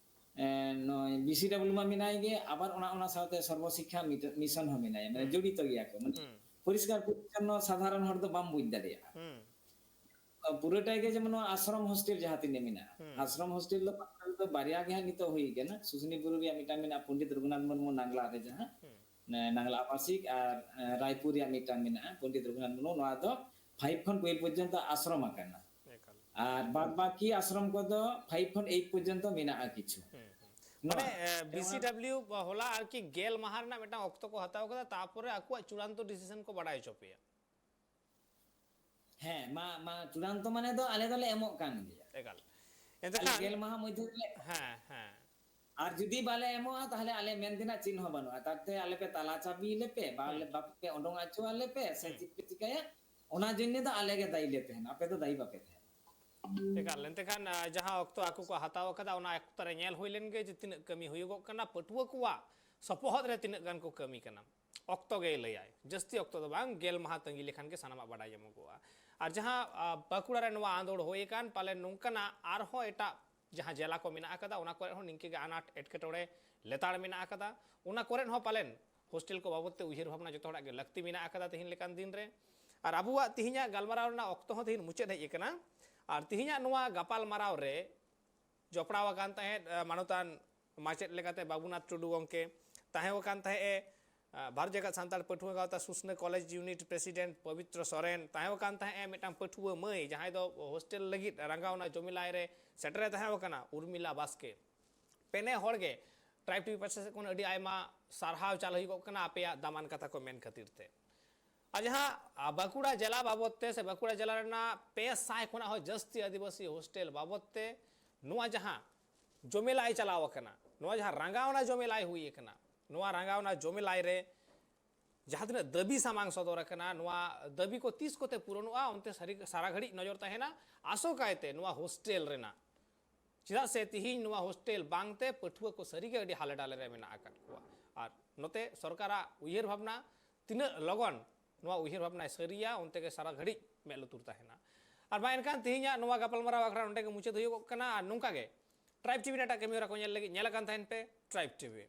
ᱮ, ᱱᱚᱜᱼᱚᱭ ᱵᱤ ᱥᱤ ᱰᱟᱵᱞᱤᱭᱩ ᱢᱟ ᱢᱮᱱᱟᱭ ᱜᱮ, ᱟᱵᱟᱨ ᱚᱱᱟ, ᱚᱱᱟ ᱥᱟᱶᱛᱮ ᱥᱚᱨᱵᱚ ᱥᱤᱠᱠᱷᱟ ᱢᱤᱴ-, ᱢᱤᱥᱚᱱ ᱦᱚᱸ ᱢᱮᱱᱟᱭᱟ, ᱢᱟᱱᱮ ᱦᱩᱸ᱾ ᱡᱚᱲᱤᱛᱚ ᱜᱮᱭᱟ ᱠᱚ, ᱢᱟᱱᱮ ᱦᱩᱸ᱾ ᱯᱚᱨᱤᱥᱠᱟᱨ ᱯᱚᱨᱤᱪᱷᱚᱱᱱᱚ ᱥᱟᱫᱷᱟᱨᱚᱱ ᱦᱚᱲ ᱫᱚ ᱵᱟᱢ ᱵᱩᱡᱽ ᱫᱟᱲᱮᱭᱟᱜᱼᱟ᱾ ᱦᱩᱸ᱾ ᱯᱩᱨᱟᱹᱴᱟᱭ ᱜᱮ ᱡᱮᱢᱚᱱ ᱱᱚᱣᱟ ᱟᱥᱨᱚᱢ hostel ᱡᱟᱦᱟᱸ ᱛᱤᱱᱟᱹᱜ ᱢᱮᱱᱟᱜᱼᱟ, ᱦᱩᱸ᱾ ᱟᱥᱨᱚᱢ hostel ᱫᱚ ᱯᱟᱹᱦᱤᱞ ᱫᱚ ᱵᱟᱨᱭᱟ ᱜᱮ ᱦᱟᱸᱜ ᱱᱤᱛᱚᱜ ᱦᱩᱭ ᱠᱟᱱᱟ, ᱥᱩᱥᱱᱤ ᱵᱩᱨᱩ ᱨᱮᱭᱟᱜ ᱢᱤᱫᱴᱟᱝ ᱢᱮᱱᱟᱜᱼᱟ, ᱯᱚᱱᱰᱤᱛ ᱨᱚᱜᱷᱩᱱᱟᱛᱷ ᱢᱩᱨᱢᱩ ᱱᱟᱝᱞᱟ ᱨᱮ ᱡᱟᱦᱟᱸ, ᱦᱩᱸ᱾ ᱱᱟᱝᱞᱟ ᱟᱵᱟᱥᱤᱠ ᱟᱨ, ᱮ, ᱨᱟᱭᱯᱩᱨ ᱨᱮᱭᱟᱜ ᱢᱤᱫᱴᱟᱝ ᱢᱮᱱᱟᱜᱼᱟ, ᱯᱚᱱᱰᱤᱛ ᱨᱚᱜᱷᱩᱱᱟᱛᱷ ᱢᱩᱨᱢᱩ, ᱱᱚᱣᱟ ᱫᱚ five ᱠᱷᱚᱱ twelve ᱯᱚᱨᱡᱚᱱᱛᱚ ᱟᱥᱨᱚᱢ ᱟᱠᱟᱱᱟ᱾ ᱮᱠᱟᱞ᱾ ᱟᱨ ᱵᱟᱫ ᱵᱟᱹᱠᱤ ᱟᱥᱨᱚᱢ ᱠᱚᱫᱚ five ᱠᱷᱚᱱ eight ᱯᱚᱨᱡᱚᱱᱛᱚ ᱢᱮᱱᱟᱜᱼᱟ ᱠᱤᱪᱷᱩ᱾ ᱦᱩᱸ, ᱦᱩᱸ᱾ ᱱᱚᱣᱟ ᱢᱟᱱᱮ, ᱮ, ᱮᱱ ᱵᱤ ᱥᱤ ᱰᱟᱵᱞᱤᱭᱩ ᱦᱚᱞᱟ ᱟᱨᱠᱤ ᱜᱮᱞ ᱢᱟᱦᱟ ᱨᱮᱱᱟᱜ ᱢᱤᱫᱴᱟᱝ ᱚᱠᱛᱚ ᱠᱚ ᱦᱟᱛᱟᱣ ᱠᱟᱫᱟ, ᱛᱟᱯᱚᱨᱮ ᱟᱠᱚᱣᱟᱜ ᱪᱩᱲᱟᱱᱛᱚ decision ᱠᱚ ᱵᱟᱰᱟᱭ ᱦᱚᱪᱚ ᱯᱮᱭᱟ᱾ ᱦᱮᱸ, ᱢᱟ, ᱢᱟ, ᱪᱩᱲᱟᱱᱛᱚ ᱢᱟᱱᱮ ᱫᱚ ᱟᱞᱮ ᱫᱚᱞᱮ ᱮᱢᱚᱜ ᱠᱟᱱ ᱜᱮᱭᱟ᱾ ᱮᱠᱟᱞ᱾ ᱮᱱᱛᱮ ᱟᱞᱮ ᱠᱷᱟᱱ ᱜᱮᱞ ᱢᱟᱦᱟ ᱢᱚᱫᱽᱫᱷᱮ ᱨᱮᱞᱮ ᱮᱢᱚᱜᱼᱟ᱾ ᱦᱮᱸ, ᱦᱮᱸ᱾ ᱟᱨ ᱡᱩᱫᱤ ᱵᱟᱞᱮ ᱮᱢᱚᱜᱼᱟ, ᱛᱟᱦᱞᱮ ᱟᱞᱮ ᱢᱮᱱ ᱛᱮᱱᱟᱜ ᱪᱮᱫ ᱦᱚᱸ ᱵᱟᱹᱱᱩᱜᱼᱟ᱾ ᱛᱟᱛᱮ ᱟᱞᱮ ᱯᱮ ᱛᱟᱞᱟ ᱪᱟᱵᱤ ᱞᱮᱯᱮ, ᱵᱟ-, ᱦᱩᱸ᱾ ᱵᱟᱯᱮ ᱩᱰᱩᱝ ᱦᱚᱪᱚ ᱟᱞᱮ ᱯᱮ, ᱥᱮ ᱦᱩᱸ᱾ ᱪᱮᱫ ᱯᱮ ᱪᱤᱠᱟᱹᱭᱟ, ᱚᱱᱟ ᱡᱚᱱᱱᱮ ᱫᱚ ᱟᱞᱮ ᱜᱮ ᱫᱟᱭᱤ ᱞᱮ ᱛᱟᱦᱮᱱᱟ, ᱟᱯᱮ ᱫᱚ ᱫᱟᱭᱤ ᱵᱟᱯᱮ ᱛᱟᱦᱮᱱᱟ᱾ ᱮᱠᱟᱞ, ᱮᱱᱛᱮ ᱠᱷᱟᱱ, ᱟ, ᱡᱟᱦᱟᱸ ᱚᱠᱛᱚ ᱟᱠᱚ ᱠᱚ ᱦᱟᱛᱟᱣ ᱟᱠᱟᱫᱟ, ᱚᱱᱟ ᱚᱠᱛᱚ ᱨᱮ ᱧᱮᱞ ᱦᱩᱭ ᱞᱮᱱ ᱜᱮ ᱡᱮ ᱛᱤᱱᱟᱹᱜ ᱠᱟᱹᱢᱤ ᱦᱩᱭᱩᱜᱚᱜ ᱠᱟᱱᱟ, ᱯᱟᱹᱴᱷᱩᱣᱟᱹ ᱠᱚᱣᱟᱜ ᱥᱚᱯᱚᱦᱚᱫ ᱨᱮ ᱛᱤᱱᱟᱹᱜ ᱜᱟᱱ ᱠᱚ ᱠᱟᱹᱢᱤ ᱠᱟᱱᱟ᱾ ᱚᱠᱛᱚ ᱜᱮᱭ ᱞᱟᱹᱭᱟᱭ, ᱡᱟᱹᱥᱛᱤ ᱚᱠᱛᱚ ᱫᱚ ᱵᱟᱝ, ᱜᱮᱞ ᱢᱟᱦᱟ ᱛᱟᱺᱜᱤ ᱞᱮᱠᱷᱟᱱ ᱜᱮ ᱥᱟᱱᱟᱢᱟᱜ ᱵᱟᱰᱟᱭ ᱧᱟᱢᱚᱜᱚᱜᱼᱟ᱾ ᱟᱨ ᱡᱟᱦᱟᱸ, ᱟ, ᱵᱟᱸᱠᱩᱲᱟ ᱨᱮ ᱱᱚᱣᱟ ᱟᱸᱫᱳᱲ ᱦᱩᱭ ᱟᱠᱟᱱ, ᱯᱟᱞᱮᱱ ᱱᱚᱝᱠᱟᱱᱟᱜ ᱟᱨᱦᱚᱸ ᱮᱴᱟᱜ ᱡᱟᱦᱟᱸ ᱡᱮᱞᱟ ᱠᱚ ᱢᱮᱱᱟᱜ ᱟᱠᱟᱫᱟ, ᱚᱱᱟ ᱠᱚᱨᱮ ᱦᱚᱸ ᱱᱤᱝᱠᱟᱹ ᱜᱮ ᱟᱱᱟᱴ ᱮᱴᱠᱮᱴᱚᱬᱮ ᱞᱮᱛᱟᱲ ᱢᱮᱱᱟᱜ ᱟᱠᱟᱫᱟ᱾ ᱚᱱᱟ ᱠᱚᱨᱮ ᱦᱚᱸ ᱯᱟᱞᱮᱱ ᱦᱳᱥᱴᱮᱞ ᱠᱚ ᱵᱟᱵᱚᱫ ᱛᱮ ᱩᱭᱦᱟᱹᱨ ᱵᱷᱟᱵᱽᱱᱟ ᱡᱚᱛᱚ ᱦᱚᱲᱟᱜ ᱜᱮ ᱞᱟᱹᱠᱛᱤ ᱢᱮᱱᱟᱜ ᱟᱠᱟᱫᱟ ᱛᱤᱦᱤᱧ ᱞᱮᱠᱟᱱ ᱫᱤᱱ ᱨᱮ᱾ ᱟᱨ ᱟᱵᱚᱣᱟᱜ ᱛᱤᱦᱤᱧᱟᱜ ᱜᱟᱞᱢᱟᱨᱟᱣ ᱨᱮᱱᱟᱜ ᱚᱠᱛᱚ ᱦᱚᱸ ᱛᱤᱦᱤᱧ ᱢᱩᱪᱟᱹᱫ ᱦᱮᱡ ᱟᱠᱟᱱᱟ᱾ ᱟᱨ ᱛᱤᱦᱤᱧᱟᱜ ᱱᱚᱣᱟ ᱜᱟᱯᱟᱞ ᱢᱟᱨᱟᱣ ᱨᱮ ᱡᱚᱯᱲᱟᱣ ᱟᱠᱟᱱ ᱛᱟᱦᱮᱸᱫ, ᱮ, ᱢᱟᱱᱚᱛᱟᱱ ᱢᱟᱪᱮᱫ ᱞᱮᱠᱟᱛᱮ ᱵᱟᱵᱩᱱᱟᱛᱷ ᱴᱩᱰᱩ ᱜᱚᱢᱠᱮ, ᱛᱟᱦᱮᱸ ᱟᱠᱟᱱ ᱛᱟᱦᱮᱸᱫ ᱮ, ᱮ, ᱵᱷᱟᱨᱚᱛ ᱡᱟᱠᱟᱛ ᱥᱟᱱᱛᱟᱲ ᱯᱟᱹᱴᱷᱩᱣᱟᱹ ᱜᱟᱶᱛᱟ ᱥᱩᱥᱱᱟᱹ ᱠᱚᱞᱮᱡᱽ ᱭᱩᱱᱤᱴ ᱯᱨᱮᱥᱤᱰᱮᱱᱴ ᱯᱚᱵᱤᱛᱨᱚ ᱥᱚᱨᱮᱱ, ᱛᱟᱦᱮᱸ ᱟᱠᱟᱱ ᱛᱟᱦᱮᱸᱫ ᱮ ᱢᱤᱫᱴᱟᱝ ᱯᱟᱹᱴᱷᱩᱣᱟᱹ ᱢᱟᱹᱭ, ᱡᱟᱦᱟᱸᱭ ᱫᱚ ᱦᱳᱥᱴᱮᱞ ᱞᱟᱹᱜᱤᱫ ᱨᱟᱸᱜᱟᱣᱱᱟ ᱡᱚᱢᱮᱞᱟᱭ ᱨᱮ ᱥᱮᱴᱮᱨᱮ ᱛᱟᱦᱮᱸ ᱠᱟᱱᱟ, ᱩᱨᱢᱤᱞᱟ ᱵᱟᱥᱠᱮ᱾ ᱯᱮᱱᱮ ᱦᱚᱲ ᱜᱮ ᱴᱨᱟᱭᱤᱵᱽ ᱴᱤᱵᱷᱤ ᱯᱟᱦᱴᱟ ᱥᱮᱫ ᱠᱷᱚᱱ ᱟᱹᱰᱤ ᱟᱭᱢᱟ ᱥᱟᱨᱦᱟᱣ ᱪᱟᱞ ᱦᱩᱭᱩᱜᱚᱜ ᱠᱟᱱᱟ ᱟᱯᱮᱭᱟᱜ ᱫᱟᱢᱟᱱ ᱠᱟᱛᱷᱟ ᱠᱚ ᱢᱮᱱ ᱠᱷᱟᱹᱛᱤᱨ ᱛᱮ᱾ ᱟᱨ ᱡᱟᱦᱟᱸ, ᱟ, ᱵᱟᱸᱠᱩᱲᱟ ᱡᱮᱞᱟ ᱵᱟᱵᱚᱫ ᱛᱮ ᱥᱮ ᱵᱟᱸᱠᱩᱲᱟ ᱡᱮᱞᱟ ᱨᱮᱱᱟᱜ ᱯᱮ ᱥᱟᱭ ᱠᱷᱚᱱᱟᱜ ᱦᱚᱸ ᱡᱟᱹᱥᱛᱤ ᱟᱹᱫᱤᱵᱟᱹᱥᱤ ᱦᱳᱥᱴᱮᱞ ᱵᱟᱵᱚᱫ ᱛᱮ ᱱᱚᱣᱟ ᱡᱟᱦᱟᱸ ᱡᱚᱢᱮᱞᱟᱭ ᱪᱟᱞᱟᱣ ᱟᱠᱟᱱᱟ, ᱱᱚᱣᱟ ᱡᱟᱦᱟᱸ ᱨᱟᱸᱜᱟᱣᱱᱟ ᱡᱚᱢᱮᱞᱟᱭ ᱦᱩᱭ ᱟᱠᱟᱱᱟ, ᱱᱚᱣᱟ ᱨᱟᱸᱜᱟᱣᱱᱟ ᱡᱚᱢᱮᱞᱟᱭ ᱨᱮ ᱡᱟᱦᱟᱸ ᱛᱤᱱᱟᱹᱜ ᱫᱟᱹᱵᱤ ᱥᱟᱢᱟᱝ ᱥᱚᱫᱚᱨ ᱟᱠᱟᱱᱟ, ᱱᱚᱣᱟ ᱫᱟᱹᱵᱤ ᱠᱚ ᱛᱤᱥ ᱠᱚᱛᱮ ᱯᱩᱨᱚᱱᱚᱜᱼᱟ, ᱚᱱᱛᱮ ᱥᱟᱹᱨᱤ, ᱥᱟᱨᱟ ᱜᱷᱟᱹᱲᱤᱡ ᱱᱚᱡᱚᱨ ᱛᱟᱦᱮᱱᱟ᱾ ᱟᱥᱚᱠᱟᱭᱛᱮ ᱱᱚᱣᱟ ᱦᱳᱥᱴᱮᱞ ᱨᱮᱱᱟᱜ, ᱪᱮᱫᱟᱜ ᱥᱮ ᱛᱤᱦᱤᱧ ᱱᱚᱣᱟ ᱦᱳᱥᱴᱮᱞ ᱵᱟᱝᱛᱮ ᱯᱟᱹᱴᱷᱩᱣᱟᱹ ᱠᱚ ᱥᱟᱹᱨᱤᱜᱮ ᱟᱹᱰᱤ ᱦᱟᱞᱮ ᱰᱟᱞᱮ ᱨᱮ ᱢᱮᱱᱟᱜ ᱟᱠᱟᱫ ᱠᱚᱣᱟ᱾ ᱟᱨ ᱱᱚᱛᱮ ᱥᱚᱨᱠᱟᱨᱟᱜ ᱩᱭᱦᱟᱹᱨ ᱵᱷᱟᱵᱽᱱᱟ ᱛᱤᱱᱟᱹᱜ ᱞᱚᱜᱚᱱ ᱱᱚᱣᱟ ᱩᱭᱦᱟᱹᱨ ᱵᱷᱟᱵᱽᱱᱟᱭ ᱥᱟᱹᱨᱤᱭᱟ, ᱚᱱᱛᱮ ᱜᱮ ᱥᱟᱨᱟ ᱜᱷᱟᱹᱲᱤᱡ ᱢᱮᱫ ᱞᱩᱛᱩᱨ ᱛᱟᱦᱮᱱᱟ᱾ ᱟᱨ ᱢᱟ ᱮᱱᱠᱷᱟᱱ ᱛᱤᱦᱤᱧᱟᱜ ᱱᱚᱣᱟ ᱜᱟᱯᱟᱞᱢᱟᱨᱟᱣ ᱟᱠᱷᱲᱟ ᱱᱚᱸᱰᱮ ᱜᱮ ᱢᱩᱪᱟᱹᱫ ᱦᱩᱭᱩᱜᱚᱜ ᱠᱟᱱᱟ᱾ ᱟᱨ ᱱᱚᱝᱠᱟ ᱜᱮ ᱴᱨᱟᱭᱤᱵᱽ ᱴᱤᱵᱷᱤ ᱨᱮᱱᱟᱜ ᱮᱴᱟᱜ ᱠᱟᱹᱢᱤ ᱦᱚᱨᱟ ᱠᱚ ᱧᱮᱞ ᱞᱟᱹᱜᱤᱫ ᱧᱮᱞ ᱟᱠᱟᱱ ᱛᱟᱦᱮᱱ ᱯᱮ ᱴᱨᱟᱭᱤᱵᱽ ᱴᱤᱵᱷᱤ᱾